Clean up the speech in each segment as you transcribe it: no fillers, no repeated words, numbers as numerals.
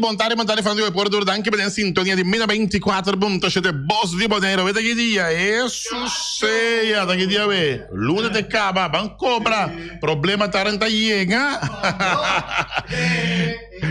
bon tardi, bon tardi fan di Puerto Danki pa den sintonia di Mira 24.7 Bos di Bonaire. Weta ki dia? Jesus sea, ta ki dia we? Luna te kaba, ban kobra. Problema taren ta yega.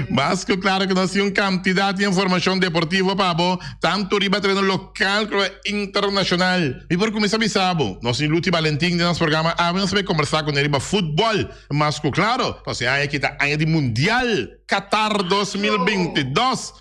Mas ku klaro ku nos tin un kantidat di informashon deportivo pa bo, tantu riba tereno lokal komo internashonal. Mi por kuminsá bisa bo, nos tin Luti Balentin den nos programa awe, nos ta bai kombersá kuné riba futbòl. Mas ku klaro, pasobra e aña aki ta aña di Mundial Qatar 2022.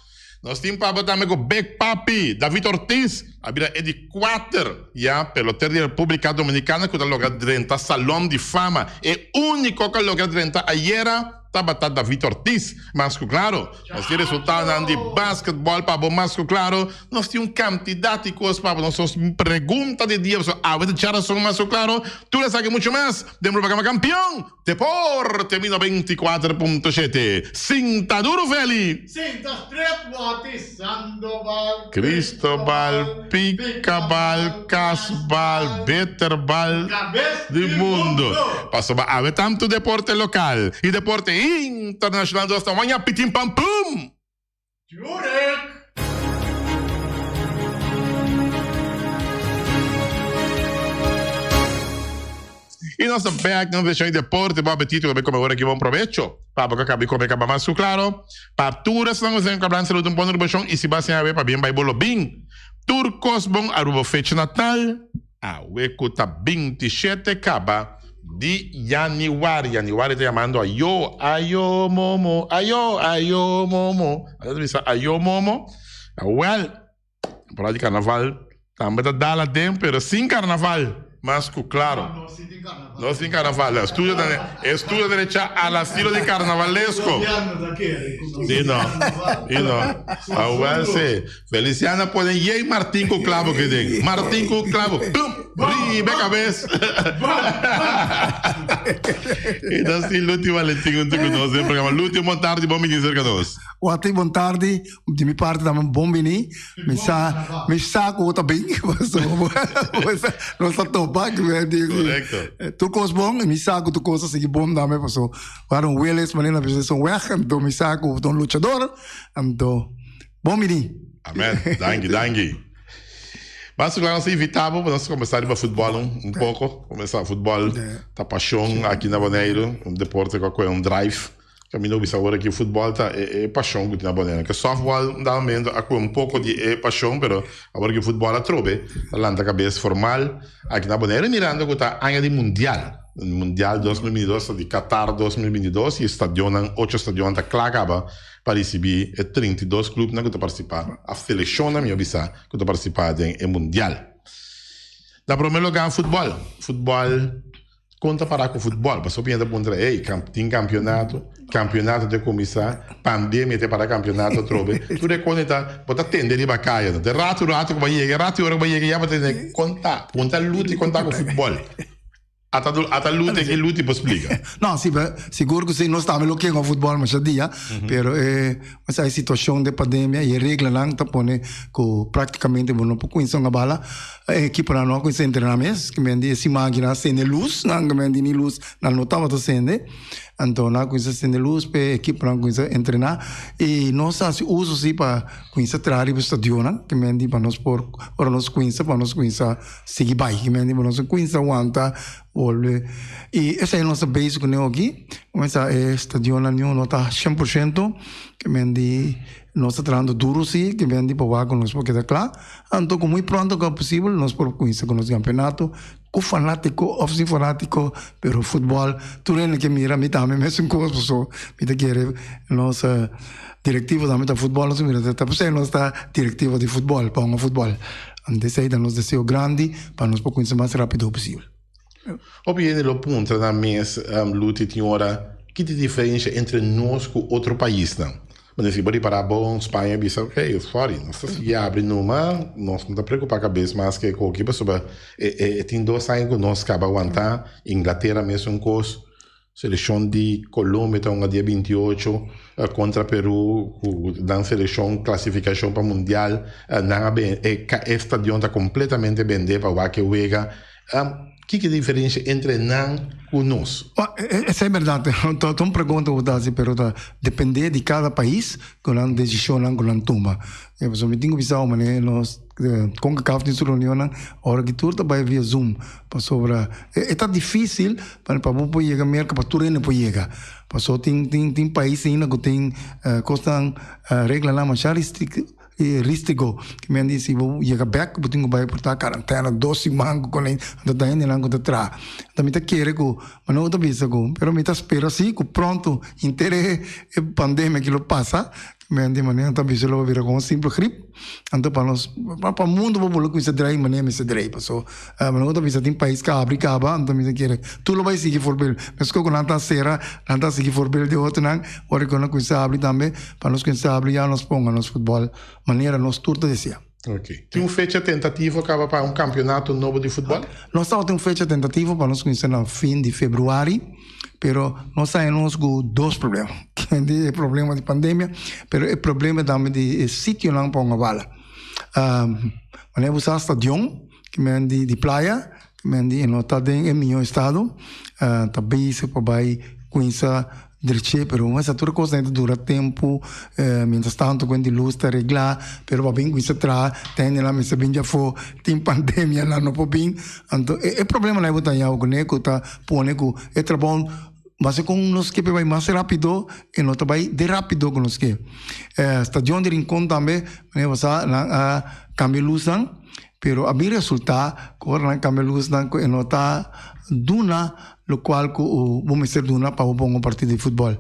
Nos tin pa bo tambe ku Big Papi, David Ortiz, a bira e di kuater ya peloter di Republika Dominikana ku ta logra drenta Salon di Fama. E úniko ku a logra drenta ayera tabata David Ortiz. Mas ku klaro, nos tin resultadonan di basketbòl pa bo. Mas ku klaro, nos tin un kantidat di kos pa bo. Nos pregunta di dia, pasobra awe ta djarason mas ku klaro. Tur esaki muchu mas den programa Kampion Deporte mi 94.7. Sinta duro Feli! Sinta stret Wati Sandoval, Cristobal, Picabal, Casbal, Beterbal Kabes di di mundo. mundo! Pasobra awe tantu deporte lokal i deporte internashonal nos ta waña pitin pam pum! Jurek! Y nos ta back na versión di deporte. Bon apetito, que come ahora aquí bon provecho. Pa boca cabi come caba mas claro. Pa tur esnan cu sen cabran salud un bon rubashon y si ba sin awe pa bien bay bolo bin. Tur cos bon Aruba fecha natal. Awe cu ta 27 caba di januari. Januari ta yamando ayo, ayo momo, ayo, ayo momo. Ata ta bisa ayo momo. Awel, temporada di carnaval tambe ta dal aden, pero sin carnaval. Mas cu claro. No, no sin carnaval. No sin carnaval. Estudio ta, estudio ta echa al estilo di carnavalesco. Gobierno ta kere cu no Sí, sin no. carnaval. Sí, no. Awel, sí. Feliciana pone yey Martin ku clavo ke den. Martin ku clavo. Plum! Riba e cabes. E ta si Luti Valentin hunto ku nos den programa. Luti, bon tardi, bon bini cerca nos. Wati, bon tardi. Di mi parti tambe bon bini. Mi sa, mi sa ku bo ta bin. Nos ta topa. Correcto. Tur kos bon i mi sa ku tur kos ta sigui bon tambe paso. Waarom Willis manera na bisa es un weg. Anto mi sa ku bo ta un luchador. Anto. Bon bini. Amen. Danki, danki. Mas ku nos invitá bo pa nos kombersá riba futbòl un poko. Kombersá futbòl ta pashon aki na Boneiru, un deporte ku a kohe un drive. Kaminda bo bisa awor aki futbòl ta e e pashon ku tin na Boneiru. Ke sòftbòl un dado momento a kohe un poko di e pashon, pero awor aki futbòl atrobe ta lanta kabes formal aki na Boneiru mirando ku ta aña di mundial. Mundial 2022 ta di Qatar 2022 i stadionnan, ocho stadionnan ta kla kaba. pa risibí e 32 klupnan ku ta partisipá, òf selekshonnan mihó bisá, ku ta partisipá den e mundial. Na promé lugá futbòl. Futbòl, kon ta pará ku futbòl? Pasobra hopi hende ta puntra, ey, tin kampionato? Kampionato ta kuminsá, pandemia ta para kampionato atrobe. Tur e kos ei ta, bo ta tende riba kaya. De ratu ratu ku bo a yega, e ratu i ora ku bo a yega ya bo ta tende kon ta. Punta Luti kon ta ku futbòl. Ata ata Luti aki Luti por splika. No, si, sigur ku si nos tambe lo ken futbòl masha dia, pero e mester e situashon de pandemia i e reglanan ta pone ku praktikamente bo no por kuminsá hunga bala. E ekiponan no a kuminsá entrená mes, ke men di e siman aki nan a sende lus, nan ke men di ni lus nan no tabata sende. Anto nan a kuminsá sende lus p'e ekiponan kuminsá entrená i nos a hasi uso si pa kuminsá traha riba e stadionnan, ke men di pa nos por ora nos kuminsá pa nos kuminsá Sigui bai, ki men di bo nos a cuminsa wanta bolbe y esey nos ta bezig cune oki, cuminsa e stadionnan niu no ta 100%, ki men di nos ta trahando duro si, ki men di pa wak cu nos por keda cla, anto cu muy pronto cu posibel nos por cuminsa cu nos campeonato cu fanatico of sin fanatico, pero futbol tur hende ke mira, mi tambe mesun cos paso mi ta kere nos directivo tambe ta futbol nos mira ta p'esey nos ta directivo di futbol pa hunga futbol. Anto esei ta nos deseo grandi pa nos por kuminsá mas rápido posibel. Hopi hende lo puntra nan mes, Luti tin ora, ki ta e diferensha entre nos ku otro paisnan? Bo si bo ripará bon, Spaña a bisa, ok, sorry, nos ta sigui abri numa, nos no ta preokupá kabes mas ke koki pasobra e tin dos aña ku nos kaba wantá, Inglatera mesun kos. Selekshon di Colombia ta hunga dia 28 kontra Peru ku nan selekshon klasifikashon pa mundial. Nan a ben e e stadion ta kompletamente bendé pa wak e wega. Kiko e diferensia entre nan ku nos? Esei bèrdat. Ta un pregunta ku bo ta hasi, pero ta dependé di kada pais ku nan desishonnan ku nan tuma. Pasobra mi tin ku bisa bo manera nos Concacaf tin su reunionnan ora ki tur ta bai via Zoom. Pasobra e ta difísil pa bo por yega Merka pa tur hende por yega. Pasobra tin tin pais ainda ku tin kosnan reglanan masha ristrik. E ristico ki men di si bo yega bek bo tin ku bai por ta karantena dos siman ku kon anto ta hendenan ku ta traha. Anto mi ta kere ku mi no ta bisa ku pero mi ta spera si ku pronto henter e pandemia aki lo pasa ki men di manera ta bisa lo bira komo un simpel grip anto pa nos pa mundo por bula kuminsa drai manera mester drai paso mi no ta bisa tin pais ku a habri kaba anto mi ta kere tur lo bai sigui voorbeeld meskos ku nan ta sera nan ta sigui voorbeeld di otronan ora ku nan kuminsa habri tambe. Pa nos kuminsá habri ya nos ponga nos futbòl manera nos tur ta deseá. Ok. Tin un fecha tentativo kaba pa un kampionato nobo di futbòl? Nos tabatin un fecha tentativo pa nos kuminsá na fin di februari, pero nos haña nos ku dos problema. E problema di pandemia, pero e problema tambe di e sitionan pa hunga bala. Manera bo sa stadion ki men di playa, ki men di e no ta den e mihó estado, ta bezig pa bai kuminsá Dreché, pero un esa tur cos ta dura tempo, mientras tanto cu di luz ta regla, pero pa bin cuminsa traha, ta hende nan mester bin djafo, tin pandemia nan no por bin, anto e problema nan bo ta haña cu ne cu ta pone cu e trabou base con nos ke bai mas rapido e no ta bai de rapido cu nos ke. Stadion di Rincon tambe manera bo sa nan a cambia luznan, pero a bin resulta cu ora nan cambia luznan cu e no ta duna Lokual ku bo mester duna pa bo ponga un partido di futbòl.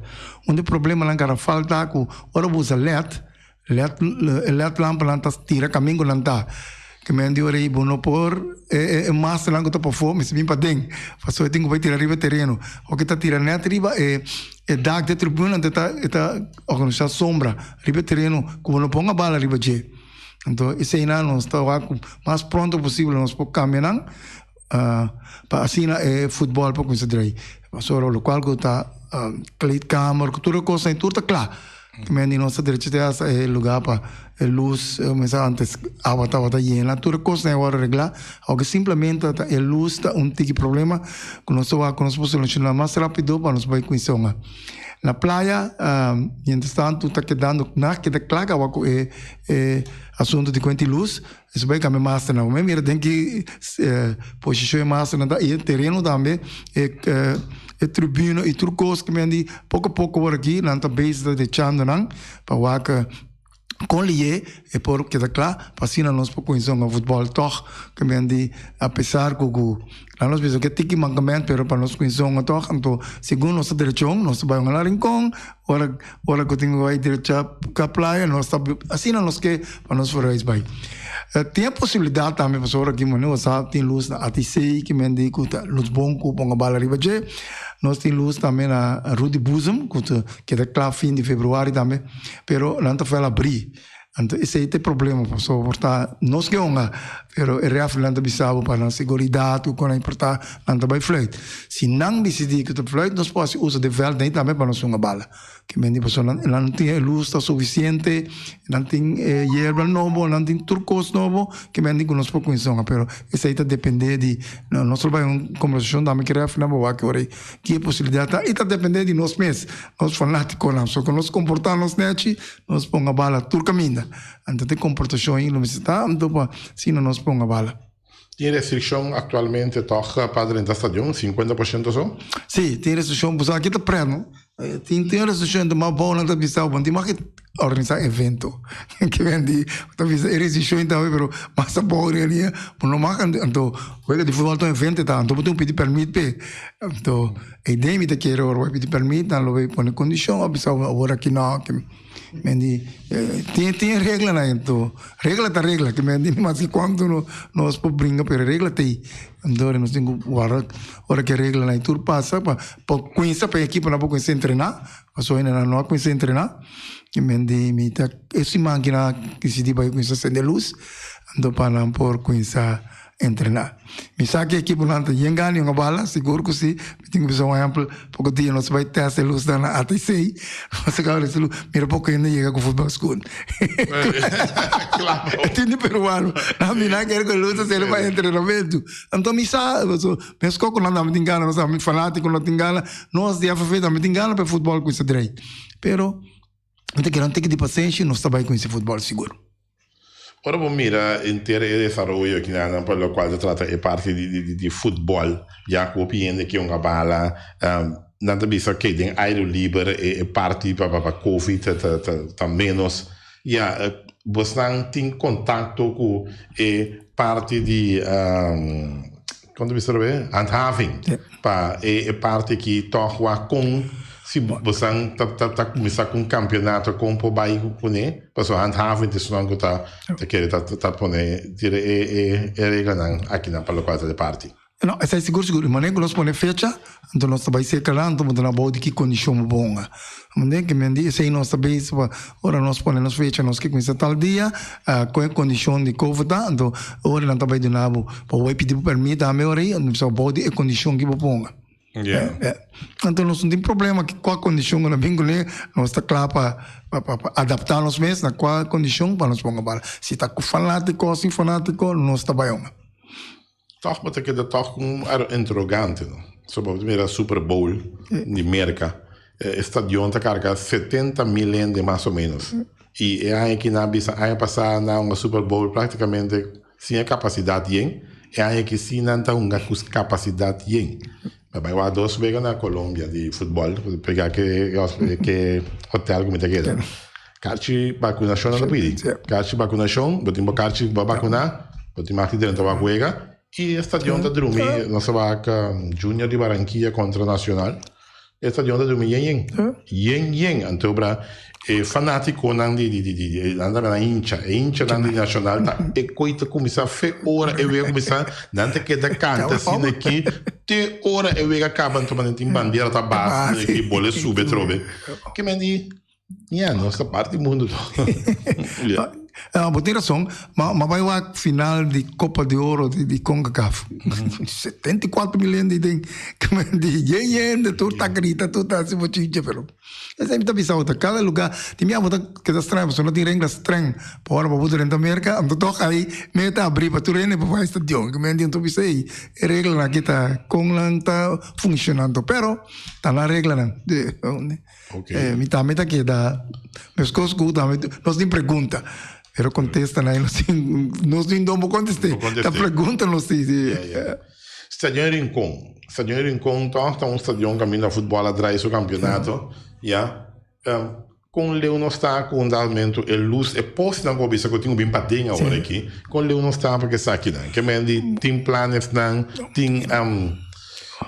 Un di e problemanan garafal ta ku ora bo usa led, led e led lampanan ta tira kamin ku nan ta. Ke men di ora ei bo no por e masternan ku ta pafó mester bin paden pasobra e tin ku bai tira riba e tereno. Oke ta tira nèt riba e e dak di e tribuna anto e ta e ta organisá sombra riba e tereno ku bo no ponga bala riba dje. Anto eseinan nos ta wak ku mas pronto posibel nos por kambia nan. Pa asina e futbòl por kuminsá drai. Pasobra lokual ku ta kleedkamer ku tur e kosnan tur ta kla. Men di nos ta drecha te hasta e lugá pa e lus mester antes awa tabata yena tur e kosnan a wòrdu reglá. Aunke simplemente ta e lus ta un tiki problema ku nos ta wak ku nos por solushoná mas rápido pa nos bai kuminsá hunga. Na playa mientras tantu ta kedando na keda kla kaba ku e asuntu di kuenta di lus. Esei bai kambia masternan. Bo mira den ki posishon e masternan ta i e tereno tambe, e tribuna i tur kos ku men di poko poko awor aki nan ta bezig ta dechando nan pa wak kon lié e por keda kla pa asina nos por kuminsá hunga futbòl tòg ku men di apesar ku ku nan nos bisa ku e tiki mankament pero pa nos kuminsá hunga tòg anto segun nos ta derechon nos ta bai hunga na Rincon ora Ora ku tin ku bai drecha ka playa nos ta asina nos ke pa nos vooruit bai. Tin e posibilidat tambe pasobra aki mane bo sa tin lus na ATC ki men di ku ta lus bon ku ponga bala riba dje. Nos tin lus tambe na Rudy Boezem ku ta keda kla fin di februari tambe pero nan ta fèl abri. Anto esei ta e problema pasobra por ta nos ke honga pero e refnan ta bisa bo pa nan seguridat ku kon a importa nan ta bai fluit. Si nan disidí ku ta fluit nos por hasi uso di vèlt ei tambe pa nos hunga bala. Ke men di pasobra nan nan tin e lus ta sufisiente, nan tin e yerba nobo, nan tin tur kos nobo ke men di ku nos por kuminsá hunga pero esei ta dependé di nos lo bai un kombersashon tambe ku e refnan pa wak ora ei ki e posibilidat ta i ta dependé di nos mes nos fanátikonan. So ku nos komportá nos nèchi Nos ponga bala tur kaminda. Anto te komportashon ei lo mester ta anto pa asina nos ponga bala. Tin restrikshon aktualmente tòg pa drenta stadion, 50% so? Sí, tin restrikshon. Bo sa aki ta prèt no. Tin tin restrikshon anto mas bou nan ta bisa bo tin mag organisá evento. Ke men di bo ta bisa e restrikshon ta pero mas abou riba bo no mag anto wega di futbòl ta un evento ta anto bo tin ku pidi pèrmit p'e. Anto E den mi ta kere ora bo pidi permit nan lo bay pone kondishon a bisa awor aki no ke men di tin tin reglanan ento regla ta regla ke men di maske kuantu no nos por bringa pero regla ta ei anto nos tin ku wòrdu ora ke reglanan tur pasa pa pa kuminsa pa e ekiponan por kuminsa entrena pasobra nan no a kuminsa entrena ke men di mi ta e siman aki nan a disidi bai kuminsa sende lus anto pa nan por kuminsa. entrená. Mi sa ku e ekiponan ta yen gana yunga bala, sigur ku si. Mi tin ku bisa un ehèmpel, poko dia nos bai tèst e lusnan na ATC, nos a kaba di lus, mira poko hende yega ku futbòl skun. E tin di peruano, nan mi nan kere ku e lus ta sirbi pa entrenamentu. Anto mi sa, pasobra meskos ku nan tambe tin gana, nos tambe fanátiko no tin gana, nos di FFA tambe tin gana pa e futbòl kuminsá drei. Pero mi ta kere un tiki di pasenshi, nos ta bai kuminsá futbòl sigur. Ora bo mira henter e desaroyo akinan pa lokual ta trata e parti di futbòl, ya ku hopi hende ke hunga bala, nan ta bisa oke den airu liber e parti pa covid ta ménos. Ya, bosnan tin kontakto ku e parti di, kon ta bisa awe, handhaving pa e parti aki tòg wak kon si bosan ta ta kuminsá ku un kampionato kon por bai kuné pasobra handhaving ta esunnan ku ta kere ta pone tira e reglanan akinan pa lokual ta di parti. No, esei sigur sigur. E manera ku nos pone fecha, anto nos ta bai serka nan, anto bo ta na bou di ki kondishon bo ponga. Mende ke men di esei nos ta bezig pa ora nos pone nos fecha nos ke kuminsá tal dia, ku e kondishon di covid ta, anto ora nan ta bai duna bo, bo bai pidi bo pèrmit tambe ora ei, anto bisa bou di e kondishon ki bo ponga. Anto nos no tin problema ki kua kondishon ku nan bin kuné, nos ta kla pa pa adaptá nos mes na kua kondishon pa nos ponga bala. Si ta ku fanátiko o sin fanátiko nos ta bai honga. Tòg bo ta keda tòg ku un interogante no. So bo ta mira Super Bowl di Merka, e stadion ta karga 70 mil hende mas o menos. I e aña aki nan a bisa aña pasá nan a hunga Super Bowl praktikamente sin e kapasidat yen, e aña aki sí nan ta hunga ku kapasidat yen. Mi a bai wak dos wega na Colombia di futbòl, pega ke ke hotel ku mi ta keda. Karchi bakunashon nan ta pidi. Karchi bakunashon, bo tin bo karchi bo a bakuná, bo tin mag di drenta wak wega i e stadion ta drumi, nos a wak Junior di Barranquilla kontra Nacional. E stadion ta drumi yen yen. Yen yen. Anto bra e fanatikonan di di di di nan ta nan hincha. E hinchanan di Nacional ta e koi ta kuminsá fe ora e wega kuminsá nan ta keda kanta asina aki te ora e wega kaba anto nan tin bandera ta basa aki bole sube atrobe. Ke men di ya nos ta parti mundu toch. Ya. Bo tin rason, ma ma bai wak final di Copa de Oro di di Concacaf. 74 mil hende den di yen yen de tur ta grita tur ta hasi bochinche pero esei mi ta bisa bo ta kada lugar di mi abo ta keda streng pasobra no tin regla streng pa ora bo drenta Merca anto tok ai me ta abri pa tur hende por bai stadion ke men di anto bisa ei e reglanan aki ta kon nan ta funcionando pero ta nan reglanan. Mi tambe ta keda meskos ku tambe nos tin pregunta pero kontesta nan nos tin nos tin don por kontest'é ta pregunta nos tin si. Stadion Rincon Stadion Rincon tòg ta un stadion kaminda futbòl a drai su kampionato ya kon leu nos ta ku un dado momento e lus e postenan ku bo bisa ku tin ku bin paden awor aki kon leu nos ta pa esakinan ke men di tin planesnan tin.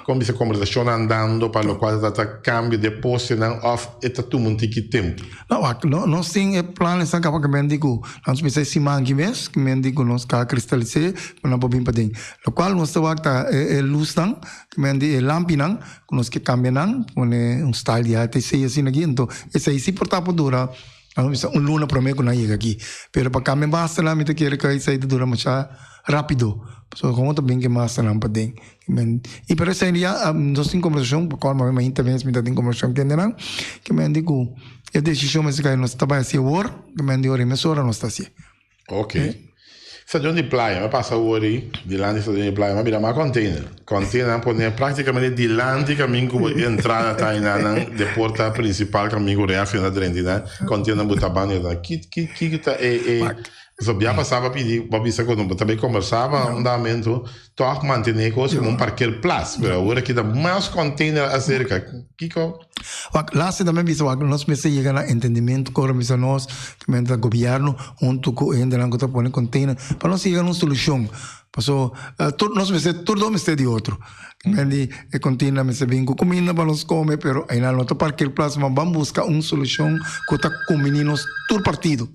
Kon bisa kombersashonnan andando pa lokual ta trata kambio di e postenan òf e ta tuma un tiki tempu? No, wak, no, nos tin e planesnan kaba ke men di ku nos bisa e siman aki mes, ke men di ku nos ka kristalis'é ku nan por bin paden. Lokual nos ta wak ta e e lusnan, ke men di e lampinan ku nos ke kambia nan, pone un style di ATC asina aki, anto esei si por ta por dura, nos bisa un luna promé ku nan yega aki. Pero pa kambia masternan mi ta kere ku esei ta dura masha rápido, pasobra komo ta bin ku e masternan paden. Men, i pero esei dia nos tin kombersashon, pa kòrda mi mainta mes mi ta tin kombersashon ku hendenan, ke men di ku e desishon mester kai nos ta bai hasi awor, ke men di ora mesora nos ta hasié. Ok. Stadion di Playa, mi a pasa awor ei dilanti stadion di Playa, mi a mira mas container. Container nan pone praktikamente dilanti kamin ku bo entrada ta einanan, de porta prinsipal kamin ku refri nan ta drenta einan, container nan buta banda einan. Ki ki ki ta e e So bia pasá bo a pidi, bo a bisa ku bo ta bai kombersá pa un damentu. Tòg mantené kos komo un parkeerplaats, pero awor aki ta mas container aserka. Kiko? Wak, laatste tambe bisa wak, nos mester yega na entendimentu ku ora bisa nos, ta gobièrnu huntu ku e hendenan ku ta pone container, pa nos yega na un solushon. Paso tur nos mester, tur dos mester di otro. Men di e container mester bin ku kuminda pa nos kome, pero einan no ta parkeerplaats, ma ban buska un solushon ku ta kumbiní nos tur partido.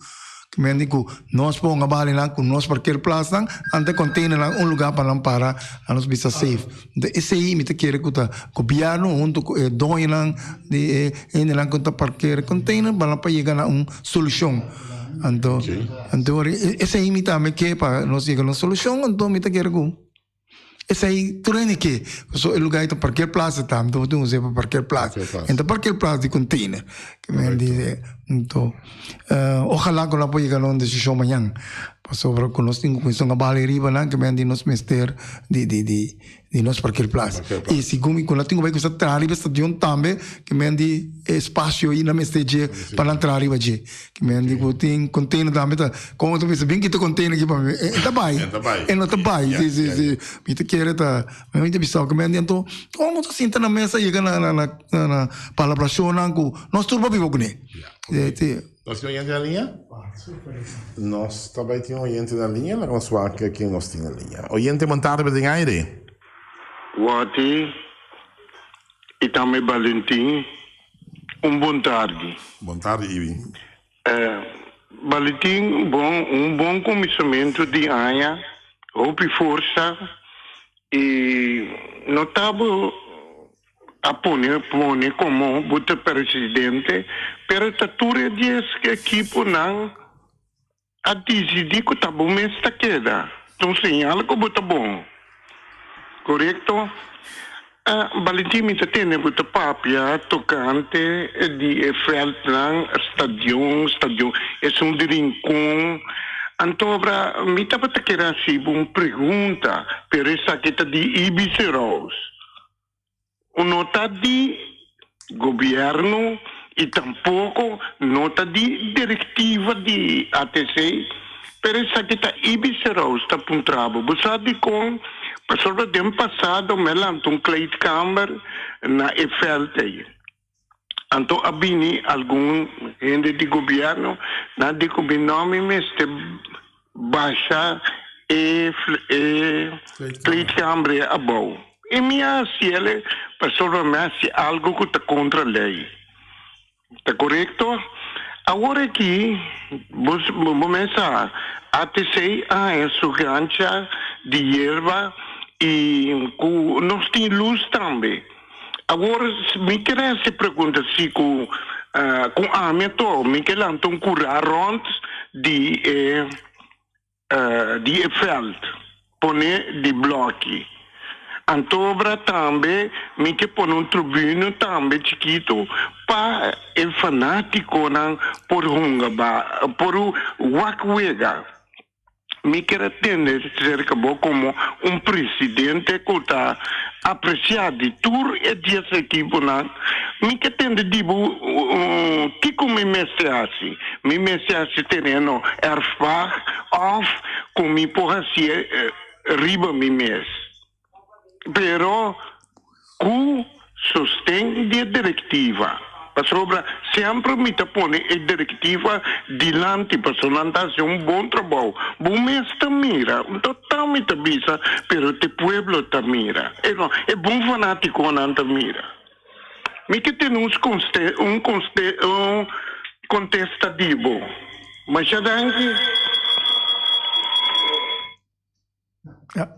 Men di ku nos ponga balinan ku nos parkeerplaatsnan, ante containernan un lugar pa nan para, pa nos bisa safe. Enton esei mi ta kere ku ta gobièrnu huntu ku e doñonan di e hendenan ku ta parkeer container pa nan por yega na un solushon. Anto, anto esei mi tambe ke pa nos yega na un solushon, anto mi ta kere ku esei tur hende ke. Pasobra e lugá ei ta parkeerplaats ta, anto bo tin us'é pa parkeerplaats. En ta parkeerplaats di container. Anto, ojalá ku nos por yega na un desishon mañan, pasobra ku nos tin ku kuminsá un abal ei riba nan ke men di nos mester di di di di nos parkeerplaats. I segun mi ku nan tin ku bai kuminsá traha riba e stadion tambe ke men di e espasio ei nan mester dje pa nan traha riba dje. Ke men di ku tin container tambe ta komo ta bisa bin kita container aki pa mi e ta bai e no ta bai si si si mi ta kere ta mi ta bisa ke men di anto komo ta sinta na mesa yega na na na palabrashonnan ku nos tur por biba kuné. Nos tin oyente na liña? Nos ta bai tin oyente na liña, laga nos wak ken nos tin na liña. Oyente bon tarde, bo den aire. Watty y tambe Valentin, un bon tardi. Bon tardi Ibi. Valentin, bon, un bon kuminsamentu di aña, hopi forsa y no ta bo a pone pone komo bo ta presidente, pero ta tur e dies ekiponan a disidí ku ta bo mes ta keda. Ta un señal ku bo ta bon. Korekto? Valentin, mi ta tende bo ta papia tokante di e vèltnan, stadion, stadion, esun di Rincon. Anto ora mi tabata kere hasi bo un pregunta, pero esaki ta di Ibis Roos. Un no ta di gobierno y tampoco no ta di directiva di ATC, pero esaki ta Ibis Roos ta puntra bo. Bo sa dicon? Pasobra den pasado mi a lanta un kleedkamer na e veld ey. Anto a bini algun hende di gobierno, nan di cu mi no mi mester basha e e kleedkamer abou. Y mi a haciele pasobra mi a haci algo cu ta contra ley. Ta corecto? Awor aki bo bo mester ATC a haña su gancha di yerba y cu nos tin luz tambe. Awor mi ker hasi pregunta si ku ku ami ato mi ke lanta un kura rònt di e di e vèlt pone di blòki. Antobra tambe mi ke pone un tribune tambe chikitu pa e fanátikonan por hunga ba por wak wega. Mi kier a tende serka bo komo un presidente ku ta apresiá di tur e dies ekiponan. Mi ke tende di bo kiko mi mester hasi. Mi mester hasi tereno erfpacht òf ku mi por hasié riba mi mes. Pero ku sosten di e direktiva, pasobra semper mi ta pone e direktiva dilanti pasobra nan ta hasi un bon trabou. Bo mes ta mira, no ta mi ta bisa, pero te pueblo ta mira, e no, e bon fanatikonan ta mira. Mi ke tene un un un kontesta di bo. Masha danki. Ja.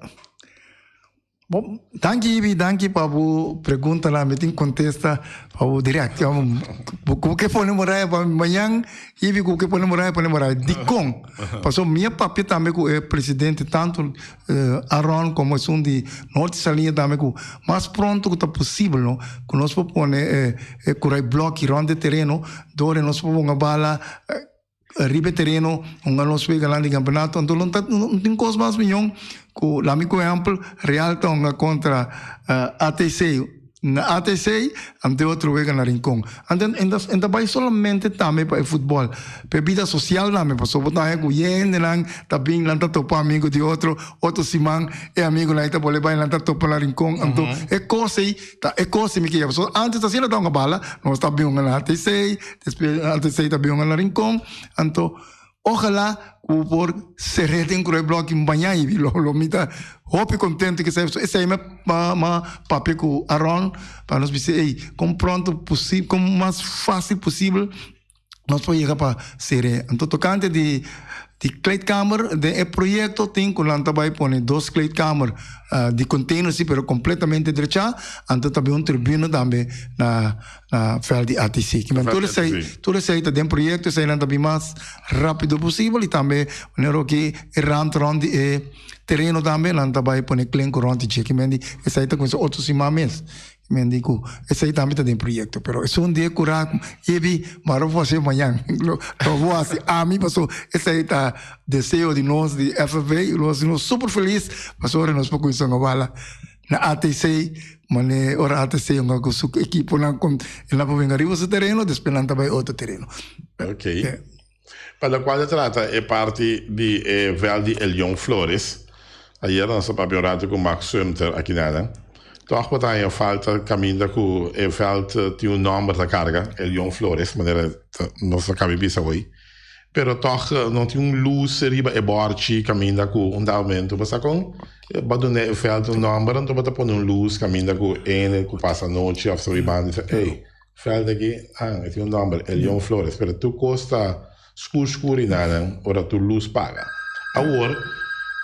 Bon, danki Ibi, danki pa bo preguntanan. Mi tin kontesta pa bo direct. Ja, ku ke pone muraya pa mañan, Ibi, ku ke pone muraya, pone muraya. Dikon? Pasobra mi a papia tambe ku e presidente, tantu Aaron komo esun di Norte Saliña tambe ku mas pronto ku ta posibel, no, ku nos por pone e kurai bloki rònt e tereno, dor nos por ponga bala Riba e tereno hunga nos weganan di campeonato anto lo ta no tin cos mas miyon cu lami cu ehempel Real ta hunga contra ATC na ATC anto e otro wega na Rincon anto en ta bay solamente tambe pa e futbol pa e bida social tambe pasobra bo ta haña cu hendenan ta bin nan ta topa amigo di otro otro siman e amigonan ta bolbe bay nan ta topa na Rincon anto e cos ey Ta e kos mi ke yama. So antes asina ta hunga bala, nos ta bin hunga na ATC, despues ATC ta bin hunga na Rincon. Anto ojalá ku por ser'é den Kruai Blòki maña i lo lo mi ta hopi kontento ku esei. So esei mi a mi a papia ku Aron pa nos bisa ey kon pronto posibel, kon mas fásil posibel nos por yega pa ser'é. Anto tokante di. Di kleedkamer den e proyecto tin cu nan ta bay pone dos kleedkamer di container si pero completamente drechá, anto ta bin un tribune tambe na na veld di ATC. Kimen tur esey tur esey ta den proyecto, eseynan ta bin mas rapido posibel y tambe wanneer oki e rand rond di e tereno tambe nan ta bay pone klenku rond di dje. Kimen di esey ta cuminsa otro siman mes. Men di ku esei tambe ta den proyekto, pero esun dia ku ra ebi maro por hasi mañan. Lo bo hasi ami paso esei ta deseo di nos di FFB, lo hasi nos super felis pasobra nos por kuminsá hunga bala na ATC, mane ora ATC hunga ku su ekiponan kon e nan por binga riba su tereno despues nan ta bai otro tereno. Ok. Pa lokual ta trata e parti di e vèlt di Elion Flores, ayera nos a papia un ratu ku Max Sumter akinada. Tòg bo ta haña falta kaminda ku e vèlt tin un nòmber ta karga, Elion Flores, manera nos a kaba bisa hoy. Pero tòg no tin un lus riba e bòrchi kaminda ku un dado momento bo sa kon bo a duna e vèlt un nòmber anto bo ta pone un lus kaminda ku hende ku pasa anochi òf ta riba banda bisa, ey, Veld aki, ah, e tin un nomber, Elion Flores, pero tur cos ta scur scur y nanan ora tur luz paga. Awor,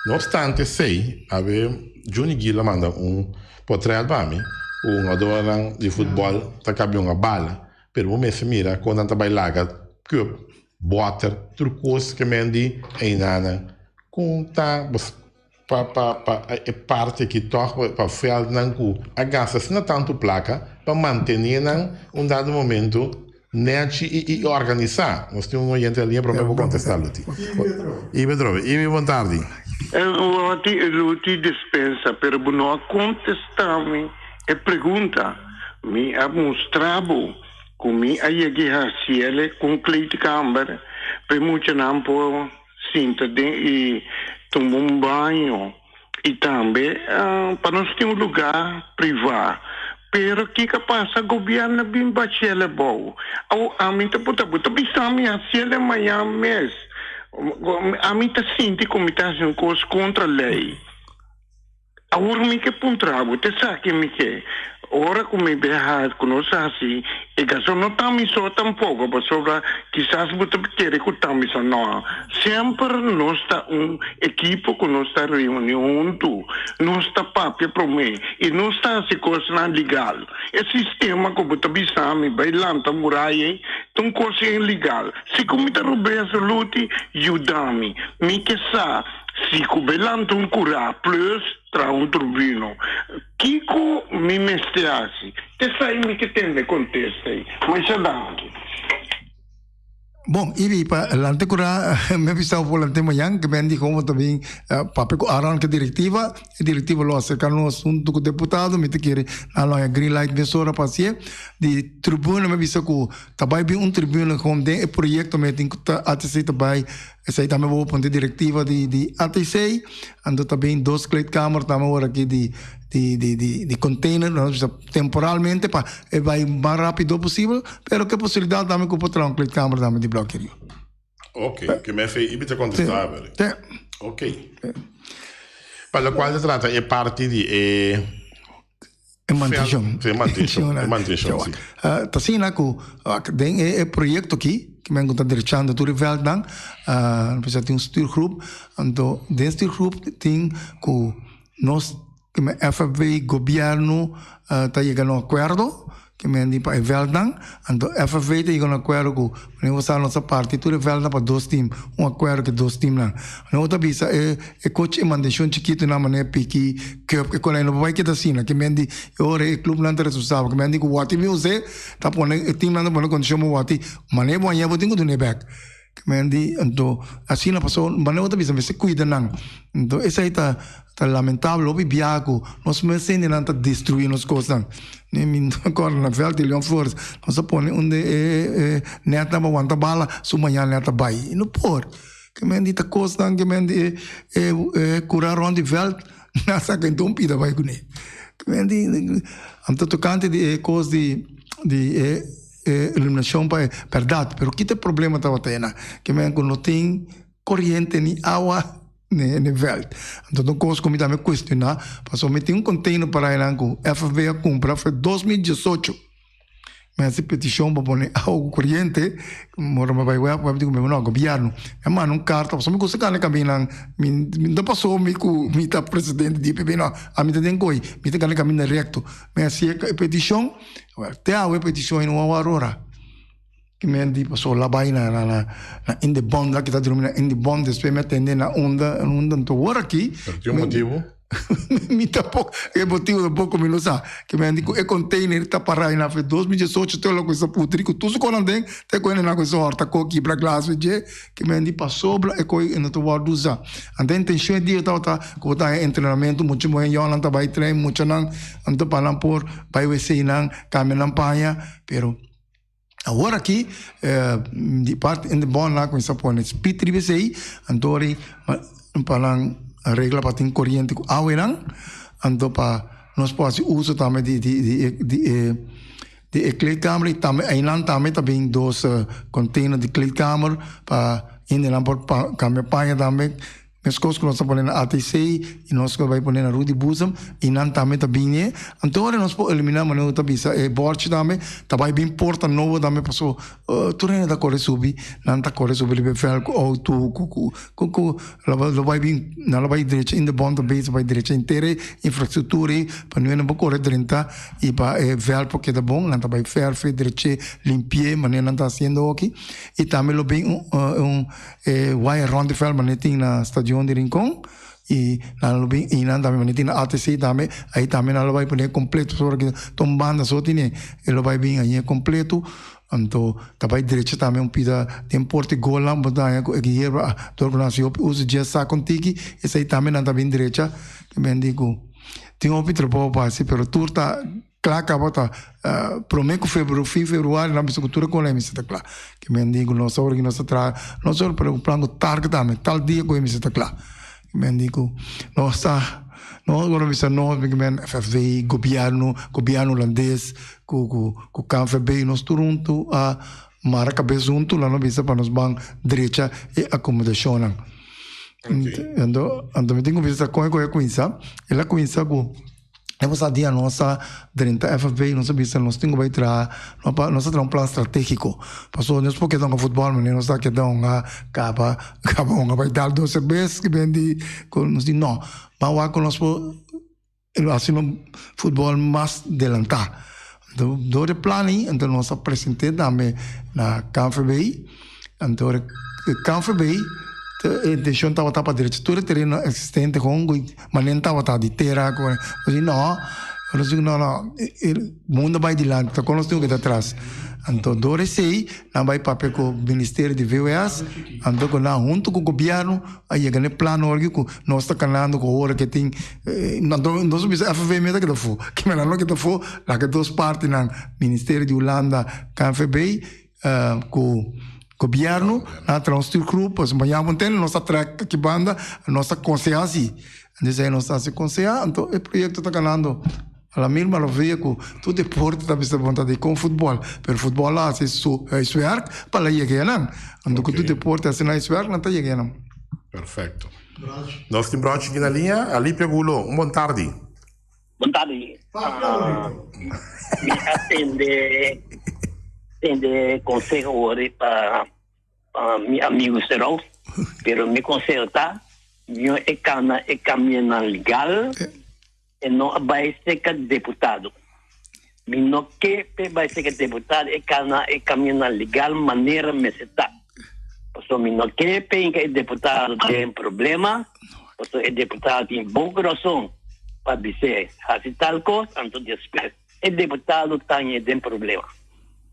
no obstante esey, awe Juni Gil a manda un potret pa mi, cu hungadornan di futbol ta cabia un bala, pero bo mester mira con nan ta bay laga cup, boter, tur cos ke men di eynanan, con ta. Pa pa pa e parti aki tòg pa vèldnan ku a gasta asina tantu plaka pa mantené nan un dado momento nèchi i i òrganisá. Nos tin un oyente na liña promé bo kontestá Luti. Ibe Drobe. Ibe bon tardi. Luti Luti dispensa pero bo no a kontestá mi e pregunta. Mi a mustra bo ku mi a yega i hasiele ku un kleedkamer pa e muchanan por Sinta den i tuma un baño i tambe pa nos tin un lugá privá. Pero kiko a pasa? Gobièrnu a bin bashel abou. Awo ami ta puntra bo ta bisa mi hasiel den mañan mes. Ami ta sinti ku mi ta hasi un kos kontra lei. Awor mi ke puntra bo, te sa ke mi ke. Ora ku mi biaha ku nos hasi e gason no ta mi so tampoko, pasobra kisas bo ta kere ku ta mi so. No, semper nos ta un ekipo ku nos ta reuni huntu, nos ta papia promé i nos ta hasi kosnan legal. E sistema ku bo ta bisa mi bai lanta muraya ei ta un kos ilegal. Si ku mi ta robes, Luti, yuda mi. Mi ke sa. Si ku be lanta un kurá plus traha un turbino, kiko mi mester hasi? Esei mi ke tende kontesta ei. Masha danki. Bon, Ibi, pa lanta kurá mi a bisa bo lant'é mañan, ke men di komo ta bin papia ku Aaron ke direktiva, e direktiva lo aserká nos huntu ku deputado, mi ta kere nan lo haña green light mesora pa hasié. Di tribuna mi a bisa ku ta bai bin un tribuna kon den e proyekto mi tin ku ta ATC ta bai Esei tambe bo por punta direktiva di di ATC, anto ta bin dos kleedkamer tambe ora aki di di di di di container, nos bisa temporalmente pa e bai mas rapido posibel, pero ku e posibilidat tambe ku por traha un kleedkamer tambe di bloki riba. Ok, ke mester i ta kontestá abel. Sí. Ok. Pa lokual ta trata e parti di e. E mantenshon. E mantenshon, e mantenshon, si. Ta asina ku den e proyekto aki, ku men ku ta drechando tur e vèldnan, nos bisa tin un stuurgroep, anto den stuurgroep tin ku nos FFB, gobièrnu ta yega na un akuerdo. Ke men di pa e vèldnan, anto FFV ta yega un akuerdo ku wanneer bo sa nos a parti tur e vèldnan pa dos tim, un akuerdo ku e dos timnan. Wanneer bo ta bisa e e kochi e mantenshon chikitunan manera piki, kèp, e konai no por bai keda asina. Ke men di e ora e klupnan ta responsabel. Ke men di ku wòrdu mi us'é ta pone e timnan ta pone kondishon pa wòrdu manera bo hañ'é bo tin ku dun'é bèk. Ke men di anto asina paso manera bo ta bisa mester kuida nan. Anto esei ta ta lamentabel hopi biaha ku nos mes hendenan ta destrui nos kosnan. Mi mi kòrda na vèlt di Leon Flores nos a pone un di e e nètnan pa wanta bala su mañana nèt a bai i no por. Ke men di ta kosnan ke men di e e e kura rònt di vèlt nan a saka henter un pida bai kuné. Ke men di anto tokante di e kos di di e. E iluminacion pa e berdad, pero kita e problema tabata ena? Ke men ku no tin koriente ni awa ne veld. Anto ta un kos ku mi tambe kuestioná, pasobra mi tin un container para einan ku FFB a kumpra for 2018. Mi hasi petishon pa pone awa ku koriente, ora mi bai web, web di ku mi no, gobièrnu. Mi a manda un karta pasobra mi gusta gana kaminnan, mi no ta paso mi ku mi ta presidente di IPB no, ami ta den koi, mi ta gana kaminda rekto. Mi hasi e petishon, te awe e petishon ei no a wòrdu ora. Ki men di paso la bai na na na in de bond, la kita drumi na in de bond, despues mi a tende na unda, unda, anto ora aki. Pero tin un motibu? Mi tampoco, e motibu tampoco mi no sa. Ke men di ku e container ta para ei na fe 2018 te loke sa putri ku tur su konan den, te ku hende nan ku sa horta ko kibra glas fe dje, ke men di pasobra e koi e no ta wòrdu usa. Anto e intenshon e dia tabata ku bo ta haña entrenamentu, mucha muhé yònnan ta bai train muchanan, anto pa nan por bai wc nan, kambia nan paña, pero. Awor aki di parti in de bon nan a kuminsá pone spit riba esei, anto ori pa nan regla pa tin koriente ku awenan, anto pa nos por hasi uso tambe di di di di e di e kleedkamer i tambe einan tambe ta bin dos container di kleedkamer pa hendenan por kambia paña tambe. Meskos ku nos ta pone na ATC i nos ku bai pone na Rudy Boezem i nan tambe ta bini. Anto ora nos por eliminá manera ku ta bisa e bòrchi tambe ta bai bin porta nobo tambe paso tur hende ta kore subi nan ta kore subi riba e vèlt ku outo ku ku ku ku lo bai bin nan lo bai drecha in de bònt ta bezig bai drecha henter e infrastruktura ei pa nu hende por kore drenta i pa e vèlt por keda bon nan ta bai fèrf'e drech'e limpi'e manera nan ta hasiendo oki i tambe lo bin un un E waya rond di veld manera tin na stadion di Rincon y nan lo bin y nan tambe manera tin na ATC tambe ahí tambe nan lo bay pone completo pasobra ki ta un banda so tine e lo bay bin ahi completo anto ta bay drecha tambe un pida den porta di gol nan bo ta haña cu e hierba dor cu nan haci hopi uso dje sa con tiki esey tambe nan ta bin drecha ta bin di cu tin hopi trabou pa haci pero tur ta. Kla kaba ta prome ku febru fin februari nan bisa ku tur e kola e mester ta kla. Ke men di ku nos ora ku nos ta traha no solo pero un plan ku target tambe tal dia ku e mester ta kla. Ke men di ku nos ta no ora bisa nos ke men FFV, gobièrnu, gobièrnu hulandes ku ku ku KNVB nos tur huntu a mara kabes huntu la nos bisa pa nos ban drecha e akomodashonnan. Anto anto mi tin ku bisa kon e koe a kuminsa el a kuminsa ku. E pasá dia nos a drenta FFB, nos a bisa nos tin ku bai traha, no pa nos a traha un plan stratégiko. Pasobra nos por keda hunga futbòl, manera nos ta keda hunga kaba kaba hunga bai dal dos serbes ki bende ku nos di no, ban wak ku nos por hasi nos futbòl mas delantá. Anto dor e plan ei anto nos a present'é tambe na KNVB. Anto e KNVB e intencion tabata pa drecha tur e tereno existente con cu manen tabata di tera cu nos di no, nos di no no e mundo a bay dilanti ta con nos tin cu keda atras. Anto door esey nan bay papia cu ministerio di VWS anto cu nan hunto cu gobierno a yega na e plan ora cu nos ta canando cu ora cu tin anto nos a bisa FVM ta keda afo kimen nan no keda afo laga dos partinan ministerio di Hulanda KNVB. Ku gobièrnu nan a traha un stuurgroep, pues mañana bo ntende nos ta trèk aki banda, nos ta konsehá si. Entonces ahí nos ta hasi konsehá, anto e proyekto ta ganando a la mil maravilla ku tur deporte ta bisa bon ta di kon futbòl, pero futbòl a hasi su huiswerk pa la yega nan. Anto ku tur deporte hasi nan huiswerk nan ta yega nan. Perfecto. Nos tin brochi aki na liña. Alipio Gulo, un bon tardi. Bon tardi. Mi a tende tende conseho hoor pa pa mi amigo Serou, pero mi conseho ta mihor e cana e caminonan legal e no a bay cerca deputado. Mi no ke p'e bay cerca deputado e cana e caminonan legal manera mester ta. Pasobra mi no ke penca e deputado den problema, pasobra e deputado tin bon corazon pa bis'é haci tal cos, anto despues e deputado tañ'é den problema.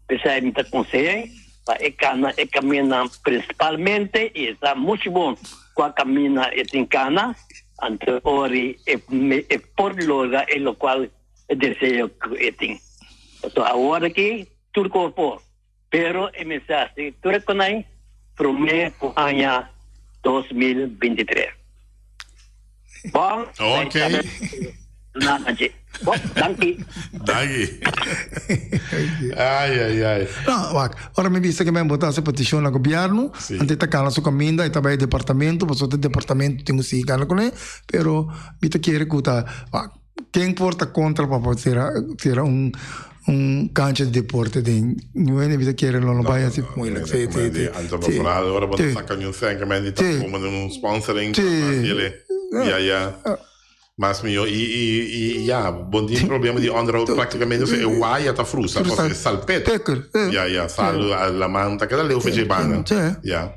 P'esei mi ta conseh'é pa e cana e caminanan principalmente, y e sa mucho bon cua camina e tin cana, anto ora e por logra e locual e deseo cu e tin. Pasobra awor aki tur cos por. Pero e mester hasi tur e konai promé ku aña 2023. Bon, Ok. duna na dje. Bon, danki. Danki. Ai, ai, ai. No, wak, ora mi bisa ke men bo ta hasi petishon na gobièrnu, Sí. anto e ta kana su kaminda, e ta bai departamento, pasobra e departamento tin ku sigui kana kuné, pero mi ta kere ku ta, wak, ken por ta kontra pa por sera, sera un. un cancha di deporte den niun hende bisa kere lo no bai hasi moeilijk. Si, si, si. Anto pa vooral ora bo ta saca niun cen ke men di ta como un sponsoring pa hasi ele. Ya, ya. Mas mijo y y y ya, bo tin problema di onderhoud practicamente e waya ta frusa, pasobra e salpet. Ya, ya, salu a laman ta keda leu fecha e banda. Ya.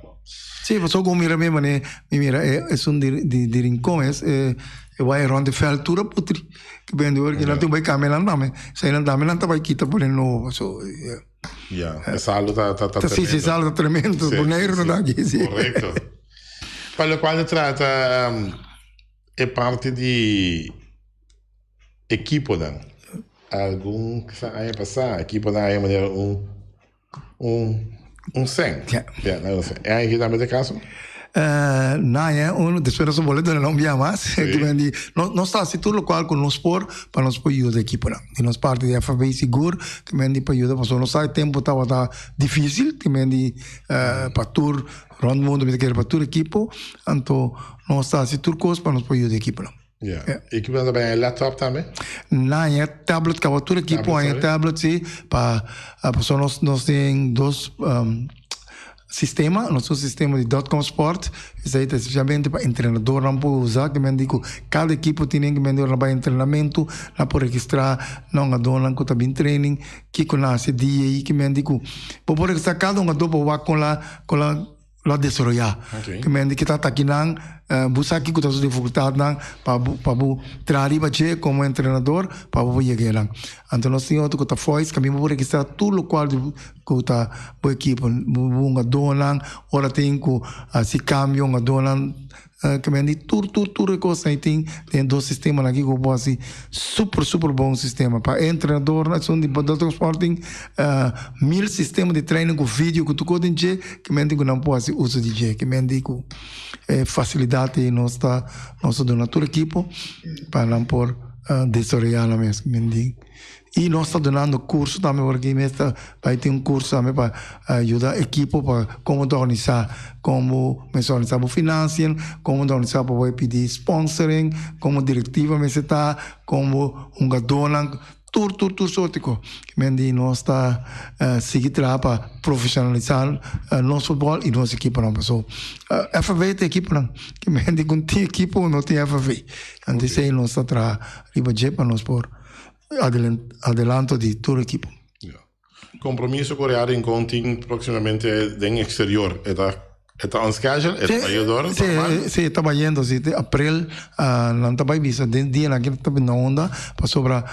Sí, pasobra ku mira mi manera, mi mira e esun di di di Rincon es e e waya rond di veld tur a putri. Ke bende ora ke nan tin bai kambia nan tambe. Esei nan tambe nan ta bai kita pone nobo so ya. Ya, e saldo ta ta ta Sí, sí, tremendo. saldo ta tremendo. Sí, Boneiru sí, no ta sí. aki, sí. Korekto. Pa lokual ta trata e parti di ekiponan, algun kisa aña pasá ekiponan a haña manera un Un un cent. Ja. Ja, nou un cent. En aki tambe ta e caso? Eh, na ya, uno despues nos a bolbe duna un bia mas. Sí. Ki men di, no, nos ta hasi tur lokual ku nos por pa nos por yuda ekiponan. Di nos parti di FAB sigur ki men di pa yuda pasobra nos sa e tempu tabata difisil, ki men di eh, pa tur rond mundu mi ta kere pa tur ekipo, anto nos ta hasi tur kos pa nos por yuda ekiponan. Ja. Y ki ta bay laptop tambe? Na, e tablet kaba tur equipo Tablet, e sorry. tablet sí pa pasobra nos nos tin dos sistema, nos tin un sistema di dotcom sport, esei ta especialmente pa entrenadornan por usa, ke men di ku kada ekipo tene ke men di ora nan bai entrenamentu nan por registrá nan hungadónan ku ta bin training, kiko nan hasi dia ei, ke men di ku bo por registrá kada hungadó pa wak kon la kon la. Lo a desaroyá. Ok. Ke men di ke ta atakinan, bo sa kiko ta su difikultatnan pa bo pa bo traha riba dje komo entrenador pa bo por yega enan. Anto nos tin otro ku ta Foys, kaminda bo por registrá tur lokual di ku ta bo ekipo, bo hungadónan, ora tin ku hasi kambio hungadónan. Ke men di tur tur tur e kosnan i tin den e dos sistemanan aki ku bo por hasi super super bon sistema pa e entrenadornan esun di Dòkter Sporting mil sistema di training ku video ku tur kos den dje ke men di ku nan por hasi uso di dje ke men di ku e fasilidat ei nos ta nos ta duna tur ekipo pa nan por desaroyá nan mes men di. Y nos ta dunando curso tambe por aki mes ta bay tin un curso tambe pa yuda ekipo pa como ta organisa, como mester organisa bo financian, como ta organisa pa bo pidi sponsoring, como directiva mester ta, como hungadornan, tur tur tur soort di cos. Men di nos ta sigui traha pa profesionalisa nos futbol y nos ekiponan paso FV ta ekiponan, men di cu tin ekipo no tin FV, anto esey nos ta traha riba dje pa nos por. Adelanto di tur ekipo. Ja. Compromiso cu Real Rincon tin proximamente den exterior, e ta e ta on schedule? E ta bayendo Sí, normal? sí, e ta bayendo, sí. Te april nan ta bay bisa den dianan aki ta na onda pasobra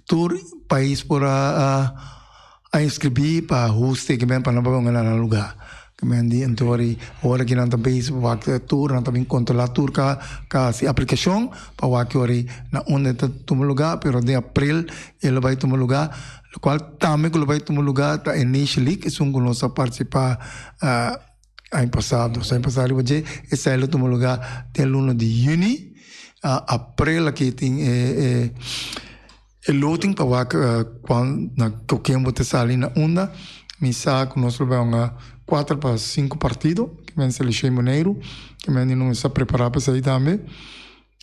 tur pais por a A inscribí pa huste ke men pa nan pa ponga na nan lugá. Ke men di entor i ora ki nan ta bezig pa wak tur, nan ta bin kontrolá tur ka ka hasi aplikashon pa wak ki ora na unda e ta tuma lugá, pero den april e lo bai tuma lugá, lokual tambe ku lo bai tuma lugá ta e Nation League, esun ku nos a partisipá aña pasado, aña pasado riba dje, esei lo tuma lugá den luna di yüni, april aki tin e e. E loting pa wak cuan na koken bo ta sali na unda. Mi sa ku nos lo bai hunga kuater pa sinku partido ke men selekshon Boneiru ke men di nos a prepara pa esei tambe.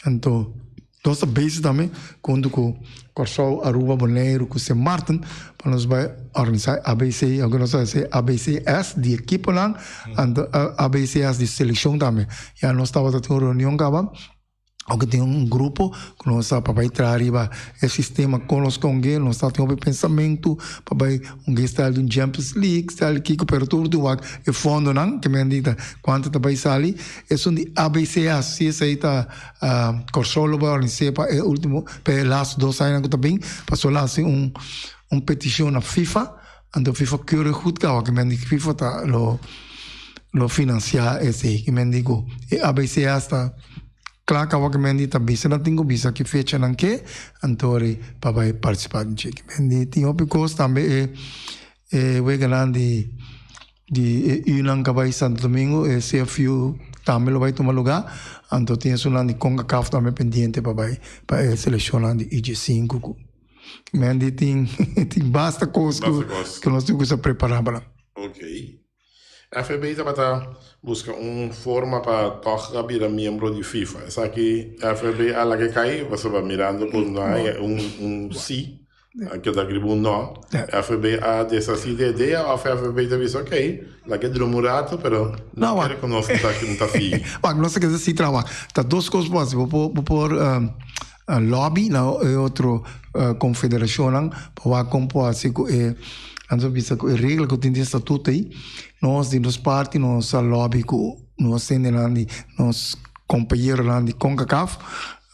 Anto nos ta bezig tambe huntu ku Kòrsou, Aruba, Boneiru ku Sint Maarten pa nos bai organisa ABC aunke nos ta hasi ABCS di ekiponan anto ABCS di selekshon tambe. Ya nos tabata tin un reunion kaba. Aunke tin un grupo ku nos ta pa bai traha riba e sistema kon nos konge, nos ta tin hopi pensamentu pa bai un ke style di un Champions League, style di kiko, pero tur tin wak e fondonan ke men di ta kuantu ta bai sali. Esun di ABCA si esei ta Kòrsou lo bai organis'é pa e ultimo pa e laatste dos añanan ku ta bin, pasobra lo hasi un un petishon na FIFA, anto FIFA keurig goed kaba ke men di FIFA ta lo lo finansiá esei ke men di ku e ABCA sta kla kaba ke men di ta bisa nan tin ku bisa ki fecha nan ke anto ri pa bai partisipá den dje ke men di tin hopi kos tambe e e weganan di di e unan ka bai Santo Domingo e CFU tambe lo bai tuma lugá anto tin esunnan di Concacaf tambe pendiente pa bai pa e selekshonnan di IG sinku ku men di tin tin basta kos ku ku nos tin ku sa prepará pa nan. Okay. FAB tabata buska un forma pa tòg a bira miembro di FIFA. Esaki FAB a laga e kai pasobra mirando ku no hay un un sí. A keda riba un no. FB a deshasí di e idea òf FB ta bisa ok, laga e drumi un ratu pero no kere ku nos ta no ta sigui. Wak, nos ta keda si traha wak. Ta dos kos bo hasi, bo por bo por lobby na e otro konfederashonnan pa wak kon por hasi ku e nan ta bisa ku e regla ku tin den statuto ei. Nos di nos parti nos a lobby ku nos hendenan di nos kompañeronan di Concacaf.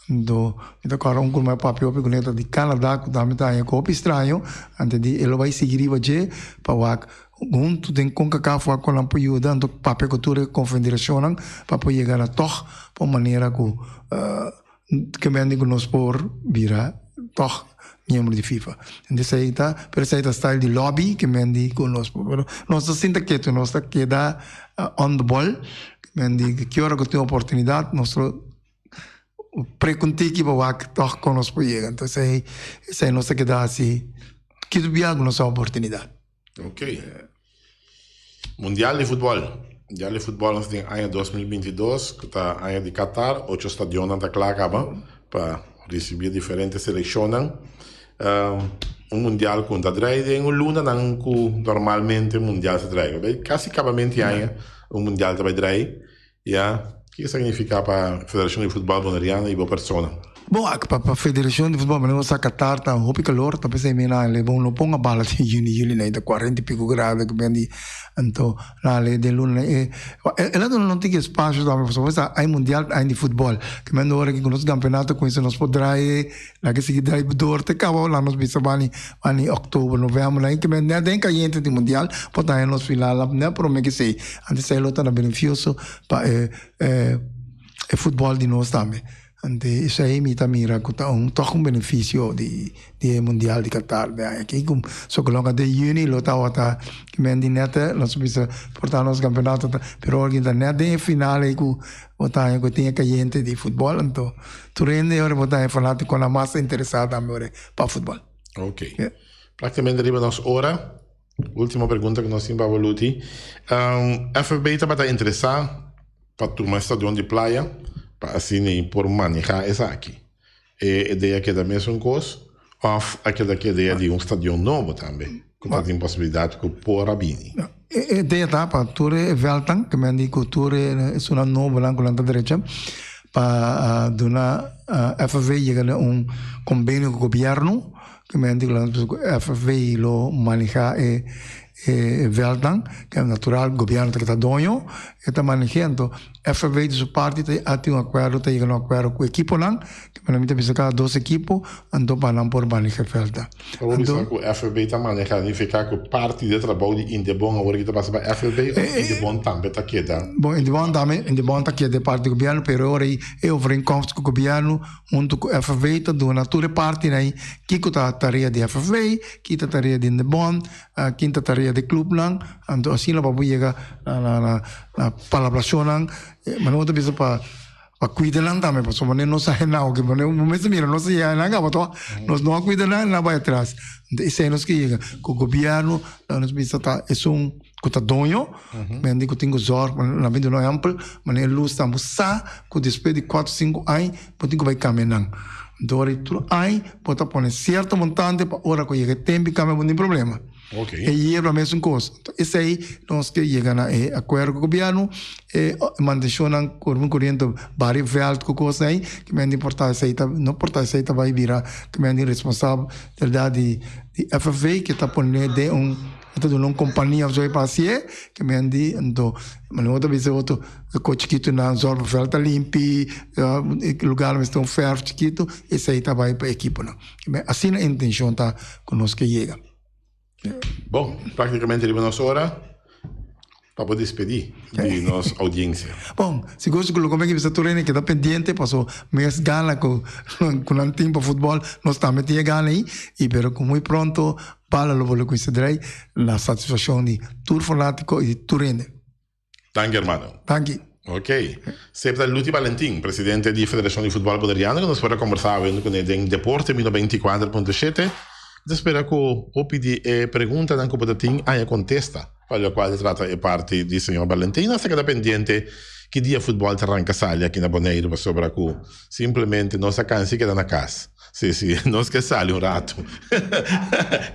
Anto mi ta kòrda un kurma papia hopi ku neta di Canada ku tambe ta haña ku hopi straño, anto di e lo bai sigui riba dje pa wak huntu den Concacaf wak kon nan por yuda, anto papia ku tur e konfederashonnan pa por yega na tòg pa un manera ku ke mende ku nos por bira tòg miembro di FIFA. Anto esei ta, pero esei ta style di lobby ke mende ku nos por, pero nos ta sinta ketu, nos ta keda on the ball, ke mende ki ora ku tin oportunidat nos lo Pregunt'é ki bo wak tòg kon nos por yega. Entonces esei, esei nos ta keda hasi kitu bia ku nos a oportunidat. Ok. Mundial di futbòl. Mundial di futbòl nos tin aña 2022 ku ta aña di Qatar. Ocho stadionnan ta kla kaba pa risibí diferente selekshonnan. Un mundial ku ta drai den un lunanan ku normalmente mundial ta drai. Kasi kabamenti aña un mundial ta bai drai. Ya, kiko esaki nifiká pa Federashon di Futbòl Boneriano i bo persona? Bon, ak pa pa Federashon di Futbòl Boneriano sa Qatar ta hopi kalor, ta p'esei mi nan le bon no ponga bala den yüni, yüli nan ta kuarenta i piko grado ku ben di anto nan le den luna e el a duna nan tiki espasio tambe pasobra sa ai mundial ta ai di futbòl ke men ora ku nos kampeonato kuminsa nos por drai laga sigui drai dor te kaba laga nos bisa bani bani òktober novèmber nan ke men nèt den kayente di mundial por ta haña nos final nèt prome ke esei antes esei lo ta na benefioso pa e e futbòl di nos tambe ante esei mi ta mira ku ta un tòg un benefisio di di e mundial di Qatar den aña aki ku sokolonga den yüni lo tabata ke men di nèt nos bisa por ta nos kampeonato ta pero ora ta nèt den e final ei ku Bo ta haña ku tin e kayente di futbòl, anto tur hende ora bo ta haña fanátikonan mas interesá tambe ora pa futbòl. Ok. Práktikamente riba nos ora. Último pregunta ku nos tin pa bo Luti. FFB tabata interesá pa tuma e stadion di Playa pa asina e por manehá esaki. E idea keda mesun kos òf a keda ku idea di un stadion nobo tambe ku ta tin posibilidat ku por a bini? E idea ta pa tur e vèltnan, ke men di ku tur e esunnan nobonan ku nan ta drecha pa duna FFV yega na un kombenio ku gobièrnu, ke men di ku FFV lo manehá e E veldnan, ke natural gobierno ta ke ta doño, e ta maneh'é. Anto FFB di su parti ta a tin un akuerdo, ta yega na un akuerdo ku ekiponan, ke mi ta bisa kada dos ekipo, anto pa nan por maneha e velda. Bo bisa ku FFB ta maneha, nifiká ku parti di e trabou di Indebon awor ki ta pasa pa FFB òf Indebon tambe ta keda? Bon, Indebon tambe, Indebon ta keda e parti di gobierno, pero e ora ei e overeenkomst ku gobierno huntu ku FFB ta duna tur e partinan ei kiko ta tarea di FFB, ki ta tarea di Indebon, Kin ta tarea di clubnan, anto asina pa bo yega na na na palabracionnan, ma no ta bisa pa pa cuida nan tambe, pasobra manera nos a henao aki, manera bo mester mira nos a yega nan caba to, nos no a cuida nan, nan a bai atras. Anto esey nos ke yega, cu gobierno ta nos bisa ta esun cu ta doño, men di cu tin cu zorg, nan bin duna un ehempel, manera e luz ta, bo sa cu despues di cuatro, cinco aña bo tin cu bai cambia nan. Anto ora di tur aña bo ta pone sierto montante pa ora ku yega e tempu i kambia bo no tin problema. E yerba mesun kos. Anto esei nos ke yega na e akuerdo ku gobièrnu, e mantenshonnan ku kuriente bari vèlt ku kosnan ei, ke men di porta esei ta no porta esei ta bai bira ke men di responsabilidat di FFV ke ta pone den un E ta duna un kompania of zoiets pa hasié, ke men di, anto manera bo ta bisa otro, e kos chikitu nan zorgveld ta limpi, e lugar mester un fèrf chikitu, esei ta bai pa ekiponan. Asina e intenshon ta ku nos ke yega. Bon, praktikamente riba nos ora pa bo despedí di nos oudiensia. Bon, sigur sigur loke mi ke bisa tur hende keda pendiente paso mes gana ku ku nan tin pa futbòl, nos tambe tin e gana ei, i pero ku muy pronto bala lo bolbe kuminsá drai na satisfakshon di tur fanátiko i di tur hende. Danki hermano. Danki. Ok. Sep ta Luti Valentin, presidente di Federashon di Futbòl Boneriano ku nos por a kombersá awe kuné den Deporte mi 94.7. Mi ta spera ku hopi di e preguntanan ku bo ta tin haña kontesta pa lokual ta trata e parti di señor Valentin. Nos ta keda pendiente. Ki dia futbòl ta ranka sali aki na Boneiru pasobra ku simplemente nos a kansa i keda na kas. Si, si, nos ke sali un ratu.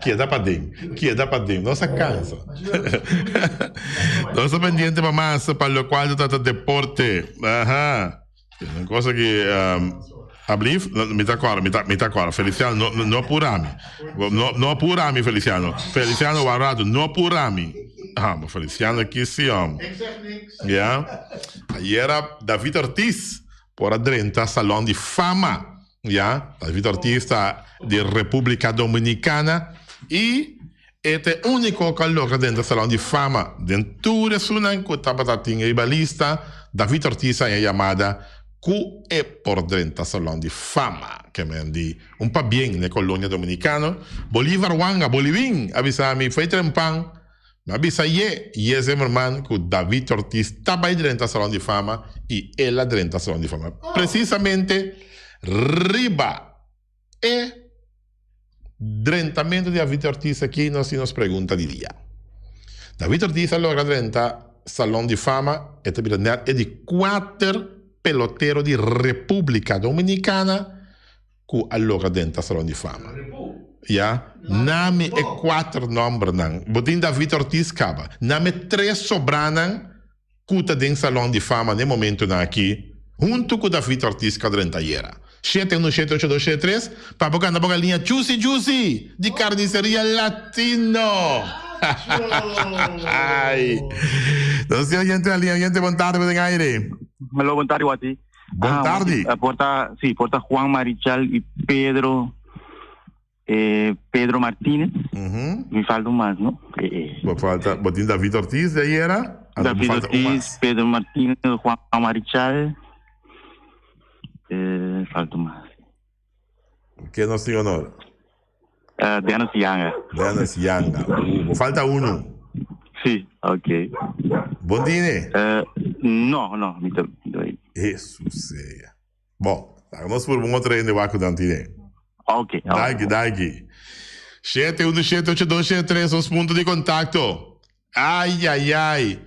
Keda paden, keda paden, nos a kansa. Nos ta pendiente pa mas pa lokual ta trata deporte. Aha. Un cosa ki ablief, mi ta kòrda, mi ta, mi ta kòrda. Feliciano, no, no apura mi. No, no apura mi, Feliciano. Feliciano, wak rato, no apura mi. Ah, ma Feliciano aki si, hòm. Ya. Ayera David Ortiz por a drenta Salon di Fama. Ya. David Ortiz ta di Republica Dominicana y e ta e unico cu a logra drenta Salon di Fama. Den tur esunnan cu tabata tin riba lista, David Ortiz a haña yamada cu e por drenta Salon di Fama. Ke men di un pabien n'e colonia Dominicano. Bolivar Wanga, Boliwin, a bisa mi, Fue trempan. Mi a bisa ye, ye Zimmerman ku David Ortiz ta bai drenta Salon di Fama i el a drenta Salon di Fama. Presisamente riba e drentamentu di David Ortiz aki nos tin nos pregunta di dia. David Ortiz a logra drenta Salon di Fama, e ta bira nèt e di kuater pelotero di Repúblika Dominikana ku a logra drenta Salon di Fama. Ya, nami e kuater nòmbernan. Bo tin David Ortiz kaba. Nami e tres sobranan ku ta den Salon di Fama n'e momentunan aki, huntu ku David Ortiz ku a drenta ayera. Shete unu shete ocho dos shete tres, pa bo gana bo galiña juicy juicy di Carniceria Latino! Ay! Nos tin oyente na liña. Oyente, bon tarde, bo den aire. Hello, bon tarde, Wati. Bon Ah, tardi. Wati, por ta, sí, por ta Juan Marichal y Pedro, eh, Pedro Martínez. Ujú. Mi falta un mas, no? Eh, eh. Bo falta, bo tin David Ortiz de ayera. Anto bo David falta un Ortiz, mas. Pedro Martínez, Juan Marichal. Eh, falta un mas. Ken nos tin honor? Uh, Dennis Yanga. Dennis Yanga. Bo falta uno. Sí, ok. Bon dine. Uh, no, no, mi ta, mi Jesus sea. Bon, laga nos purba un otro hende wak ku nan tine. Ok. Danki, danki. 7 1 7 8 2 7 3 nos punto di kontakto. Ai, ai, ai.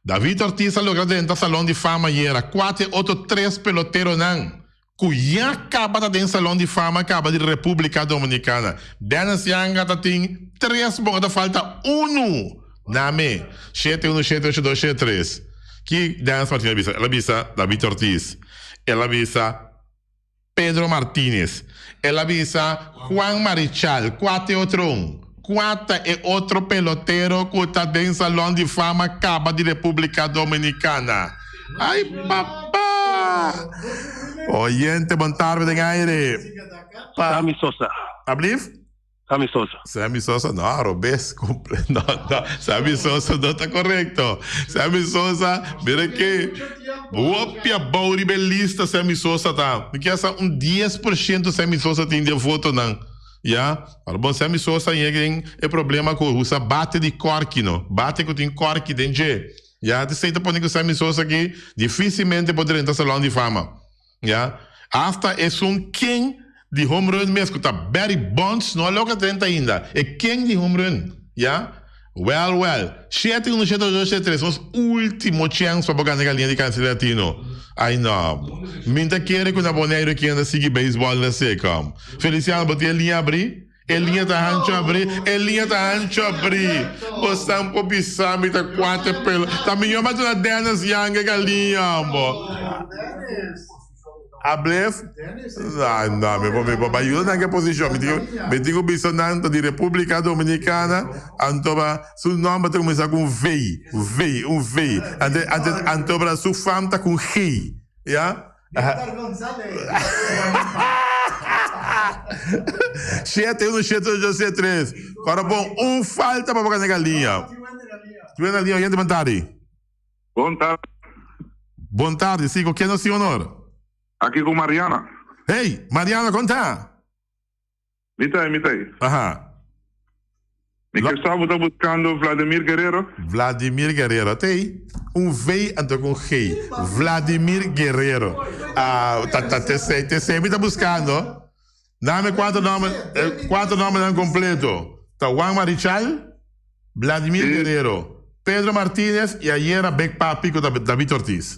David Ortiz a logra drenta Salon di Fama ayera. Kua ta e otro tres peloteronan ku ya kaba ta den Salon di Fama kaba di Republica Dominicana? Dennis Yanga ta tin tres bon, ta falta unu. Name, shete unu shete ocho dos shete tres. Ki Dennis Martinez a bisa? El a bisa David Ortiz. El a bisa Pedro Martinez. El a bisa Juan Marichal, Cua ta e otro un? Cua ta e otro pelotero cu ta den Salon di Fama caba di Republica Dominicana? Ay papa! Oyente, bon tarde den aire. Pa. Sammy Sosa. Ablief? Sammy Sosa. Sammy Sosa, no, robes cumple. No, no, Sammy Sosa no ta correcto. Sammy Sosa, mira que hopi abou riba e lista Sammy Sosa ta. Mi kier sa un 10% Sammy Sosa tin den fotonan. Ya, pero bon Sammy Sosa yega den e problema cu usa bate di corki no. Bate cu tin corki den dje. Ya, esey ta pone cu Sammy Sosa aki dificilmente por drenta Salon di Fama. Ya, hasta esun ken di home run mes ku ta Barry Bonds no a logra drenta ainda. E ken di home run, ya. Well, well. Shete uno, shete dos, shete tres. Nos ultimo chèns pa bo gana e galiña di Cancer Latino. Ai no. Mi ta kere ku na Boneiru ken ta sigui beisbòl na seka. Feliciano, bo tin e liña abrí? E liña ta hancho abrí, e liña ta hancho abrí. Bo san por bisa mi ta cuate pelo. Ta miñor pa duna Dennis Young e galiña, bo. Ablef? No, no, mi por, mi por bayuda nan ke posicion. Mi tin, mi tin cu bisa nan ta di Republica Dominicana, anto ba su nomber ta cuminsa cu un V, V, un V. Ante, ante, anto ba su fam ta cu un G, ya? Victor Gonzalez. Shete uno shete ocho shete tres. Ora bon un falta pa boca nega liña. Tiene na liña oyente bon tardi. Bon tardi. Bon tardi, si, con ken nos tin honor? Aki cu Mariana. Hey, Mariana, con ta? Mi ta ei, mi ta ei. Aha. Mi ke sa bo ta buskando Vladimir Guerrero. Vladimir Guerrero. Te ei. Un V anto ku un G. Vladimir Guerrero. Ah, ta ta te sei, te sei mi ta buskando. Dame kuater nòmber, kuater nòmbernan kompleto. Ta Juan Marichal, Vladimir Guerrero, Pedro Martinez i ayera Big Papi ku ta David Ortiz.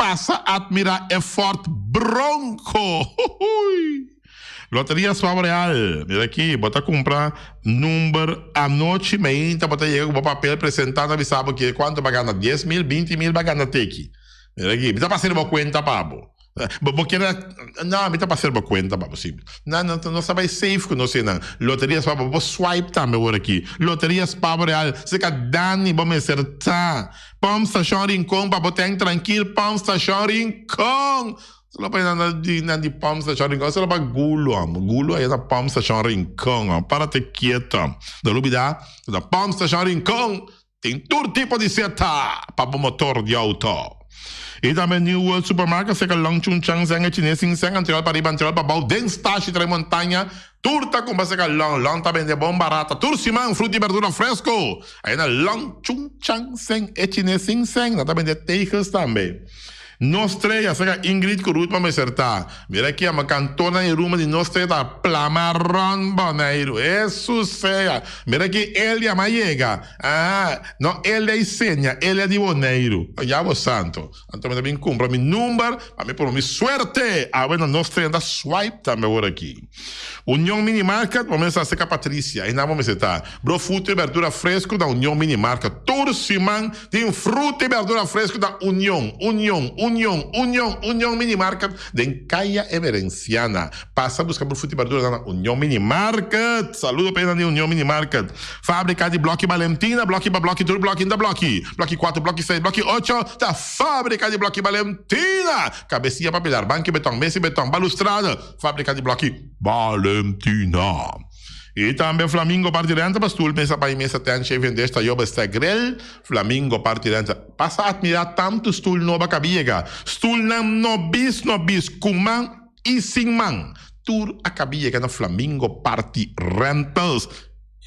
Pasa admira e Ford Bronco. Huhui. Loteria Suave Real. Mira aki, bo ta cumpra number anochi meinta bo ta yega cu bo papel presenta na bisa bo ke cuanto bo a gana, 10 mil, 20 mil bo a gana teki. Mira aki, mi ta pasa riba bo cuenta pa bo. Bo bo kier no, mi ta pasa riba bo cuenta pa bo si. No, no, nos ta bay safe cu nos esnan. Loteria Suave, bo por swipe tambe awor aki. Loteria Suave Real, cerca Dani bo mester ta. Pump Station Rincon pa bo ten trankil Pump Station Rincon. Solo pa nan di nan di Pump Station Rincon solo pa Gulo amo. Gulo aya na Pump Station Rincon amo. Párate quieto. No lubida na Pump Station Rincon tin tur tipo di seta pa bo motor di auto. Y tambe New World Supermarket cerca Long Chun Chang Zeng e Chines Sing Seng anterior pa riba anterior pa bou den Stashi Tres Montaña. Tur ta cumpra cerca Long. Long ta bende bon barata tur siman fruta y berdura fresco. Aya na Long Chun Chang Seng e Chines Sing Seng nan ta bende tegels tambe. Nos Strea cerca Ingrid cu Ruth pa mester ta. Mira aki ama cantornan y ruma di Nos Strea ta plama rond Boneiru. Hesus sea! Mira aki Elia ma yega. Ah, no Elia y Senia, Elia di Boneiru. Ya bo santo. Anto mi ta bin cumpra mi number pa mi pone mi suerte. Awe na Nos Strea ta swipe tambe awor aki. Union Mini Market, bo mester acerca Patricia. Einan bo mester ta. Bro fruta y berdura fresco na Union Mini Market. Tur siman tin fruta y berdura fresco na Union, Union, Union, Union, Union Mini Market den Caya Emerenciana. Pasa busca bo fruta y berdura na Union Mini Market. Saludo pa esnan di Union Mini Market. Fabrica di bloki Valentina, bloki pa bloki, tur bloki ta bloki. Bloki cuatro, bloki seis, bloki ocho ta Fabrica di bloki Valentina. Cabecia pa pilar, banki beton, mesa beton, balustrada. Fabrica di bloki Valentina. Y tambe Flamingo parti renta pa stoel, mesa pa y mesa tent, shave en dish, tayo bestek grill. Flamingo parti renta. Pasa admira tanto stoel noba ka biega. Stoelnan no bis no bis, cu man y sin man. Tur a ka biega na Flamingo Party Rentals.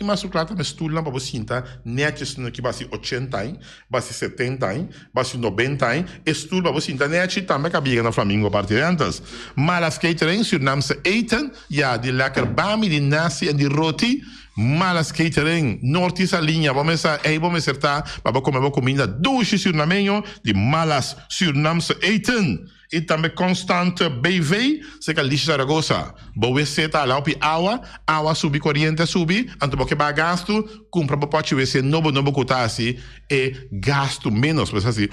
I mas su kla tambe stulnan pa bo sinta nèchi esnan ki basi ochenta añ, basi setenta añ, basi nobenta añ, e stul pa bo sinta nèchi tambe ka biega na Flamingo Party Rentals. Malas Catering, Surinaamse eten, ya di lekker bami, di nasi en di roti. Malas Catering, Norti Saliña, bo mester ey bo mester ta pa bo kome bo kuminda dushi Surinameño di Malas Surinaamse eten. I tambe Constant BV, serka Licia Zaragoza. Bo wc ta ala hopi awa, awa a subi, koriente a subi, anto bo ke baha gastu, kumpra bo pochi wc nobo nobo ku ta hasi e gastu ménos. Bo sa hasi,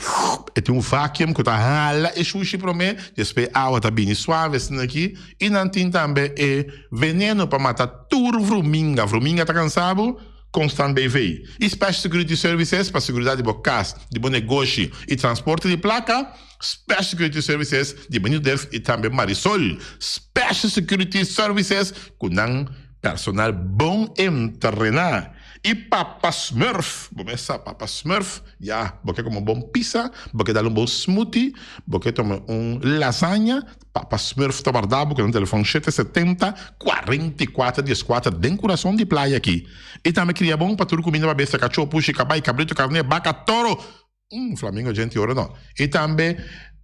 e tin un vacuum ku ta hala e shushi promé, despues e awa ta bini suave asina aki. I nan tin tambe e veneno pa mata tur vruminga. Vruminga ta kansa bo? Constant BV. I Special Security Services pa seguridat di bo kas, di bo negoshi i transporte di plaka. Special Security Services di Benito Delf y tambe Marisol Special Security Services cu nan personal bon entrena. Y Papa Smurf, bo mes sa Papa Smurf, ya, bo ke come un bon pizza, bo ke dal un bon smoothie, bo ke toma un lasagna, Papa Smurf ta warda bo cu nan telefon shete setenta, 44 dieskuater den curason di playa aki. Y tambe cria bon pa tur cuminda pa bestia, cacho, pushi, cabay, cabrito, carne, baca, toro, Un flamingo djenti oro no. I tambe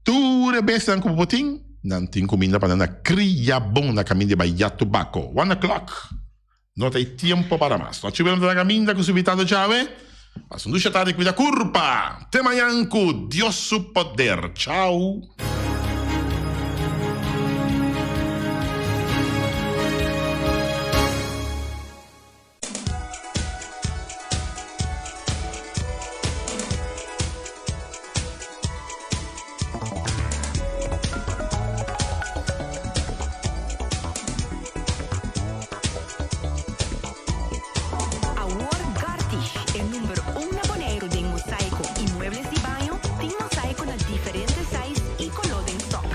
tur e bestianan ku bo por tin, nan tin kuminda pa nan na kria bon na kaminda di bai Yatubako. One o'clock. No ta e tiempo para mas. No chibi nan ta na kaminda ku su invitado djawe. Pasa un dusha tardi kuida kurpa. Te mañan ku Dios su poder. Chao. Awor Gartig, e number un na Boneiru den mosaiko i muebles di baño, tin mosaiko na diferente size i koló den stok.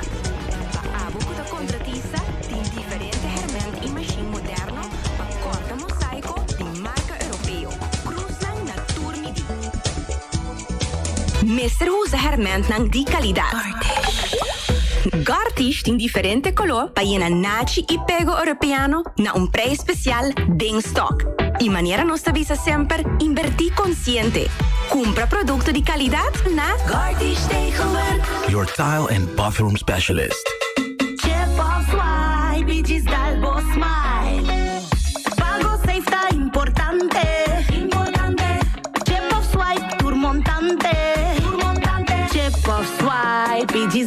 Pa abo ku ta kontratista, tin diferente hèrmènt i mashin moderno pa kòrta mosaiko di marka europeo, krusnan na tur midí. Mester usa hèrmèntnan di kalidat. Gartish tin diferente koló pa yena nachi i pego europeano na un preis spesial den stòk. I manera nos ta bisa semper, inbertí konsiente. Kumpra produkto di kalidat na Gartish Tegelwerk. Your tile and bathroom specialist. Chip of swipe y djis dal bo smile. Pago safe ta importante. Importante. Chip of swipe tur montante. Tur montante. Chip of swipe y djis.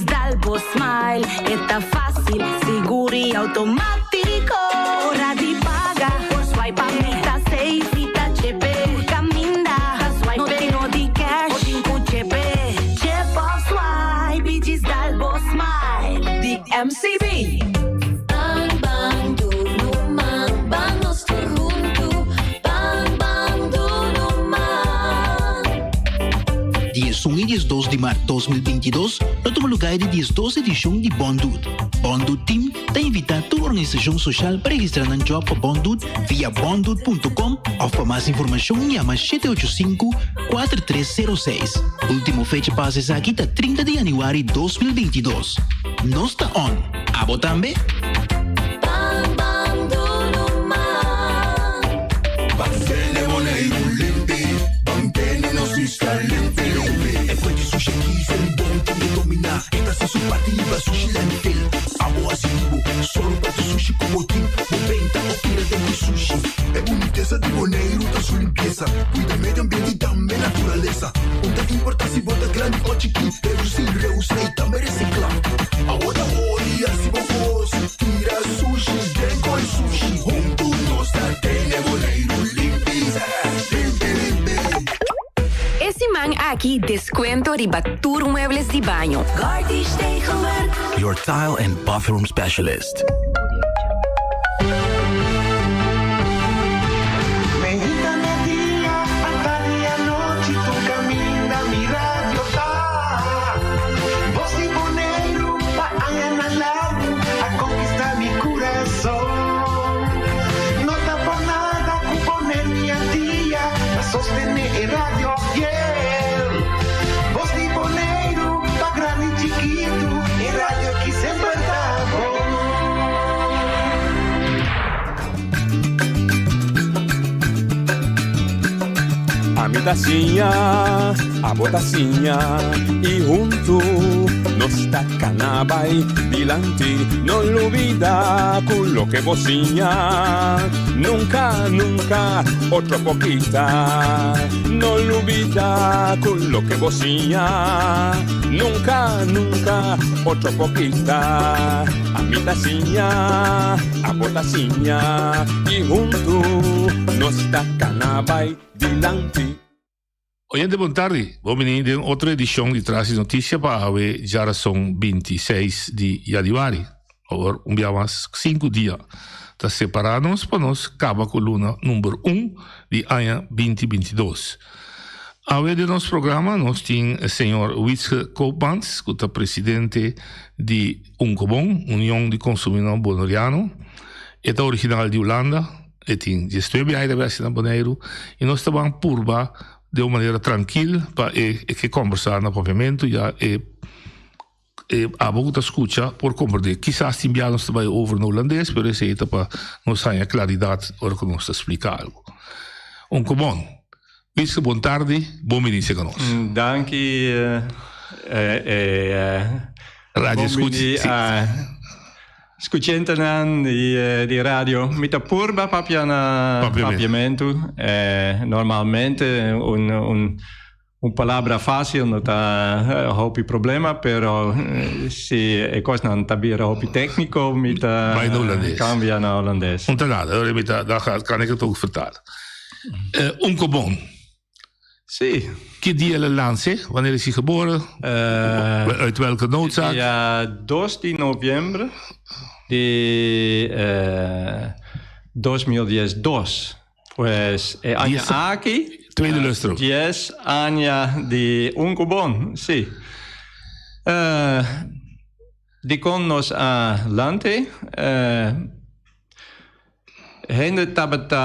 smile. E ta fásil, sigur i outomátiko. Ora di paga, por swipe pa mi ta safe i ta chepe. Tur kaminda, ta swipe, no tin no di cash, bo tin ku chepe. Chep òf swipe i djis dal bo smile. Di MCB. Ban ban dunu man, ban nos tur huntu. Ban ban dunu man. Diesun i diesdos di mart 2022 lo tuma lugá e di diesdos edishon di Bon Dut. Bon Dut Team ta invitá tur organisashon soshal pa registrá nan djòp pa Bon Dut via bondut.com òf pa mas informashon yama 785 4306. Último fecha pa hasi esaki ta 30 di yanüari 2022. Nos ta on! Abo tambe? Ban ban dunu man. Ban tene Boneiru limpi, ban tene nos isla limpi limpi. E fuente sushi aki ser bon tin e dominá, e ta hasi su parti riba sushi landfill. Abo hasi di bo, sòru pa tur sushi ku bo tin, bo benta o tira den di sushi. E bunitesa di Boneiru ta su limpiesa, kuida medio ambiente i tambe naturalesa. Un ta importá si bo ta grandi o chikí, redusí, reusá i tambe resiklá. Awo ta hori hasi bo kos, tira sushi den koi sushi. Huntu nos ta tene Boneiru limpi, limpi, limpi. E siman aki descuento riba tur muebles di baño. Gartish Tegelwerk. Your tile and bathroom specialist. Meinta, media, atardi i anochi tur kaminda mi radio ta. Bos di Boneiru pa añanan largu a konkistá mi kurason. No ta por nada ku Boneiru i Antia ta sostené e radio fiel. Bos di Boneiru pa grandi i chikitu, e radio ki semper ta bon. Ami ta siña, abo ta siña i huntu nos ta kana bai dilanti. No lubida ku loke bo siña nunka, nunka otro por kita. No lubida ku loke bo siña nunka, nunka otro por kita. Ami ta siña, abo ta siña i huntu nos ta kana bai dilanti. Oyente bon tardi, bon bini den otro edishon di Tras di Notisia pa awe djarason 26 di yanüari. Awor un bia mas sinku dia ta separá nos pa nos kaba ku luna number un di aña 2022. Awe den nos programa nos tin señor Wietske Koopmans ku ta presidente di Unkobon, Union di Konsumidó Boneriano. E ta original di Hulanda, e tin diesnuebe aña ta besi na Boneiru i nos ta ban purba den un manera trankil pa e ke kombersá na papiamentu ya e e abo ku ta skucha por komprendé. Kisas tin bia nos ta bai over na hulandes pero esei ta pa nos haña klaridat ora ku nos ta splika algu. Unkobon, Wietske bon tardi, bon bini serka nos. Danki Radio bon bini a skuchentenan di radio. Mi ta purba papia na papiamentu. Normalmente un Un palabra fácil no ta hopi problema, pero si e kosnan ta bira hopi técnico, mi ta Bai na holandés. cambia na holandés. Un ta nada, ora mi ta, dan ga, kan ik het ook vertalen. Eh, Unkobon. Sí. Ki dia el a lanse? Wanneer is hij geboren? Uit welke noodzaak? Dia 2 di noviember di eh, 2012. Pues e aña aki. Tweede lustro. Dies aña di Unkobon, si. Dikon nos a lante? Hende tabata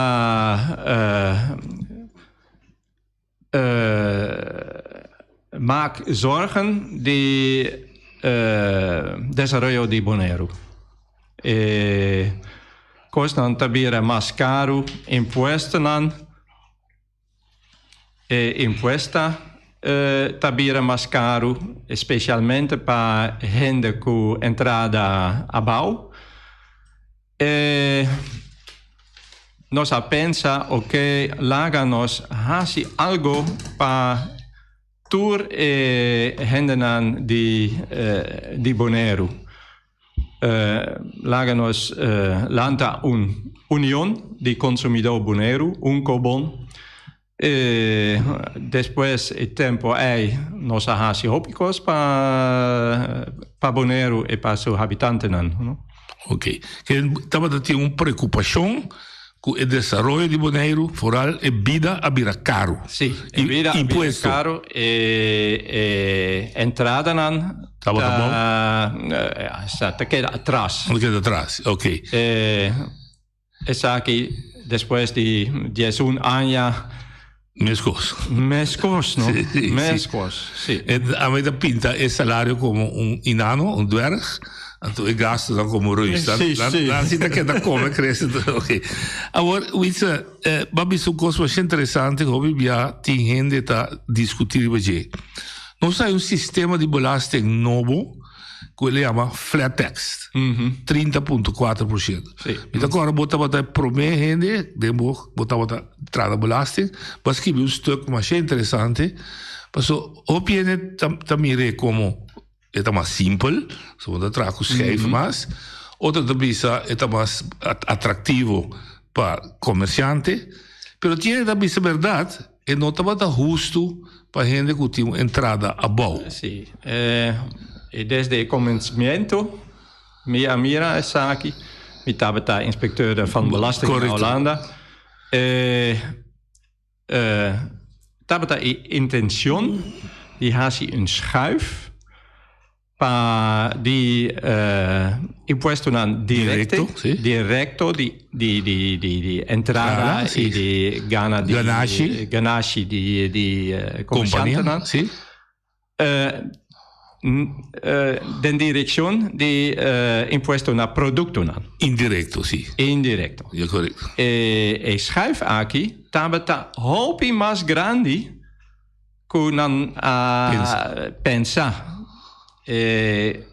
maak zorgen di desaroyo di Boneiru. E kosnan ta bira mas karu, impuestonan, e impuesta ta bira mas karu, espesialmente pa hende ku entrada abou. E nos a pensa, oke, laga nos hasi algo pa. Tur e hendenan di di Boneiru laga nos lanta un Union di Konsumidó Boneiru, Unkobon. E despues e tempo ei nos a hasi hopi kos pa pa Boneiru e pa su habitantenan. Ok. Ke tabata tin un preokupashon Ku e desaroyo di Boneiru, foral e bida a bira karu. Sí, e bida a bira karu, e e entradanan Tabata bon? Ta ta keda atras. Ta keda atras, ok. E esaki despues di diesun aña. Meskos. Meskos, no? Sí, sí, Meskos, sí. E a mi ta pinta e salario komo un inano, un dwerg, anto e gastonan komo reus. Dan, Sí, dan, sí. dan si ta keda kome, krese. Ok. Awor, Wietze, eh, bo a bisa un kos masha interesante ku hopi bia tin hende ta diskutí riba dje. Nos hay un sistema di belasting nobo ku e yama flat tax, 30.4%. Sí. Mi ta kòrda bo tabata e promé hende den bo, bo tabata traha na belasting, bo a skibi un stuk masha interesante, paso hopi hende ta ta mir'é komo e ta mas simpel, so bo ta traha ku schijf mas, otro ta bisa e ta mas atraktivo pa komersiante, pero tin hende ta bisa bèrdat E no tabata hustu pa hende ku tin un entrada abou. Sí, i desde e komensamentu mi a mira esaki. Mi tabata inspekteur van belasting na Holanda. Tabata e intencion di hasi un schuif Pa di impuestonan directo, directo di di di di di entrada y di gana di Ganashi. ganashi di di comerciantenan. Si. Den direccion di impuesto na productonan. Indirecto, si. Indirecto. Ja, correcto. E e schuif aki tabata hopi mas grandi Ku nan a pensa e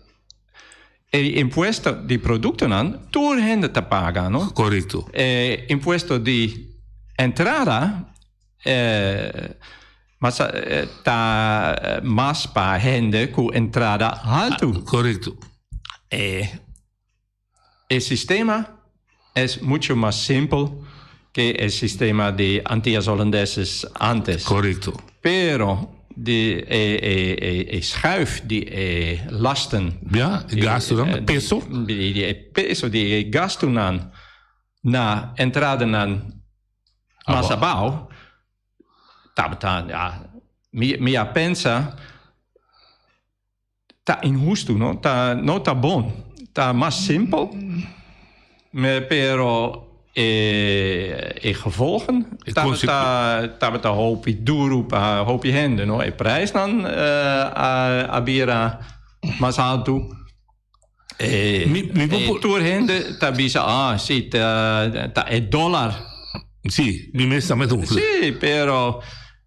e impuesto di produktonan tur hende ta paga, no? Korekto. E impuesto di entrada mas ta mas pa hende ku entrada haltu. Korekto. E E sistema es mucho mas simpel ke e sistema di Antillas Holandeses antes. Korekto. Pero di e e e e schuif di e lasten. Ja, e gastunan, e peso. Di di e peso di e gastunan na entradanan mas abou. Tabata, ja, mi mi a pensa. Ta inhustu, no? Ta no ta bon. Ta mas simpel, me pero e e gevolgen tabata tabata hopi duru pa hopi hende, no? E prijsnan a a bira mas haltu. E e tur hende ta bisa, ah, si, ta ta e dollar. Si, mi mes tambe ta usa. Si, pero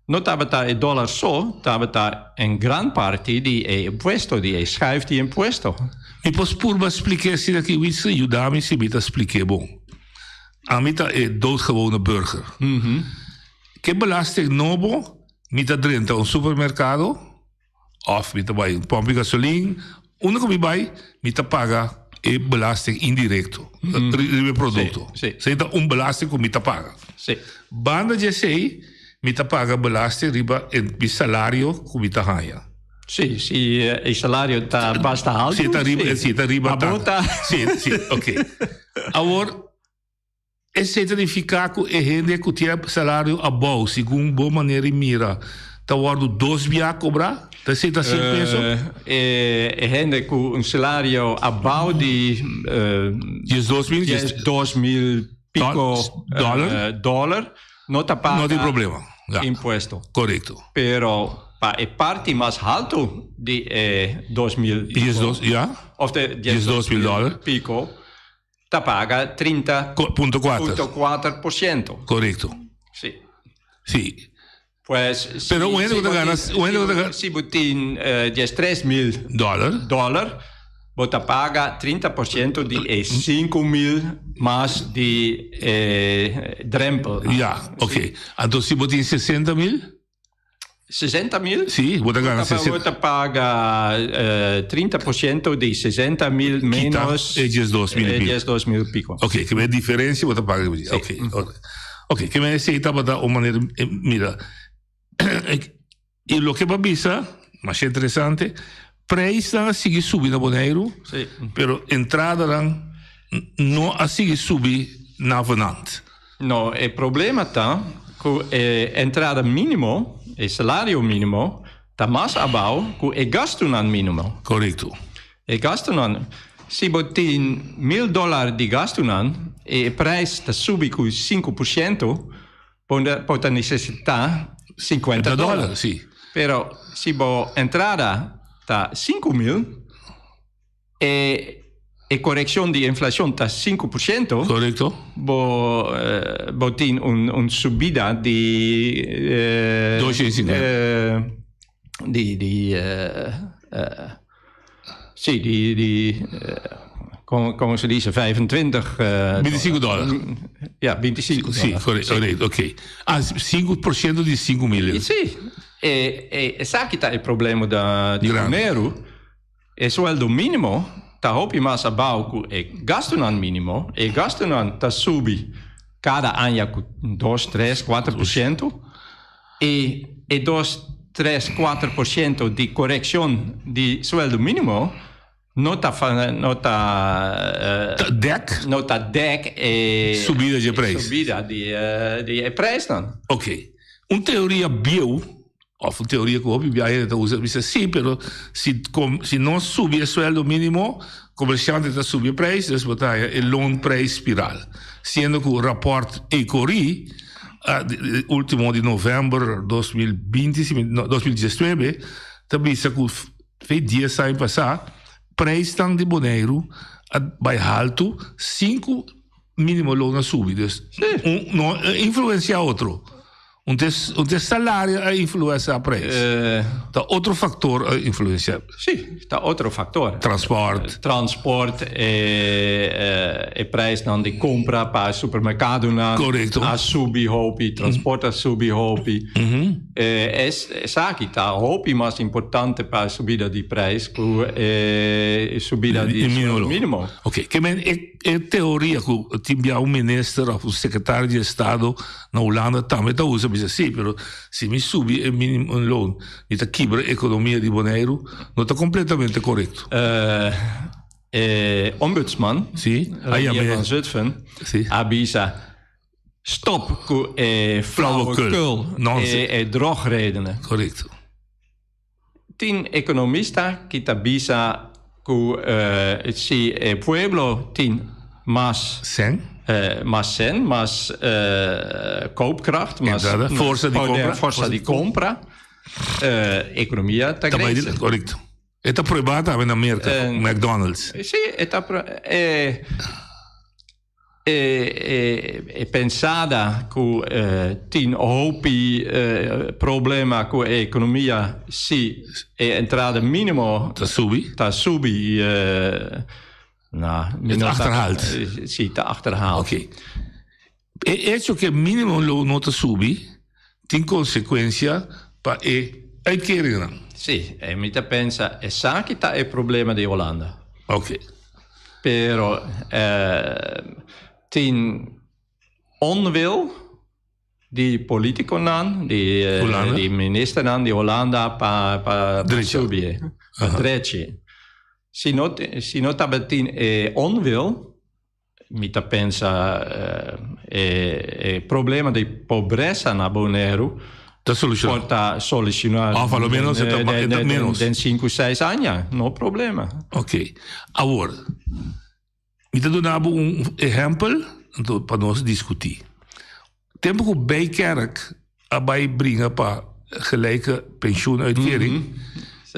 No tabata e dollar so, tabata en gran parti di e impuesto, di e schuif di impuesto. Mi por purba splik'é asina aki, Wietske, yuda mi si mi ta splik'é bon. Ami ta e doodgewone burger. Ke belasting nobo mi ta drenta un supermerkado Of mi ta bai un pompi gasolin, unda ku mi bai mi ta paga e belasting indirecto riba e produkto. Esei ta un belasting ku mi ta paga. Banda di esei mi ta paga belasting riba e mi salario ku mi ta haña. Sí, si e salario ta basta haltu. Si ta riba, si ta riba tantu. Sí, sí, ok. Awor. Esei ta nifiká ku e hende ku tin e salario abou, segun bo manera di mira, ta wòrdu dos bia kobrá? Ta esei ta sin peso? E hende ku un salario abou di 12.000 12.000 piko dòler no ta paga No tin problema. impuesto. Korekto. Pero pa e parti mas haltu di e 2.000 piko, òf de 12.000 piko, Ta paga 30 punto kuater por siento. Korekto. Si. Si. Pues, si, Pero un hende ku ta gana, un hende ku ta gana. Si bo tin 13.000 Dòler. Dòler, bo ta paga 30 por siento di e 5.000 mas di e drempel. Ja, oké. Anto si bo tin 60.000? 60 mil? Sí, bo ta gana 60. Bo ta paga 30% di 60 mil menos e 12 mil pico. 12 mil pico. Ok, ke men diferencia bo ta paga. Sí. Ok, ok. Ok, ke men esei tabata un manera, mira, y loke bo a bisa, masha interesante, prijsnan a sigui subi na Boneiru, sí. pero entradanan no a sigui subi navenant. No, e problema ta ku e entrada mínimo, e salario mínimo, ta mas abou ku e gastunan mínimo. Korekto. E gastunan, si bo tin mil dòlar di gastunan i e preis ta subi ku 5%, bo bo ta nesesitá 50 dòlar. Sí. Pero si bo entrada ta 5000, E e korekshon di inflashon ta 5%. Korekto. Bo bo tin un un subida di 250. Di di si di di kon kon se dice 25. 25 dòler. Ja, 25 dòler. Si, korekto, oké. Ah, 5% di 5 mil. Si. E e esaki ta e problema da di Boneiru. E sueldo mínimo ta hopi mas abou ku e gastunan mínimo. E gastunan ta subi kada aña ku dos, tres, 4%. I e dos, tres, 4% di korekshon di sueldo mínimo no ta no ta dèk no ta dèk e subida di e preis. Subida di e preisnan. Oké. Un teoria bieu Of un teoria ku hopi biaha ta usa bisa si, pero si si no subi e sueldo minimo, komersiante ta subi e preis, dus bo ta haya e loonprijsspiraal. Siendo ku raport Ecorie, ultimo di november 2020, si mi no, 2019, ta bisa ku fe 10 aña pasá, preisnan di Boneiru a bai haltu sin ku minimo loon a subi. Dus un no a influensia otro. Un te un te salario a influensia prijs. Ta otro factor a influensia. Sí, ta otro factor. Transport. Transport, e e prijsnan di compra pa supermercadonan. Correcto. A subi hopi, transport a subi hopi. Es esaki ta hopi mas importante pa subida di prijs ku e subida di sueldo minimo. Oké, ke men e e teoria ku tin bia un minister of un secretario di estado Na Hulanda tambe ta usa bisa si, pero si mi subi e minimumloon mi ta kibra ekonomia di Boneiru, no ta kompletamente korekto. E ombudsman, Si, a Reinier yam'é. van Zutphen, Si. a bisa stop ku e Flauwekul. flauwekul, Nonsense. e drogredenen. Korekto. Tin ekonomista ki ta bisa ku si e pueblo tin mas Sen. Mas sen, mas koopkracht, mas Entrada, forsa di poder, kompra. forsa di kompra, ekonomia ta Ta bai krese. Korekto. E ta pruebá tambe na Merka, McDonald's. Si, e ta e. E pensada ku tin hopi problema ku e ekonomia si e entrada minimo ta subi, ta subi na E ta achterhaald. Si, ta achterhaald. Oké. E echo ku e minimo loon no ta subi tin konsekuensia pa e uitkeringnan. Si, e mi ta pensa esaki ta e problema di Holanda. Oké. Pero tin onwil di politiconan, di di ministernan di Holanda pa pa subi, pa drechi. Si no si no tabatin e onwil, mi ta pensa e problema di pobresa na Boneiru ta soluciona. Por ta soluciona. Of a lo menos e ta menos. Den sinku, seis aña, no problema. Ok. Awor, mi ta duna bo un ehempel anto pa nos diskutí. Tempu ku Bijkerk a bai bringa pa gelijke pensioenuitkering,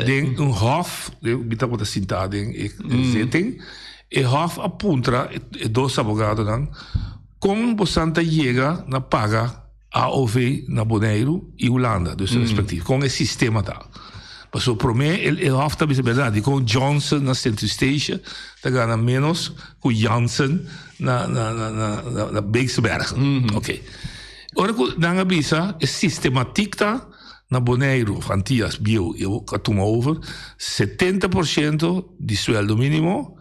den un hof, mi tabata sintá den e zitting, e hof a puntra e dos abogadonan kon bosan ta yega na paga AOV na Boneiru i Hulanda, dus respectief, kon e sistema ta. Pasobra promé e hof ta bisa berdad, dikon Johnson na Sint Eustatius ta gana ménos ku Jansen na na na na na Beekse Bergen. Oké. Ora ku nan a bisa e sistematiek ta. Na Boneiru, of Antias bieu i a tuma over, 70% di sueldo mínimo,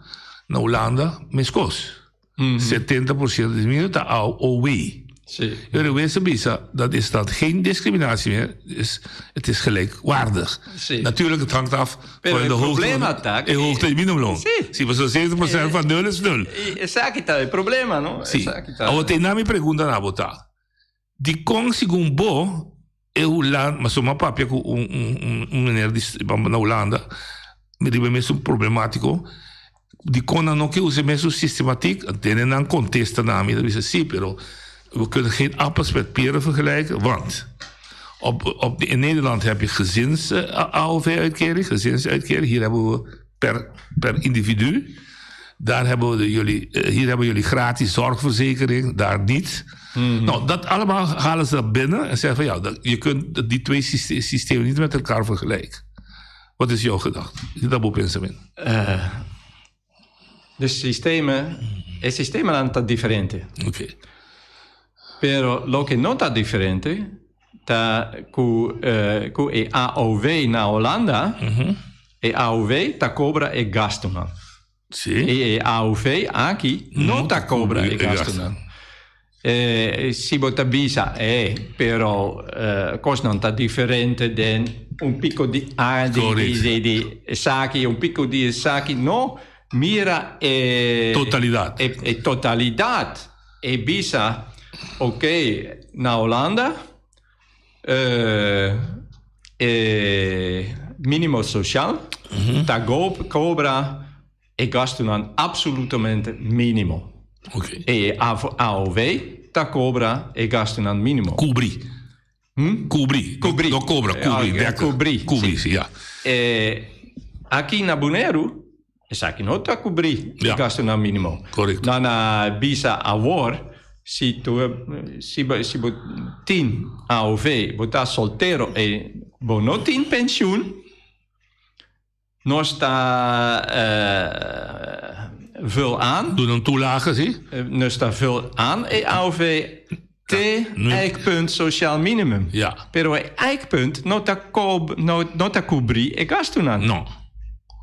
na Hulanda meskos. 70% di mínimo ta AOW. Sí. Pero we bisa, dat is dat geen discriminatie meer, is, het is gelijkwaardig. Sí. Natuurlijk, het hangt af Pero van de e hoogte problema van, ta de hoogte di minimumloon. Sí. Si, maar zo'n 70% van nul is nul. Esaki ta e problema, no? Sí. Esaki ta. Awor te na mi pregunta na bo ta. Di kon segun bo e Hulanda, ma so m'a papia ku un un un un meneer di na Hulanda, mi riba e mesun problemátiko, di kon nan no ke usa e mesun sistematiek, tene nan kontesta na mi, nan bisa si, pero we kunnen geen appels met peren vergelijken, want op, op, in Nederland heb je gezins AOV-uitkering, gezinsuitkering, hier hebben we per, per individu. Daar hebben we de jullie, hier hebben jullie gratis zorgverzekering, daar niet. Nou, dat allemaal halen ze dat binnen en zeggen van ja, dat, je kunt die twee systemen niet met elkaar vergelijken. Wat is jouw gedachte? Dat bo pensa men? De systemen, e sistemanan ta diferente. Oké. Pero loke no ta diferente ta ku ku e AOW na Holanda, e AOW ta kobra e gastunan. Sí. E e AOV aki no ta kobra e gastunan. Si bo ta bisa, eh, pero kosnan ta diferente den un piko di a di di di di esaki, un piko di esaki. No, mira e Totalidat. E, e totalidat. E bisa, oké, na Holanda e minimo sosial ta kobra e gastunan absolutamente minimo. Oké. E AOW ta kobra e gastunan minimo. Kubri. Hm? Kubri. Kubri. No kobra, kubri. Ja, Dekker. kubri. Kubri, si, ja. Aki na Boneiru, esaki no ta kubri e Ja. gastunan minimo. Korekto. Nan a bisa awor, si tu, si bo, si bo tin AOV, bo ta soltero e bo no tin pensioen, Nos ta vul aan. Doen een toelage, zie? Nos ta vul aan e AOV te ijkpunt sociaal minimum. Ja. Pero e ijkpunt no ta kob, no, no ta kubri e gastunan. No.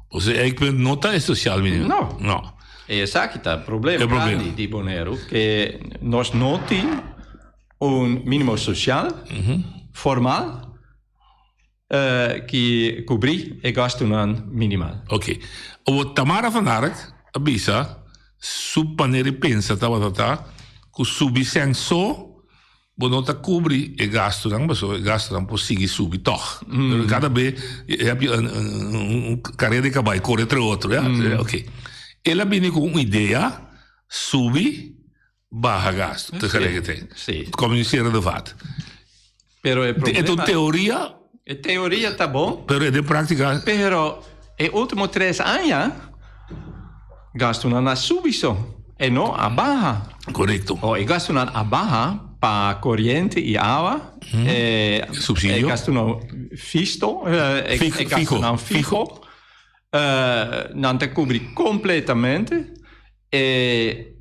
Dus e ijkpunt no ta e sociaal minimum. No. No. E esaki ta problema E problema. grandi di Boneiru, ke nos no tin un minimo social formal Ki kubrí e gastunan minimal. Oké. Awor Tamara van Ark a bisa su manera di pensa tabata ta ku subi sèn so bo no ta kubri e gastunan pasobra e gastunan por sigui subi tòg. Pero kada be heb je un un karera di kabai kore entre otro ya. Oké. El a bini ku un idea subi baha gastu tegelijkertijd. Sí. Communicerende vat. Pero e problema... E teoria... E teoria ta bon. Pero den práctica... Pero e último tres aña gastunan a subi so e no a baha. Correcto. O e gastunan a baha pa coriente y awa. E, Subsidio. E gastunan fisto. E, Fijo, e gastunan fijo. fijo. Nan ta cubri completamente. E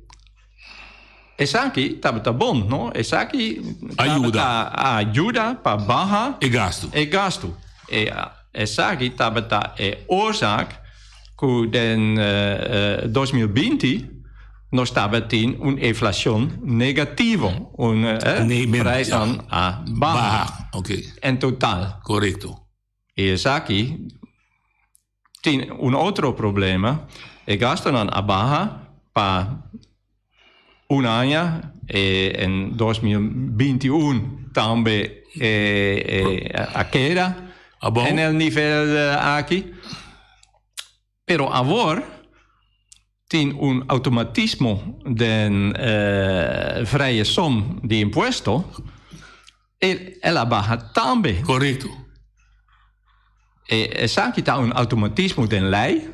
esaki tabata bon, no? Esaki Ayuda. tabata ayuda pa baha E gastu. e gastu. E esaki tabata e oorzaak ku den 2020 nos tabatin un inflacion negativo, un Nee, min, prijsnan ja. a baha. Baha, oké. En totaal. Correcto. E esaki Tin un otro problema, e gastonan a baha pa un aña e en 2021 tambe e a keda en el nivel aki. Pero awor tin un automatismo den vrije som di impuesto, el a baha tambe. Correcto. E esaki ta un automatismo den lei,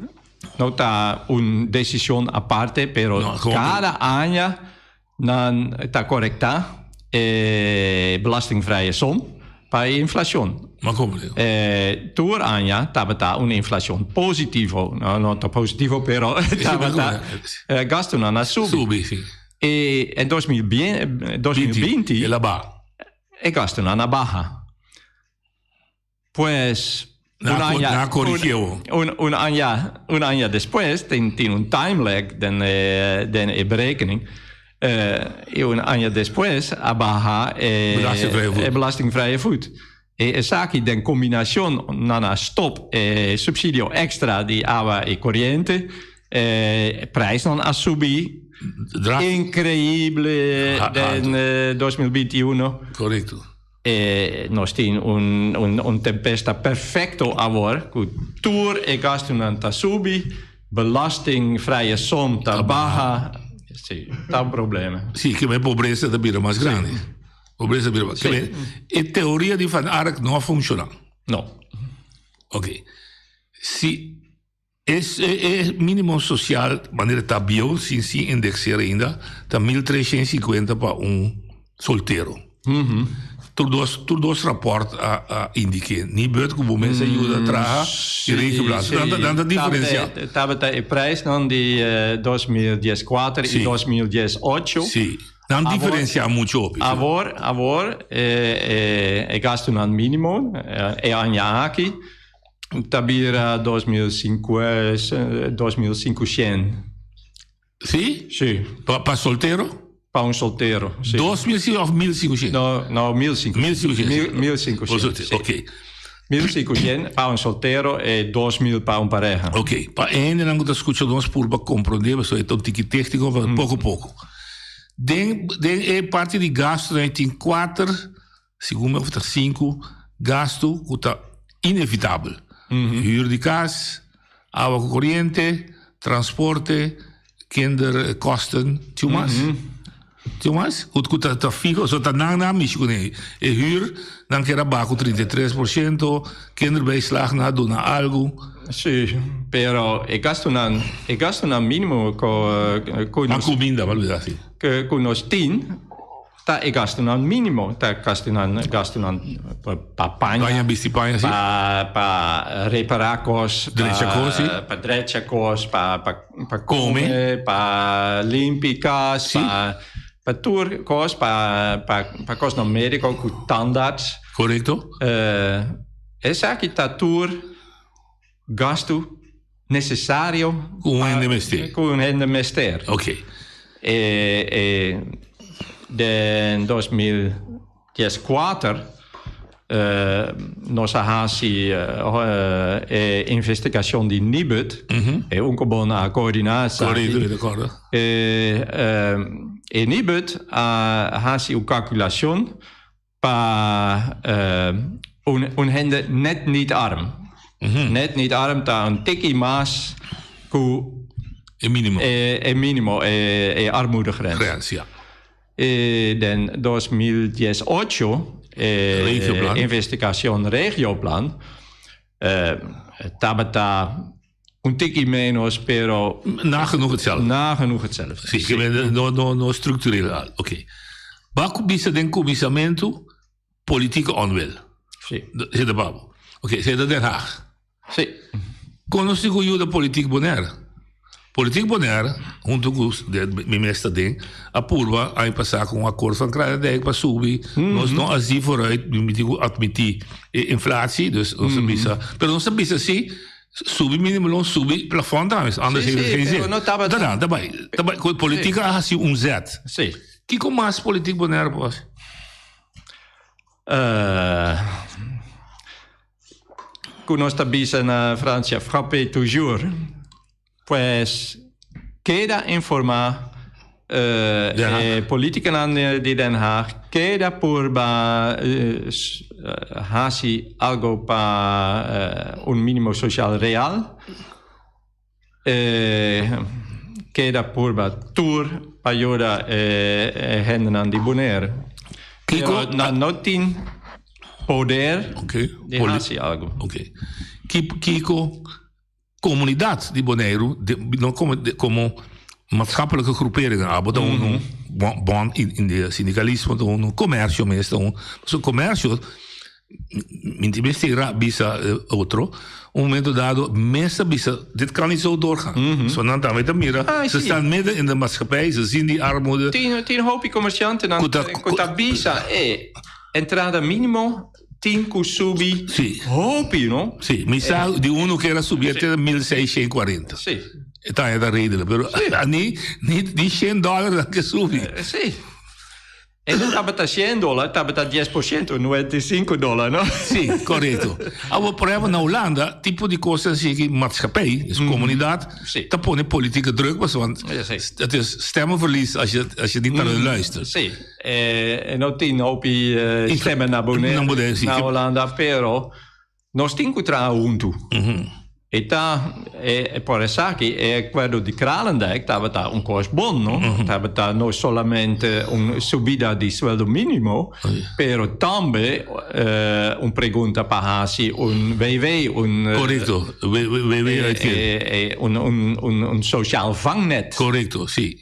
no ta un decision aparte, pero No, gewoon cada aña nan ta corecta e belastingvrije som pa e inflacion. Maar kom maar. Tur aña tabata un inflacion positivo, no, no ta positivo, pero tabata gastonan a subi. Subi, si. E en 2020 El a baha. E gastonan a baha. Pues un aña, un, un, aña, un aña despues, tin, tin un time lag den, eh, den e berekening. Uh, un aña despues a baha eh, belastingvrije voet. Eh, belastingvrije voet. E esaki den kombinashon nan a stop e subsidio extra di awa i koriente, e prijsnan a subi inkreible den 2021. Korekto. E nos tin un un tempesta perfekto awor ku tur e gastunan ta subi, belastingvrije som ta baha. Si, ta un problema. Si, ke men pobresa ta bira mas grandi. Pobresa bira mas. Sí. E teoria di Van Ark no a funciona. No. Ok. Si es, e, e mínimo social, manera ta bio, sin sin indexeer ainda, ta 1350 pa un soltero. Mm -hmm. Tur dos, tur dos rapport a, a indique. Ni beurt ku bo mensen mm, ayuda traha sí, i regioplan. Sí. Dan, dan ta diferencia. Tabata e prijsnan di eh, 2014 sí. i 2018. Sí. Nan diferencia mucho hopi. Awor, awor e, e, e gastunan mínimo, e aña aki, ta bira 2500, 2500. Sí? Sí. Pa, pa soltero? Pa un soltero, sí. 2500 of 1500? No, no, 1500. 1500. Sí. Ok. 1500 pa un soltero y 2000 pa un pareha. Ok, pa e hendenan ku ta skucha nos purba komprondé, pasobra e ta un tiki tékniko, pero poko poko. Den den e parti di gastunan tin kuater, segun mi of ta sinku, gastu ku ta inevitabel. Hür di kas, awa ku koriente, transporte, kinderkosten, tin mas? Tin mas? Ku ku ta ta fiho, so ta nan nan mishi kuné. E hür nan kier a baha ku 33%, kinderbijslag nan a duna algu. Sí, pero e gastunan, e gastunan mínimo ku ku Nan nos kuminda, b'a lubida si. ku ku nos tin ta e gastunan mínimo, ta gastunan gastunan pa paña, Paña, bisti paña, si. pa pa repará kos, Drecha kos, si. pa drecha kos, pa pa pa Kome. kome, pa limpi kas, Si. pa pa tur kos, pa pa pa kosnan médiko ku tandarts. Korekto. Eh, esaki ta tur gastu nesesario Ku un hende mester. ku un hende mester. Ok. E, e, den 2014 eh, nos a hasi eh, e investigashon di Nibud, e Unkobon a koordiná esaki. Korekto, mi ta kòrda. E, eh, e Nibud a hasi un kalkulashon Pa un un hende net niet arm. Net niet arm ta un tikkie mas ku E minimo. E, e minimo, e, e armoedegrens. Grens, ja. E den 2018 e Regioplan. investigacion regioplan eh, tabata un tikkie menos, pero Nagenoeg hetzelfde. Nagenoeg hetzelfde. Sí, ke men no, no, no structureel al. Oké. Ba ku bisa den kuminsamentu politieke onwil. Sí. Zit de babo. Oké, zit de Den Haag. Sí. Kon nos tin ku yuda Politiek Bonaire? Politiek Bonaire, huntu ku de mi minister den, a purba aña pasá ku un akord van Kralendijk pa subi. Nos no a zi vooruit, mi tin ku atmití e inflatie, dus nos a bisa. Pero nos a bisa sí, Subi minimumloon, subi plafond tambe, anders Sí, heeft het sí, geen pero zin. no tabata- Ta, ta bai, ta bai. Ku Politiek a hasi un zet. Sí. Kiko mas politiek Bonaire por hasi? Eh, ku nos ta bisa na Francia, frappez toujours. Pues keda informá Den Haag. e politikanan di Den Haag, keda purba hasi algo pa un minimo sosial real, keda purba tur pa yuda e hendenan di Bonaire. Kiko- Pero nan no tin poder di hasi algo. Oké. Kiko Komunidat di Boneiru, no komo komo maatschappelijke groeperingen, abo ta unu bond in de sindikalismo ta unu, komersio mes ta un. Pasobra komersio, mi tin mester ra bisa otro, un momento dado mes ta bisa dit kan niet zo doorgaan. So nan tambe ta mira, ze staan midden in de maatschappij, ze zien die armoede. Tin tin hopi komersiantenan Ku ta ku ta bisa e entrada minimo. Tin ku subi hopi, no? Sí, mi sa di uno ku era subi te 1640. Sí. E ta ta redelijk, pero ni ni ni 100 dòler nan ke subi. Sí. E no tabata 100 dòler, tabata 10%, 95 dòler, no? Sí, korekto. Awor, por ehempel, na Hulanda, tipo di kos así ki maatschappij, dus komunidat, ta pone politieke druk, pasobra want het is stemmenverlies als je, als je niet naar hun luistert. Sí. E no tin hopi stemmen na Bonaire, na Holanda, pero nos tin ku traha huntu. E ta, e por esaki e akuerdo di Kralendijk tabata un kos bon, no? Tabata no solamente un subida di sueldo minimo, pero tambe un pregunta pa hasi un WW, un Korekto, WW uitkering. Un, un, un sociaal vangnet. Korekto, si.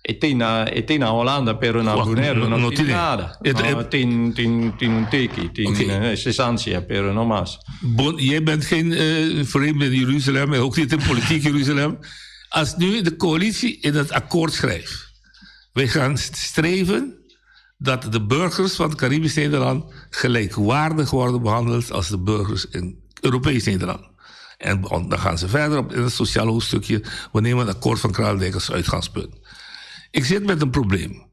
E tin na, e tin na Holanda, pero na Bonaire no, no tin nada. No, tin, tin, tin un tiki, tin okay. cesantia, pero no mas. Bon, jij bent geen uh, vreemde in Jeruzalem en ook niet in politiek Jeruzalem. Als nu de coalitie in het akkoord schrijft, wij gaan streven dat de burgers van het Caribisch Nederland gelijkwaardig worden behandeld als de burgers in Europees Nederland. En dan gaan ze verder op in het sociale hoofdstukje. We nemen het akkoord van Kralendijk als uitgangspunt. Ik zit met een probleem.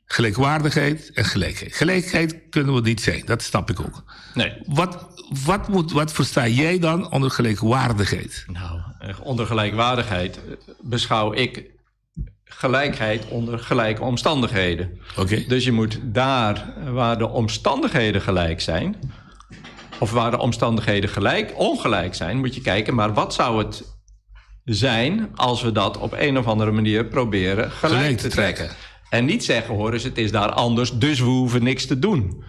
Gelijkwaardigheid en gelijkheid. Gelijkheid kunnen we niet zijn, dat snap ik ook. Nee. Wat, wat, moet, wat versta jij dan onder gelijkwaardigheid? Nou, onder gelijkwaardigheid beschouw ik gelijkheid onder gelijke omstandigheden. Oké. Dus je moet daar waar de omstandigheden gelijk zijn, of waar de omstandigheden gelijk, ongelijk zijn, moet je kijken, maar wat zou het zijn als we dat op een of andere manier proberen gelijk, gelijk te trekken? trekken. En niet zeggen, hoor eens, het is daar anders, dus we hoeven niks te doen.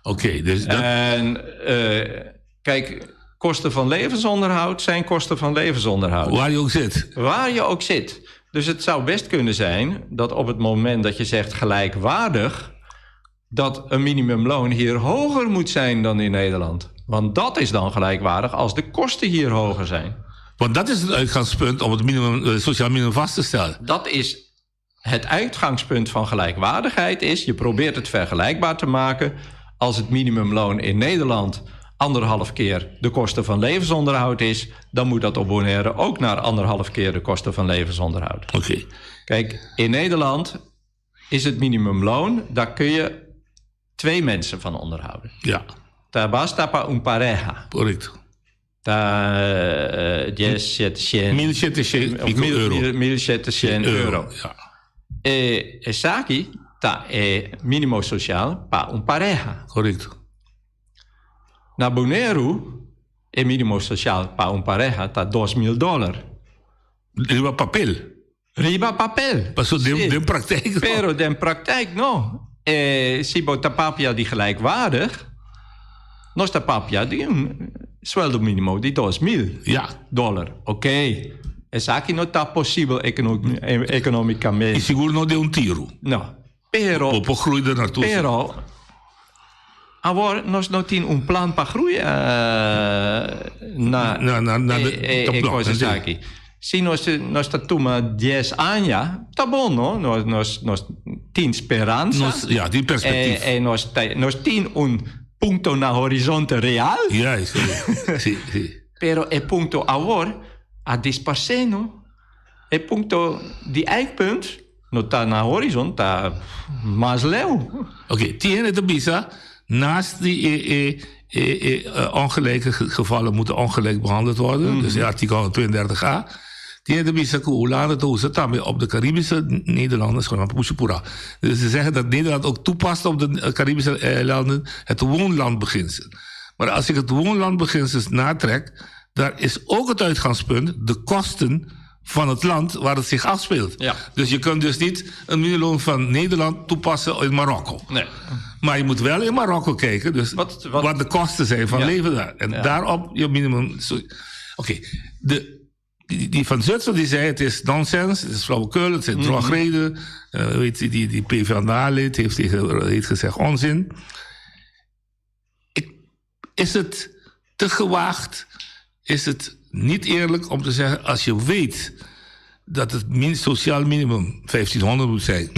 Oké, dus dat... En uh, kijk, kosten van levensonderhoud zijn kosten van levensonderhoud. Waar je ook zit. Waar je ook zit. Dus het zou best kunnen zijn dat op het moment dat je zegt gelijkwaardig, dat een minimumloon hier hoger moet zijn dan in Nederland. Want dat is dan gelijkwaardig als de kosten hier hoger zijn. Want dat is het uitgangspunt om het minimum, eh, sociaal minimum vast te stellen. Dat is het uitgangspunt van gelijkwaardigheid is, je probeert het vergelijkbaar te maken. Als het minimumloon in Nederland anderhalf keer de kosten van levensonderhoud is, dan moet dat op Bonaire ook naar anderhalf keer de kosten van levensonderhoud. Oké. Kijk, in Nederland is het minimumloon, daar kun je twee mensen van onderhouden. Ja. Ta basta pa un pareja. Correcto. Ta uh, 1700 euro. 1700 euro. Ja. E, esaki ta e minimo social pa un pareja. Correcto. Na Boneiru e minimo social pa un pareja ta 2000 dollar. Riba papel. Riba papel. Paso den, sí. den praktijk no. Pero den praktijk no. Eh, si bo ta papia di gelijkwaardig, nos ta papia di un sueldo minimo di 2000 ja. dollar. Oké. Okay. Esaki no ta posibel economicamente. Y sigur no den un tiro. No. Pero. Bo por groei er naartoe. Pero awor nos no tin un plan pa groei na na na na de e, e, e cosas aki. Si nos nos ta tuma 10 aña, ta bon, no? Nos nos nos tin speransa. Nos, ja, tin perspectief. E, e nos, nos tin un punto na horizonte real. Ja, sí, sí, sí. Pero e punto awor a disparcé, no? E punto di eikpunt no ta na horizon, ta mas leu. Oké, tin hende ta bisa, naast die e, e, e, e eh, ongelijke gevallen moeten ongelijk behandeld worden, mm -hmm. dus in artikel 132a, tin hende ta bisa ku Hulanda ta usa tambe op de Caribische Nederlanders, gewoon pura. Dus ze zeggen dat Nederland ook toepast op de eh, Caribische eilanden het woonlandbeginsel. Maar als ik het woonlandbeginsel natrek, daar is ook het uitgangspunt de kosten van het land waar het zich afspeelt. Ja. Dus je kunt dus niet een minimumloon van Nederland toepassen in Marokko. Nee. Maar je moet wel in Marokko kijken, dus wat, wat, wat de kosten zijn van ja. leven daar. En ja. daarop je minimum. Oké, okay. de die, die van Zutphen die zei het is nonsens, het is flauwekul, het zijn mm -hmm. drogreden. Uh, weet je, die, die PvdA-lid heeft, heeft gezegd onzin. Ik, is het te gewaagd? Is het niet eerlijk om te zeggen, als je weet dat het min, sociaal minimum 1500 moet zijn.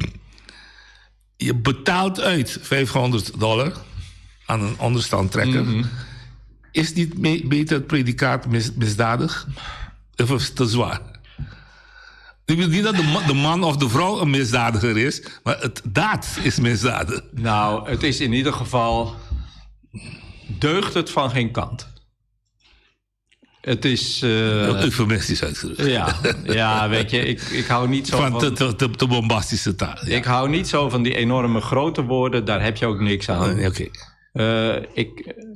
Je betaalt uit 500 dollar. aan een onderstand trekken. Mhm. Is niet beter het predicaat misdadig? Of is het te zwaar? Ik bedoel niet dat de man of de vrouw een misdadiger is, maar het daad is misdadig. Nou, het is in ieder geval. Deugt het van geen kant. Het is. Eufemistisch uitgedrukt. Ja, ja, weet je, ik hou niet zo van. Van te bombastische taal. Ja. Ik hou niet zo van die enorme grote woorden, daar heb je ook niks aan. Nee, oké.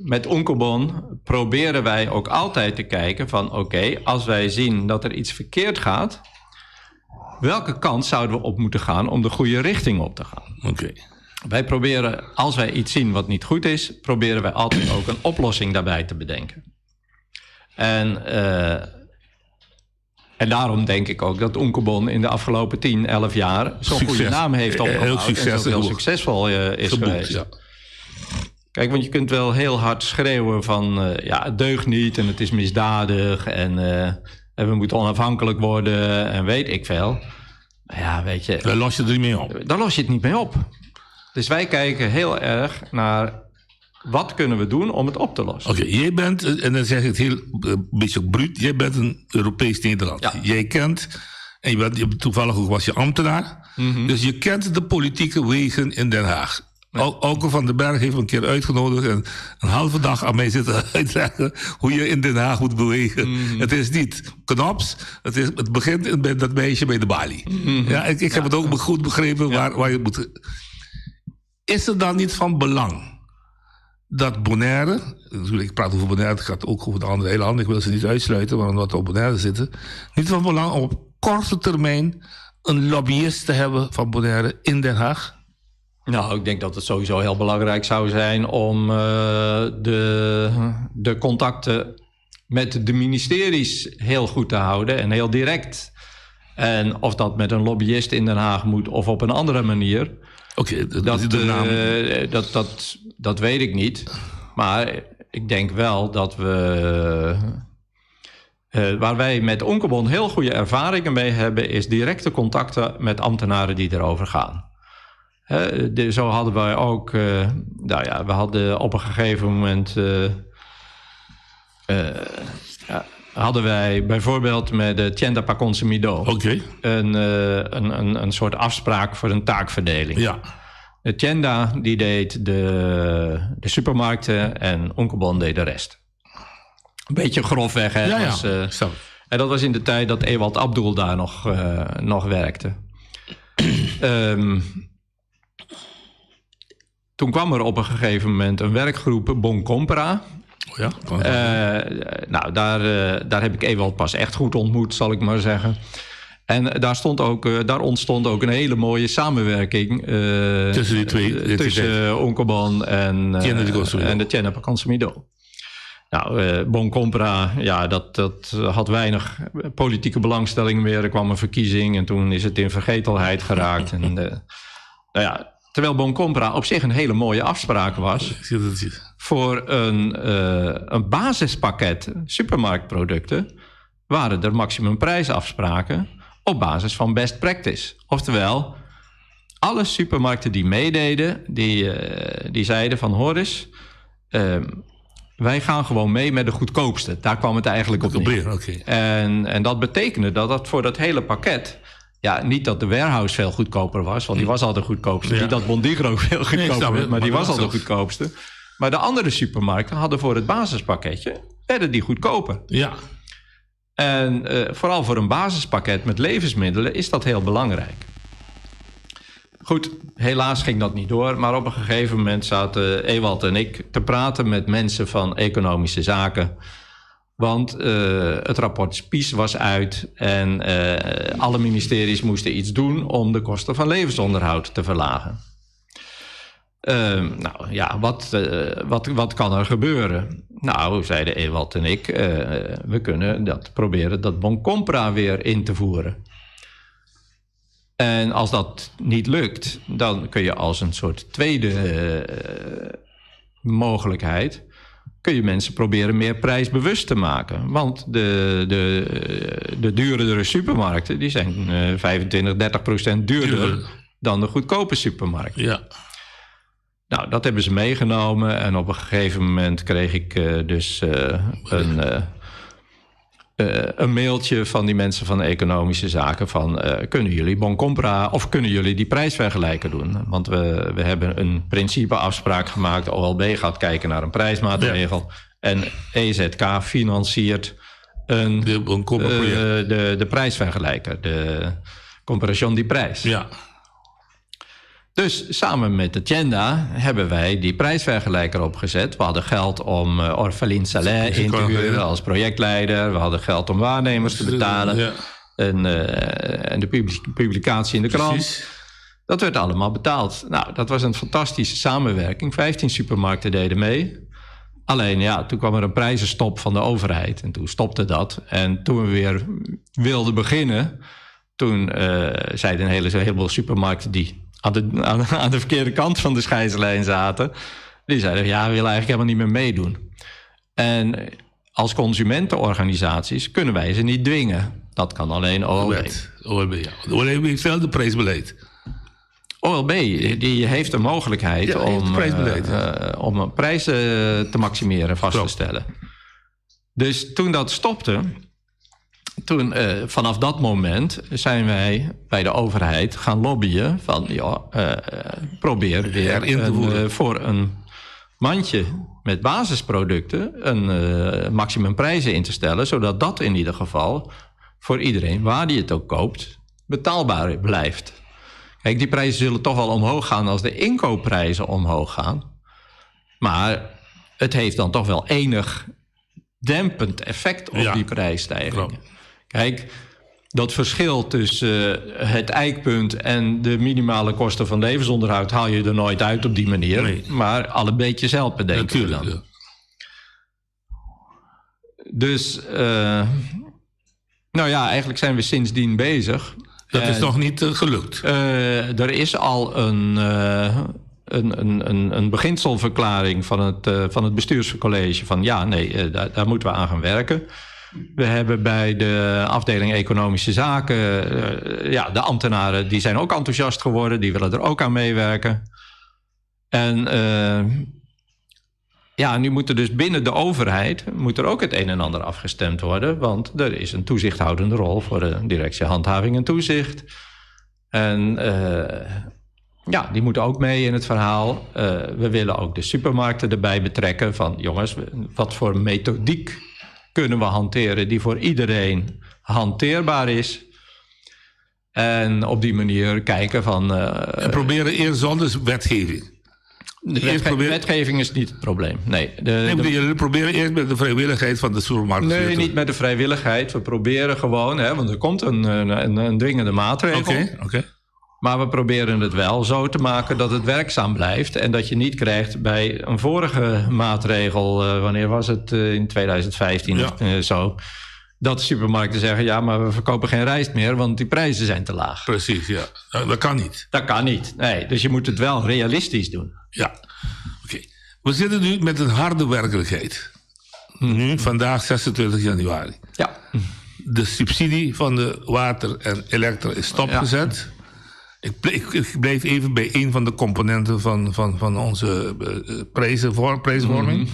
Met Unkobon proberen wij ook altijd te kijken van oké, als wij zien dat er iets verkeerd gaat, welke kant zouden we op moeten gaan om de goede richting op te gaan? Oké. Wij proberen, als wij iets zien wat niet goed is, proberen wij altijd ook een oplossing daarbij te bedenken. En daarom denk ik ook dat Unkobon in de afgelopen 10, 11 jaar zo'n goede Succes. naam heeft Heel opgebouwd. succes- en zoveel succesvol is Geboekt, geweest. ja. Kijk, want je kunt wel heel hard schreeuwen van ja, het deugt niet en het is misdadig en we moeten onafhankelijk worden en weet ik veel. Maar ja, weet je. Daar los je het niet mee op. Daar los je het niet mee op. Dus wij kijken heel erg naar wat kunnen we doen om het op te lossen. Oké, jij bent, en dan zeg ik het heel een beetje bruut, jij bent een Europees Nederland. Jij kent, en je bent, je, toevallig ook was je ambtenaar, dus je kent de politieke wegen in Den Haag. Auke van den Berg heeft me een keer uitgenodigd en een halve dag aan mij zitten uitleggen hoe je in Den Haag moet bewegen. Het is niet knops, het begint bij dat meisje bij de balie. Ja, ik heb het ook goed begrepen waar je moet. Is het dan niet van belang dat Bonaire, natuurlijk, ik praat over Bonaire, het gaat ook over de andere eilanden, ik wil ze niet uitsluiten, maar omdat we op Bonaire zitten, niet van belang om op korte termijn een lobbyist te hebben van Bonaire in Den Haag? Nou, ik denk dat het sowieso heel belangrijk zou zijn om de contacten met de ministeries heel goed te houden en heel direct. En of dat met een lobbyist in Den Haag moet of op een andere manier. Oké, dat, de naam. dat weet ik niet. Maar ik denk wel dat we. Waar wij met Unkobon heel goede ervaringen mee hebben, is directe contacten met ambtenaren die erover gaan. Zo hadden wij ook, nou ja, we hadden op een gegeven moment, hadden wij bijvoorbeeld met de Tienda pa Consumidor een soort afspraak voor een taakverdeling. Ja. De Tienda die deed de supermarkten en Unkobon deed de rest. Een beetje grofweg, hè? Ja, ja. Was, en dat was in de tijd dat Ewald Abdul daar nog werkte. Toen kwam er op een gegeven moment een werkgroep Boncompra. Oh ja, nou, daar heb ik Ewald pas echt goed ontmoet, zal ik maar zeggen. En daar ontstond ook een hele mooie samenwerking. Tussen die twee. Tussen Unkobon en de Tienda pa Consumidor. Nou, Boncompra, ja, dat had weinig politieke belangstelling meer. Er kwam een verkiezing en toen is het in vergetelheid geraakt. En, nou ja, terwijl Boncompra op zich een hele mooie afspraak was voor een basispakket supermarktproducten waren er maximumprijsafspraken op basis van best practice. Oftewel, alle supermarkten die meededen, die zeiden van hoor eens, wij gaan gewoon mee met de goedkoopste. Daar kwam het eigenlijk op neer. Okay. En dat betekende dat voor dat hele pakket, ja, niet dat de warehouse veel goedkoper was, want die was al de goedkoopste. Ja. Niet dat Bondigro veel goedkoper was, maar die was al de goedkoopste. Maar de andere supermarkten hadden voor het basispakketje, werden die goedkoper. Ja. En vooral voor een basispakket met levensmiddelen is dat heel belangrijk. Goed, helaas ging dat niet door. Maar op een gegeven moment zaten Ewald en ik te praten met mensen van economische zaken. Want het rapport Spies was uit en alle ministeries moesten iets doen om de kosten van levensonderhoud te verlagen. Nou ja, wat kan er gebeuren? Nou, zeiden Ewald en ik, we kunnen dat proberen dat Boncompra weer in te voeren. En als dat niet lukt, dan kun je als een soort tweede mogelijkheid, kun je mensen proberen meer prijsbewust te maken. Want de duurdere supermarkten, die zijn 25, 30% duurder dan de goedkope supermarkten. Ja. Nou, dat hebben ze meegenomen en op een gegeven moment kreeg ik dus een mailtje van die mensen van Economische Zaken van kunnen jullie Boncompra of kunnen jullie die prijsvergelijker doen? Want we hebben een principeafspraak gemaakt. OLB gaat kijken naar een prijsmaatregel. En EZK financiert een, de, de prijsvergelijker, de Comparación die prijs. Ja. Dus samen met de Tienda hebben wij die prijsvergelijker opgezet. We hadden geld om Orphelin Saleh in te huren als projectleider. We hadden geld om waarnemers te betalen. Ja. En de publicatie in de krant. Dat werd allemaal betaald. Nou, dat was een fantastische samenwerking. 15 supermarkten deden mee. Alleen ja, toen kwam er een prijzenstop van de overheid. En toen stopte dat. En toen we weer wilden beginnen, toen zeiden een heleboel supermarkten die aan de verkeerde kant van de scheidslijn zaten, die zeiden: ja, we willen eigenlijk helemaal niet meer meedoen. En als consumentenorganisaties kunnen wij ze niet dwingen. Dat kan alleen OLB. OLB, ja. De OLB heeft wel de prijsbeleid. OLB die heeft de mogelijkheid Ja, heeft om, prijsbeleid. om prijzen te maximeren, vast te stellen. Dus toen dat stopte, vanaf dat moment zijn wij bij de overheid gaan lobbyen van ja, probeer weer in te voeren. voor een mandje met basisproducten een maximumprijzen in te stellen, zodat dat in ieder geval voor iedereen, waar die het ook koopt, betaalbaar blijft. Kijk, die prijzen zullen toch wel omhoog gaan als de inkoopprijzen omhoog gaan. Maar het heeft dan toch wel enig dempend effect op die prijsstijgingen. Kijk, dat verschil tussen het ijkpunt en de minimale kosten van levensonderhoud haal je er nooit uit op die manier. Maar alle beetjes helpen, denk ik dan. Dus, nou ja, eigenlijk zijn we sindsdien bezig. Dat is En, nog niet gelukt. Er is al een beginselverklaring van het bestuurscollege van ja, nee, daar moeten we aan gaan werken. We hebben bij de afdeling Economische Zaken, ja, de ambtenaren die zijn ook enthousiast geworden, die willen er ook aan meewerken. En ja, nu moet er dus binnen de overheid moet er ook het een en ander afgestemd worden. Want er is een toezichthoudende rol voor de directie Handhaving en Toezicht. En ja, die moeten ook mee in het verhaal. We willen ook de supermarkten erbij betrekken. Van jongens, wat voor methodiek kunnen we hanteren die voor iedereen hanteerbaar is? En op die manier kijken van. En proberen eerst zonder wetgeving. De wetgeving is niet het probleem. Nee, Nee, maar jullie proberen eerst met de vrijwilligheid van de supermarkt. Nee, niet met de vrijwilligheid. We proberen gewoon, hè, want er komt een dwingende maatregel. Oké. Maar we proberen het wel zo te maken dat het werkzaam blijft. En dat je niet krijgt bij een vorige maatregel, wanneer was het? In 2015 of zo. Dat supermarkten zeggen: ja, maar we verkopen geen rijst meer, want die prijzen zijn te laag. Precies, ja. Dat kan niet. Dat kan niet. Nee, dus je moet het wel realistisch doen. Ja, oké. We zitten nu met een harde werkelijkheid. Nu, vandaag 26 januari. De subsidie van de water en elektra is stopgezet. Ik blijf even bij een van de componenten van onze prijsvorming.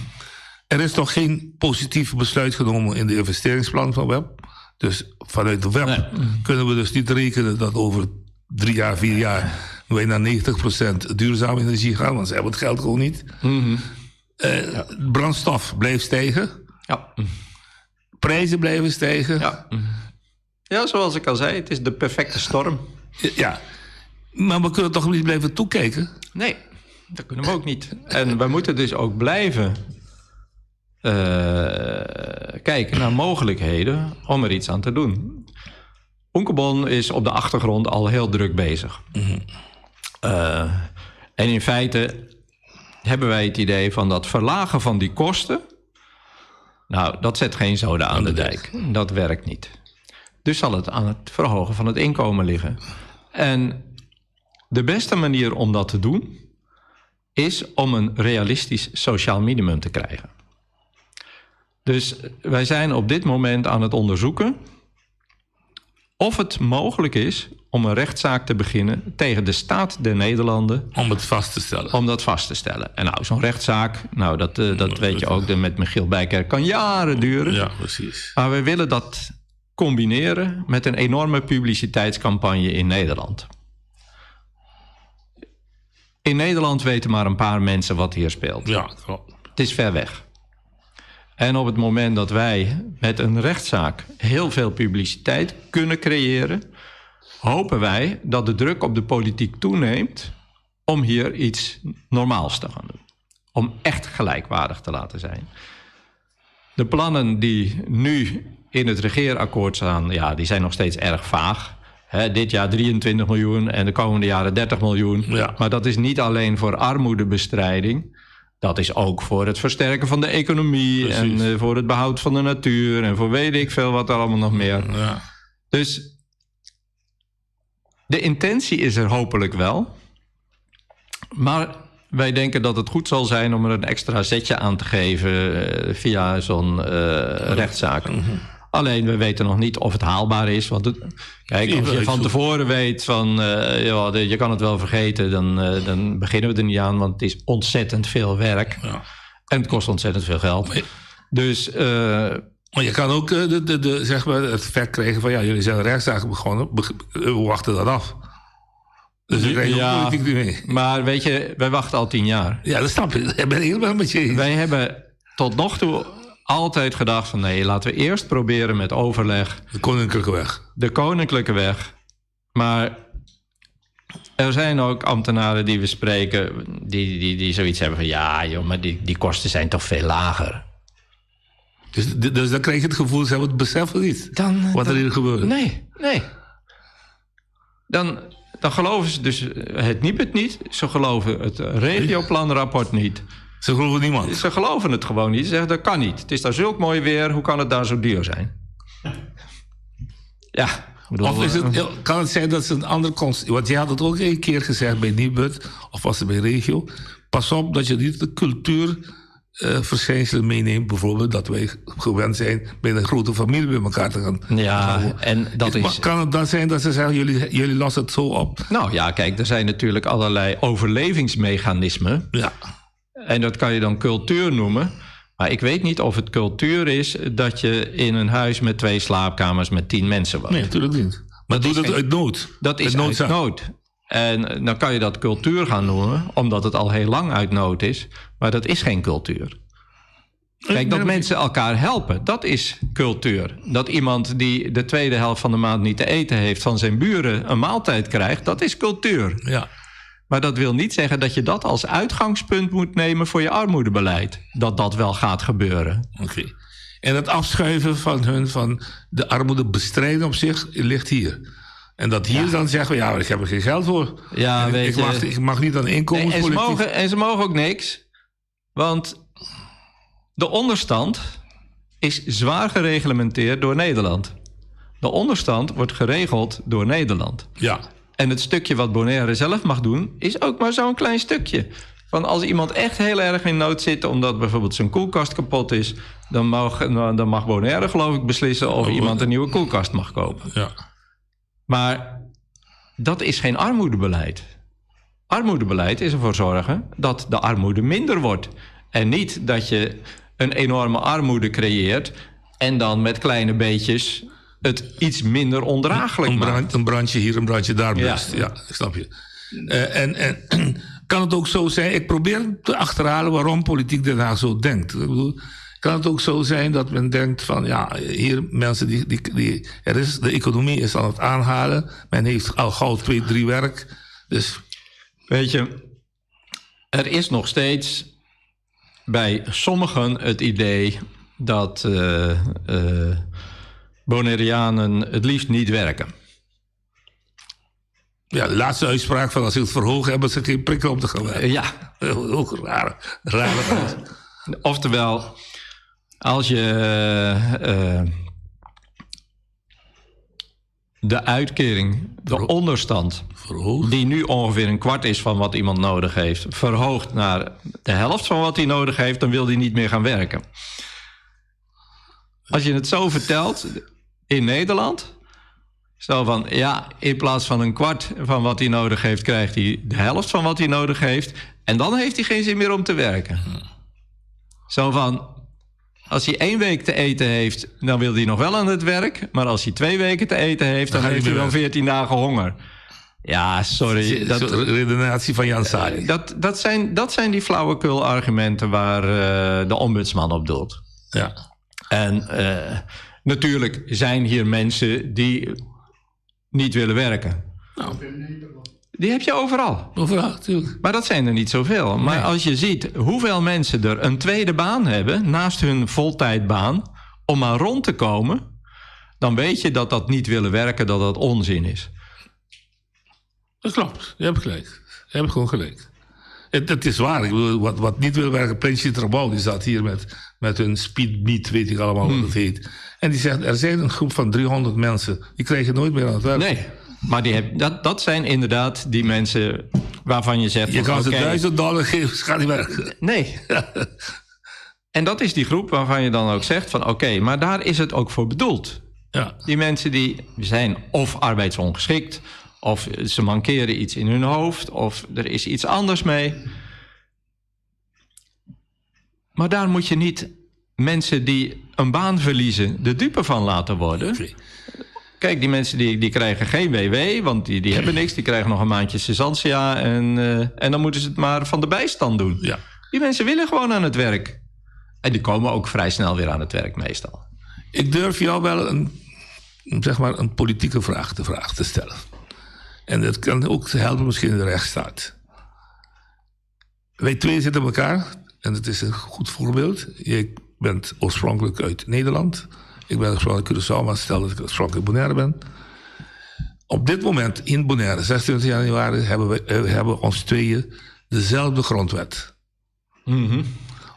Er is nog geen positief besluit genomen in de investeringsplan van WEB. Dus vanuit de WEB kunnen we dus niet rekenen dat over 3 jaar, 4 jaar wij naar 90% duurzame energie gaan, want ze hebben het geld gewoon niet. Brandstof blijft stijgen. Prijzen blijven stijgen. Ja, zoals ik al zei, het is de perfecte storm. Ja, maar we kunnen toch niet blijven toekijken? Nee, dat kunnen we ook niet. En we moeten dus ook blijven kijken naar mogelijkheden om er iets aan te doen. Unkobon is op de achtergrond al heel druk bezig. En in feite hebben wij het idee van dat verlagen van die kosten. Nou, dat zet geen zoden aan de dijk. Dat werkt niet. Dus zal het aan het verhogen van het inkomen liggen. En de beste manier om dat te doen is om een realistisch sociaal minimum te krijgen. Dus wij zijn op dit moment aan het onderzoeken of het mogelijk is om een rechtszaak te beginnen tegen de staat der Nederlanden. Om het vast te stellen. Om dat vast te stellen. En nou, zo'n rechtszaak, nou, dat, eh, dat weet je ook, de, met Michiel Bijkerk kan jaren duren. Ja, precies. Maar we willen dat combineren met een enorme publiciteitscampagne in Nederland. In Nederland weten maar een paar mensen wat hier speelt. Ja, klopt. Het is ver weg. En op het moment dat wij met een rechtszaak heel veel publiciteit kunnen creëren, hopen wij dat de druk op de politiek toeneemt om hier iets normaals te gaan doen. Om echt gelijkwaardig te laten zijn. De plannen die nu in het regeerakkoord staan, ja, die zijn nog steeds erg vaag. Hè, dit jaar 23 miljoen en de komende jaren 30 miljoen. Maar dat is niet alleen voor armoedebestrijding. Dat is ook voor het versterken van de economie en eh, voor het behoud van de natuur en voor weet ik veel wat er allemaal nog meer. Dus de intentie is er hopelijk wel. Maar wij denken dat het goed zal zijn om er een extra zetje aan te geven eh, via zo'n eh, rechtszaak. Alleen we weten nog niet of het haalbaar is. Want het, kijk, als je van tevoren weet van eh, ja, de- je kan het wel vergeten, dan, eh, dan beginnen we er niet aan, want het is ontzettend veel werk. En het kost ontzettend veel geld. Dus. eh, Maar je kan ook eh, de, de, de, zeg maar, het effect krijgen van ja, jullie zijn een rechtszaak begonnen, we wachten dat af. Dus we krijgen ook politiek niet mee. Maar weet je, wij wachten al tien jaar. Ja, dat snap ik. Ik ben het helemaal met je eens. Wij hebben tot nog toe altijd gedacht van nee, laten we eerst proberen met overleg. De koninklijke weg. De koninklijke weg. Maar er zijn ook ambtenaren die we spreken die, die, die zoiets hebben van ja, joh, maar die, die kosten zijn toch veel lager. Dus, dus dan krijg je het gevoel, ze hebben het besef niet wat er hier gebeurt. Nee, nee. Dan, dan geloven ze dus het Nibud niet. Ze geloven het regioplanrapport niet. Ze geloven niemand. Ze geloven het gewoon niet. Ze zeggen dat kan niet. Het is daar zulk mooi weer, hoe kan het daar zo duur zijn? Ja. ik bedoel, Of is het, eh, kan het zijn dat ze een ander concept... Want jij had het ook een keer gezegd bij Nibud, of was het bij Regio. Pas op dat je niet de cultuurverschijnselen meeneemt. Bijvoorbeeld dat wij gewend zijn bij een grote familie bij elkaar te gaan. Ja, en dat Maar is... Kan het dan zijn dat ze zeggen, jullie, jullie lossen het zo op? Nou ja, kijk, er zijn natuurlijk allerlei overlevingsmechanismen. Ja. En dat kan je dan cultuur noemen. Maar ik weet niet of het cultuur is dat je in een huis met twee slaapkamers met tien mensen woont. Nee, natuurlijk niet. Maar doe is dat geen- uit nood. Dat is Uit uit noodzaak. nood. En eh, dan kan je dat cultuur gaan noemen, omdat het al heel lang uit nood is. Maar dat is geen cultuur. Kijk, dat mensen elkaar helpen, dat is cultuur. Dat iemand die de tweede helft van de maand niet te eten heeft... van zijn buren een maaltijd krijgt, dat is cultuur. Ja. Maar dat wil niet zeggen dat je dat als uitgangspunt moet nemen... voor je armoedebeleid. Dat dat wel gaat gebeuren. Oké. En het afschuiven van hun, van de armoede bestrijden op zich, ligt hier. En dat hier dan zeggen we, ja, ik heb er geen geld voor. Ja, En ik, weet ik, je. mag, ik mag niet aan Nee, en, ze inkomenspolitiek. mogen, en ze mogen ook niks. Want de onderstand is zwaar gereglementeerd door Nederland. De onderstand wordt geregeld door Nederland. Ja. En het stukje wat Bonaire zelf mag doen, is ook maar zo'n klein stukje. Van als iemand echt heel erg in nood zit, omdat bijvoorbeeld zijn koelkast kapot is, dan mag, dan mag Bonaire, geloof ik, beslissen of iemand een nieuwe koelkast mag kopen. Ja. Maar dat is geen armoedebeleid. Armoedebeleid is ervoor zorgen dat de armoede minder wordt. En niet dat je een enorme armoede creëert en dan met kleine beetjes het iets minder ondraaglijk een, maakt. brand, een brandje hier, een brandje daar Ja. blust. Ja, ik snap je. Eh, en, en kan het ook zo zijn, ik probeer te achterhalen waarom politiek Den Haag zo denkt. Ik bedoel, kan het ook zo zijn dat men denkt van ja, hier mensen die, die, die er is, de economie is aan het aanhalen. Men heeft al gauw twee, drie werk. Dus Weet je, er is nog steeds bij sommigen het idee dat eh eh, Bonaireanen het liefst niet werken. ja, de laatste uitspraak van als ze het verhogen hebben ze geen prikkel om te gaan werken. Ja. Ook raar. Rare Oftewel, als je eh, de uitkering, de onderstand, die nu ongeveer een kwart is van wat iemand nodig heeft, verhoogt naar de helft van wat hij nodig heeft, dan wil hij niet meer gaan werken. Als je het zo vertelt, in Nederland Zo van, ja, in plaats van een kwart van wat hij nodig heeft, krijgt hij de helft van wat hij nodig heeft. En dan heeft hij geen zin meer om te werken. Zo van, als hij één week te eten heeft, dan wil hij nog wel aan het werk. Maar als hij twee weken te eten heeft, dan, Dan gaat hij heeft hij weer wel 14 dagen honger. Ja, sorry. Dat, redenatie van Jan Sali. Dat zijn die flauwekul argumenten waar de ombudsman op doelt. Ja. En natuurlijk zijn hier mensen die niet willen werken. Die heb je overal. Overal, natuurlijk. Maar dat zijn er niet zoveel. Maar als je ziet hoeveel mensen er een tweede baan hebben naast hun voltijdbaan om maar rond te komen, dan weet je dat dat niet willen werken, dat dat onzin is. Dat klopt, je hebt gelijk. Je hebt gewoon gelijk. Het is waar. Ik bedoel, wat niet wil werken, Prinsje Trabal, die zat hier met hun speed meet, weet ik allemaal wat het heet. En die zegt, er zijn een groep van 300 mensen, die krijgen nooit meer aan het werk. Nee, maar die heb, dat zijn inderdaad die mensen waarvan je zegt... Je van, kan ze oké, $1000 geven, ze gaan niet werken. Nee. En dat is die groep waarvan je dan ook zegt van... oké, maar daar is het ook voor bedoeld. Ja. Die mensen die zijn of arbeidsongeschikt... of ze mankeren iets in hun hoofd... of er is iets anders mee. Maar daar moet je niet mensen die een baan verliezen... de dupe van laten worden. Kijk, die mensen die krijgen geen WW, want die hebben niks. Die krijgen nog een maandje Cesantia en dan moeten ze het maar van de bijstand doen. Ja. Die mensen willen gewoon aan het werk. En die komen ook vrij snel weer aan het werk meestal. Ik durf jou wel een, zeg maar, een politieke vraag te stellen. En dat kan ook helpen misschien in de rechtsstaat. Wij twee zitten elkaar, en dat is een goed voorbeeld. Jij bent oorspronkelijk uit Nederland. Ik ben oorspronkelijk Curaçao, maar stel dat ik oorspronkelijk Bonaire ben. Op dit moment in Bonaire, 26 januari, hebben ons tweeën dezelfde grondwet.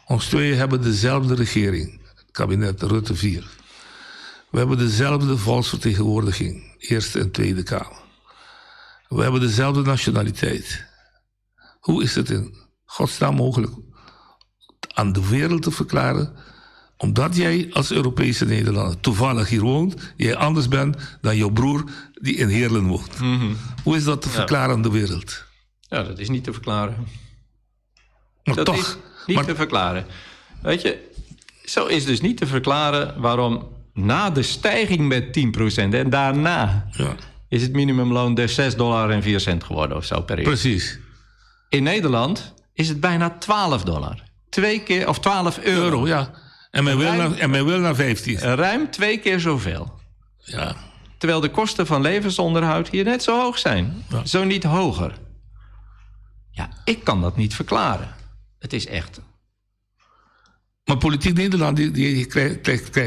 Ons tweeën hebben dezelfde regering, het kabinet Rutte 4. We hebben dezelfde volksvertegenwoordiging, Eerste en Tweede Kamer. We hebben dezelfde nationaliteit. Hoe is het in godsnaam mogelijk aan de wereld te verklaren, omdat jij als Europese Nederlander toevallig hier woont, jij anders bent dan jouw broer die in Heerlen woont? Hoe is dat te verklaren aan de wereld? Ja, dat is niet te verklaren. Maar dat toch. is niet te verklaren. Weet je, zo is dus niet te verklaren waarom na de stijging met 10% en daarna is het minimumloon dus $6,04 geworden of zo per uur. Precies. In Nederland is het bijna $12. Twee keer, of 12 euro. Euro, ja. En men wil naar 15. Ruim twee keer zoveel. Ja. Terwijl de kosten van levensonderhoud hier net zo hoog zijn. Zo niet hoger. Ja, ik kan dat niet verklaren. Het is echt... Maar politiek Nederland die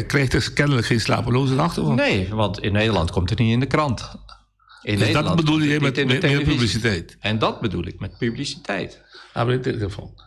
krijgt dus kennelijk geen slapeloze nachten van. Nee, want in Nederland komt het niet in de krant. In Dus dat Nederland bedoel komt je het met niet in de meer televisie. publiciteit? En dat bedoel ik met publiciteit. Ah, maar in telefoon.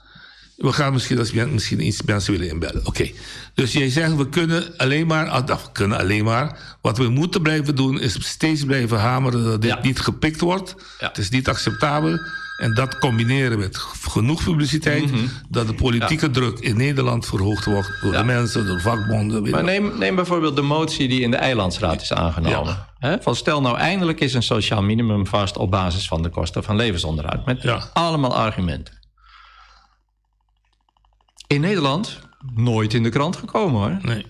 We gaan misschien, als misschien iets mensen willen inbellen. Oké. Dus jij zegt, we kunnen alleen maar, ah, we kunnen alleen maar. Wat we moeten blijven doen, is steeds blijven hameren dat dit niet gepikt wordt. Het is niet acceptabel. En dat combineren met genoeg publiciteit, dat de politieke druk in Nederland verhoogd wordt door de mensen, door vakbonden. weet Maar ik neem bijvoorbeeld de motie die in de Eilandsraad is aangenomen. Hè, van stel nou eindelijk is een sociaal minimum vast op basis van de kosten van levensonderhoud. Met allemaal argumenten. In Nederland nooit in de krant gekomen hoor. Nee.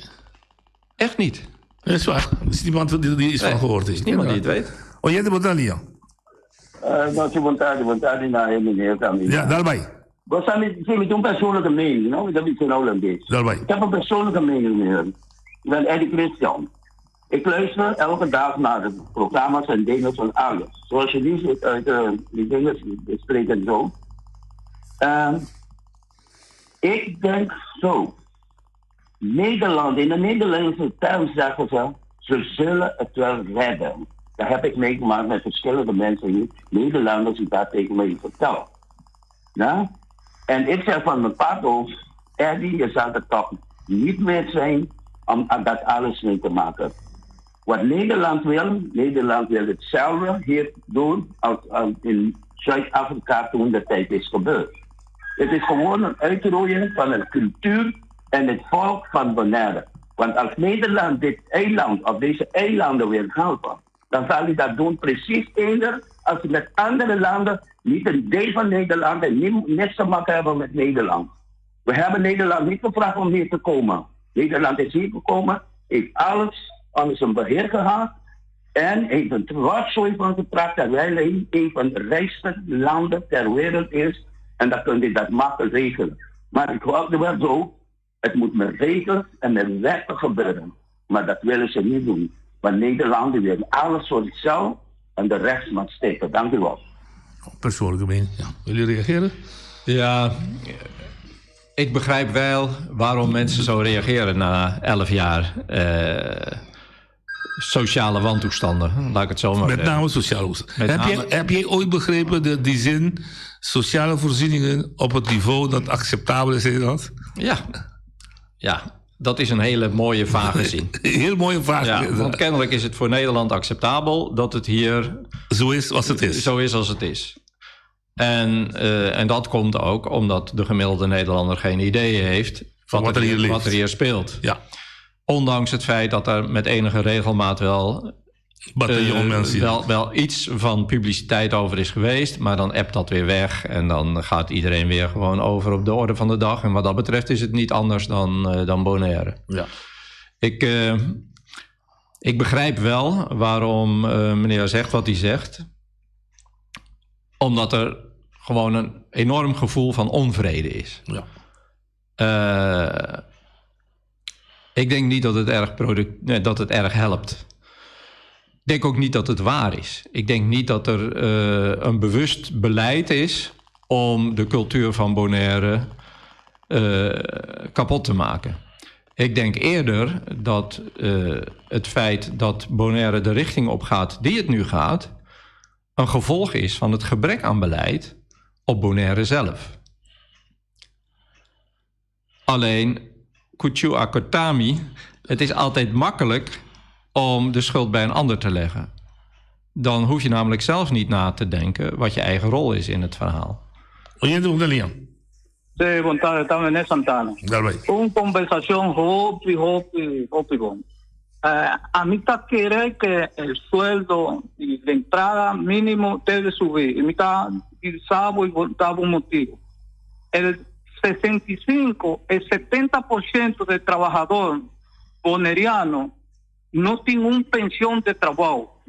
Echt niet. Dat is waar. Er is niemand die iets van gehoord heeft. is niemand die het weet. Oh, jij bent Leon. Boa tarde, boa tarde na meneer Tammy. Ja, daarbij. Wat zijn met een persoonlijke mening, no? Dat is een Holandees. Daarbij. Ik heb een persoonlijke mening, meneer. Ik ben Eddie Christian. Ik luister elke dag naar de programma's en dingen van alles. Zoals je nu zit uit die dingen bespreekt en zo. Ik denk zo. Nederland, in de Nederlandse term zeggen ze, ze zullen het wel redden. Daar heb ik meegemaakt met verschillende mensen hier, Nederlanders die dat tegen mij vertellen. Ja? En ik zeg van mijn pato, Eddie, je zal er toch niet meer zijn om aan dat alles mee te maken. Wat Nederland wil, Nederland wil hetzelfde hier doen als in Zuid-Afrika toen de tijd is gebeurd. Het is gewoon een uitroeien van een cultuur en het volk van Bonaire. Want als Nederland dit eiland of deze eilanden wil helpen, Dan zal hij dat doen precies eender als hij met andere landen niet een deel van Nederland en niet, niks te maken hebben met Nederland. We hebben Nederland niet gevraagd om hier te komen. Nederland is hier gekomen, heeft alles onder zijn beheer gehad en heeft een rotzooi van gepraat dat wij een van de rijkste landen ter wereld is en dan kun je dat makkelijk regelen. Maar ik hoorde wel zo, het moet met regels en met wetten gebeuren. Maar dat willen ze niet doen. Want Nederland die wil alles voor zichzelf en de rest mag steken. Dank u wel. Persoonlijke mening, ja. Wil je reageren? Ja, ik begrijp wel waarom mensen zo reageren na 11 jaar sociale wantoestanden. Laat ik het zo maar Met zeggen. name sociale voorzieningen. Met Heb, name- jij, heb jij ooit begrepen dat die zin sociale voorzieningen op het niveau dat acceptabel is in Nederland? Ja. Ja, dat is een hele mooie vage zin. Heel mooie vage ja, zin. Want kennelijk is het voor Nederland acceptabel dat het hier... Zo is als het is. Zo is als het is. En dat komt ook omdat de gemiddelde Nederlander geen idee heeft... Van wat er hier leeft. wat er hier speelt. Ja. Ondanks het feit dat er met enige regelmaat wel... Bataljon mensen hier. wel iets van publiciteit over is geweest, maar dan appt dat weer weg en dan gaat iedereen weer gewoon over op de orde van de dag. En wat dat betreft is het niet anders dan Bonaire. Ja. Ik begrijp wel waarom meneer zegt wat hij zegt. Omdat er gewoon een enorm gevoel van onvrede is. Ja. Ik denk niet dat het erg, nee, dat het erg helpt. Ik denk ook niet dat het waar is. Ik denk niet dat er een bewust beleid is om de cultuur van Bonaire kapot te maken. Ik denk eerder dat het feit dat Bonaire de richting op gaat die het nu gaat, een gevolg is van het gebrek aan beleid op Bonaire zelf. Alleen, Kuchu Akotami, het is altijd makkelijk om de schuld bij een ander te leggen. Dan hoef je namelijk zelf niet na te denken wat je eigen rol is in het verhaal. Sí, buenas tardes, estamos en Santana. Daarbij. Una conversación hopi, hopi, hopi, bom. A mí está quiere que el sueldo y la entrada mínimo debe subir. Y me está y sabo y daba un motivo. El 65, el 70% del trabajador boneriano no tiene una pensión de trabajo.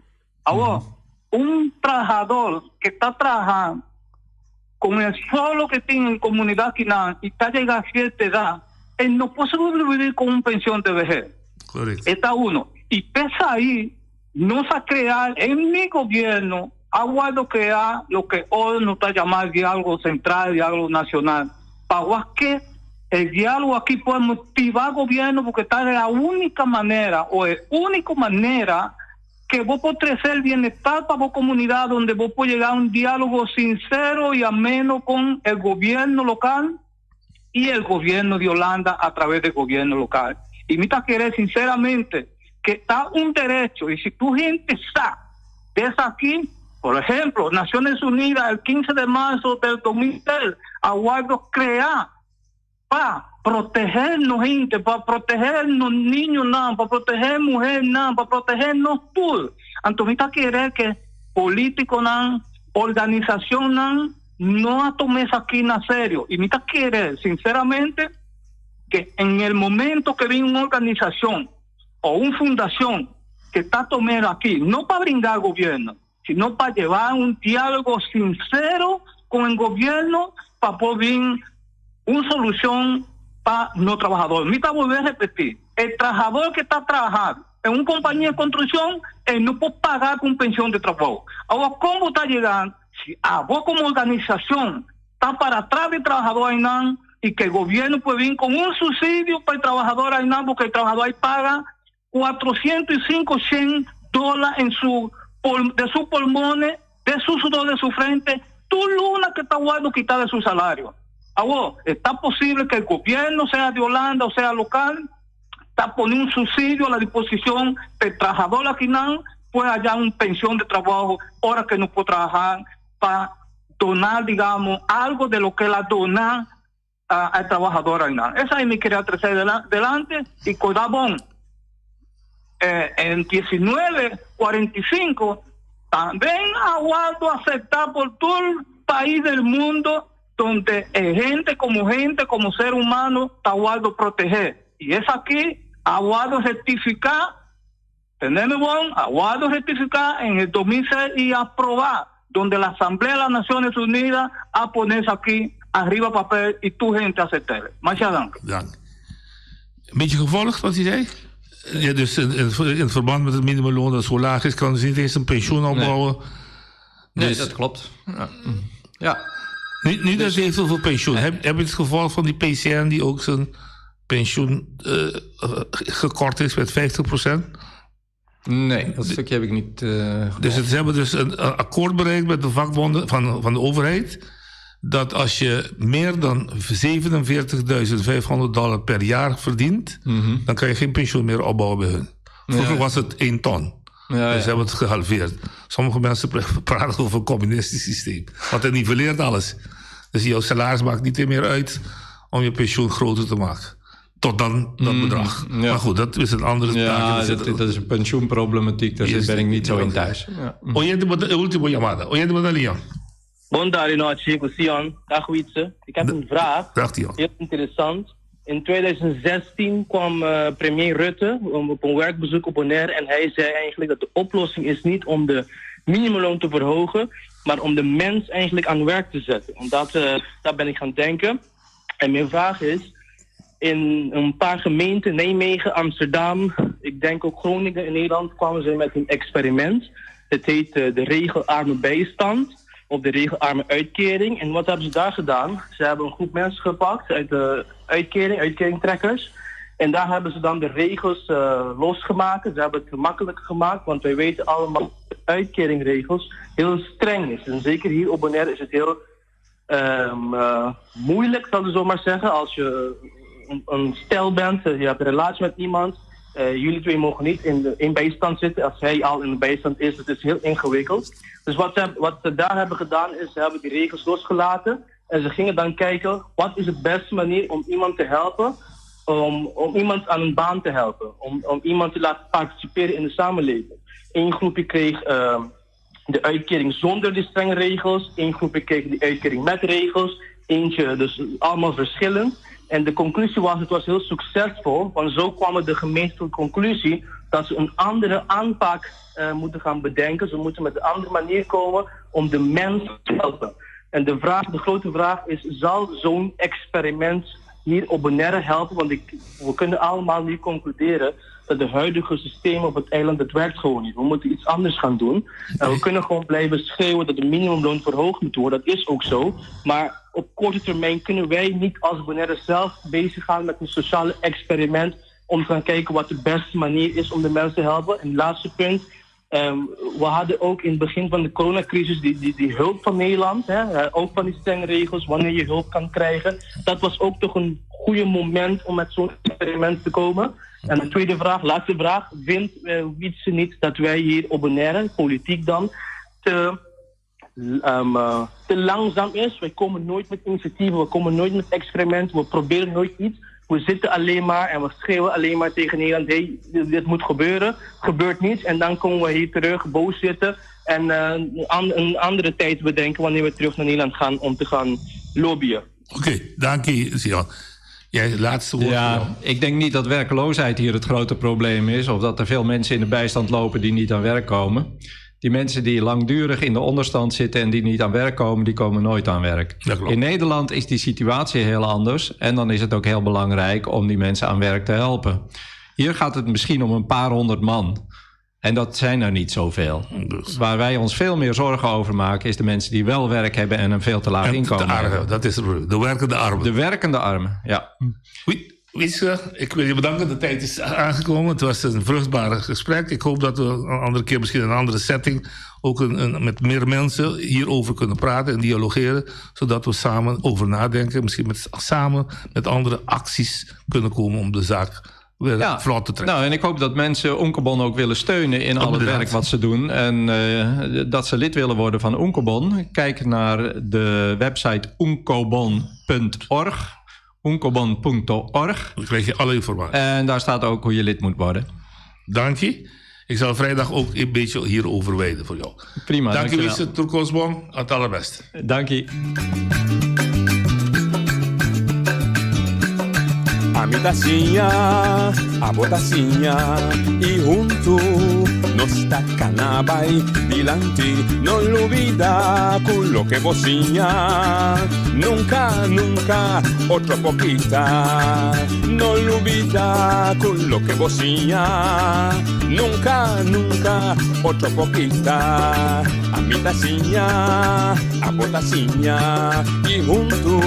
Ahora, un trabajador que está trabajando con el solo que tiene en comunidad quinán y está llegando a cierta edad, él no puede sobrevivir con una pensión de vejez. Correcto. Está uno. Y pese ahí, no se crear en mi gobierno, aguardo crear lo que hoy nos está llamando diálogo central, diálogo nacional. Para que el diálogo aquí puede motivar al gobierno porque está de la única manera o la única manera que vos podés crecer el bienestar para vos comunidad donde vos podés llegar a un diálogo sincero y ameno con el gobierno local y el gobierno de Holanda a través del gobierno local. Y mita quiere sinceramente que está un derecho y si tu gente está desde aquí, por ejemplo, Naciones Unidas el 15 de marzo del 2003, aguardo crear para protegernos gente, para protegernos niños, nada, para proteger mujeres, nada, para protegernos todos. Antonita quiere que políticos, nada, organización, nada, no tome esa esquina serio. Y mita quiere, sinceramente, que en el momento que viene una organización o una fundación que está tomando aquí, no para brindar al gobierno, sino para llevar un diálogo sincero con el gobierno para poder una solución para no trabajador. Mita volver a repetir, el trabajador que está trabajando en una compañía de construcción, él no puede pagar con pensión de trabajo. Ahora, ¿cómo está llegando? Si a vos como organización está para atrás del trabajador Ainan y que el gobierno puede venir con un subsidio para el trabajador Ainan, porque el trabajador ahí paga 405 100 dólares en su, de sus pulmones, de su sudor de su frente, tu luna que está guardando quitar de su salario. Ahora, está posible que el gobierno, sea de Holanda o sea local, está poniendo un subsidio a la disposición del trabajador aquinán, pues allá una pensión de trabajo, hora que no puede trabajar, para donar, digamos, algo de lo que la dona al trabajador aquinán. Esa es mi querida tercera delante y cuidado. Eh, en 1945 también ha vuelto a aceptar por todo el país del mundo donde eh, gente como gente, como ser humano, está guardo proteger. Y es aquí, ha guardo rectificar, tenemos buen, ha guardo rectificar en el 2006 y aprobar, donde la Asamblea de las Naciones Unidas a ponerse aquí arriba papel y tu gente aceptar. Machadán. Dank. Een beetje gevolgd wat hij zei? Ja, dus in, in, in verband met het minimumloon dat zo laag is, kan ze niet eens een pensioen opbouwen. Nee, Dus- dat klopt. Ja. ja. Niet, niet dat hij heeft over pensioen. Heb, heb je het geval van die PCN die ook zijn pensioen eh, eh, gekort is met 50%? Nee, dat stukje heb ik niet. eh, Dus het, ze hebben dus een, een akkoord bereikt met de vakbonden van, van de overheid. Dat als je meer dan 47.500 dollar per jaar verdient, dan kan je geen pensioen meer opbouwen bij hun. Vroeger Mhm. Ja. was het 1 ton. Ja, dus ja. ze hebben het gehalveerd. Sommige mensen pra- praten over een communistisch systeem. Want het nivelleert alles. Dus jouw salaris maakt niet meer uit om je pensioen groter te maken. Tot dan dat bedrag. Maar goed, dat is een andere Mhm, Ja, taak. dat, dat is een pensioenproblematiek, daar Is- ben ik niet zo in thuis. Ja. Oyente, de última llamada. Oyente, Leon. Bon tarde, Chico Sion. Dag Wietse. Ik heb een vraag. Dag Dion. Heel interessant. In 2016 kwam eh, premier Rutte om- op een werkbezoek op Bonaire en hij zei eigenlijk dat de oplossing is niet om de minimumloon te verhogen, maar om de mens eigenlijk aan werk te zetten. En dat, eh, daar ben ik gaan denken. En mijn vraag is, in een paar gemeenten, Nijmegen, Amsterdam, ik denk ook Groningen in Nederland, kwamen ze met een experiment. Het heet eh, de regelarme bijstand of de regelarme uitkering. En wat hebben ze daar gedaan? Ze hebben een groep mensen gepakt uit de uitkering, uitkeringtrekkers. En daar hebben ze dan de regels eh, losgemaakt. Ze hebben het makkelijker gemaakt, want wij weten allemaal dat de uitkeringregels heel streng is. En zeker hier op Bonaire is het heel ehm, eh, moeilijk, zal ik zo maar zeggen. Als je een, een stel bent, eh, je hebt een relatie met iemand. eh, jullie twee mogen niet in, de, in bijstand zitten. Als hij al in de bijstand is, het is heel ingewikkeld. Dus wat ze, wat ze daar hebben gedaan is, ze hebben die regels losgelaten. En ze gingen dan kijken, wat is de beste manier om iemand te helpen? Om, om iemand aan een baan te helpen. Om, om iemand te laten participeren in de samenleving. Eén groepje kreeg ehm, de uitkering zonder die strenge regels. Eén groepje kreeg die uitkering met regels. Eentje, dus allemaal verschillend. En de conclusie was, het was heel succesvol. Want zo kwamen de gemeente tot de conclusie dat ze een andere aanpak eh, moeten gaan bedenken. Ze moeten met een andere manier komen om de mens te helpen. En de, vraag, de grote vraag is, zal zo'n experiment hier op Bonaire helpen? Want ik, we kunnen allemaal nu concluderen dat de huidige systeem op het eiland, dat werkt gewoon niet. We moeten iets anders gaan doen. En we kunnen gewoon blijven schreeuwen dat de minimumloon verhoogd moet worden. Dat is ook zo. Maar op korte termijn kunnen wij niet als Bonaire zelf bezig gaan met een sociale experiment om te gaan kijken wat de beste manier is om de mensen te helpen. En laatste punt. We hadden ook in het begin van de coronacrisis die, die, die hulp van Nederland, hè, eh, ook van die strenge regels, wanneer je hulp kan krijgen. Dat was ook toch een goede moment om met zo'n experiment te komen. En de tweede vraag, laatste vraag, vindt eh, Wietse niet dat wij hier op Bonaire, politiek dan, te, ehm, eh, te langzaam is? Wij komen nooit met initiatieven, we komen nooit met experimenten, we proberen nooit iets. We zitten alleen maar en we schreeuwen alleen maar tegen Nederland: hey, dit, dit moet gebeuren. Gebeurt niets. En dan komen we hier terug, boos zitten. En eh, een, an- een andere tijd bedenken wanneer we terug naar Nederland gaan om te gaan lobbyen. Oké, dank je, Sion. Jij, laatste woord. Ja, ik denk niet dat werkloosheid hier het grote probleem is. Of dat er veel mensen in de bijstand lopen die niet aan werk komen. Die mensen die langdurig in de onderstand zitten en die niet aan werk komen, die komen nooit aan werk. In Nederland is die situatie heel anders. En dan is het ook heel belangrijk om die mensen aan werk te helpen. Hier gaat het misschien om een paar honderd man. En dat zijn er niet zoveel. Dus. Waar wij ons veel meer zorgen over maken, is de mensen die wel werk hebben en een veel te laag En inkomen. de armen, hebben. dat is het probleem. De werkende armen. De werkende armen, ja. Wietse, ik wil je bedanken. De tijd is aangekomen. Het was een vruchtbaar gesprek. Ik hoop dat we een andere keer, misschien in een andere setting, ook een, een- met meer mensen hierover kunnen praten en dialogeren. Zodat we samen over nadenken. Misschien met, samen met andere acties kunnen komen om de zaak weer vlot te trekken. Nou, en ik hoop dat mensen Onkebon ook willen steunen in al het Inderdaad. werk wat ze doen. En eh, dat ze lid willen worden van Onkebon. Kijk naar de website onkobon.org. Onkobon.org. Dan krijg je alle informatie. En daar staat ook hoe je lid moet worden. Danki. Ik zal vrijdag ook een beetje hierover wijden voor jou. Prima, Dank je, dankjewel. Wietse Turkosbon. Het allerbeste. Dank je. Ami ta siña, abo ta siña y hunto nos ta cana bay dilanti. No lubida cu loke bo siña nunca, nunca otro por kita. No lubida cu loke bo siña nunca, nunca otro por kita. Ami ta siña, abo ta siña y hunto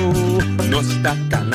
nos ta cana.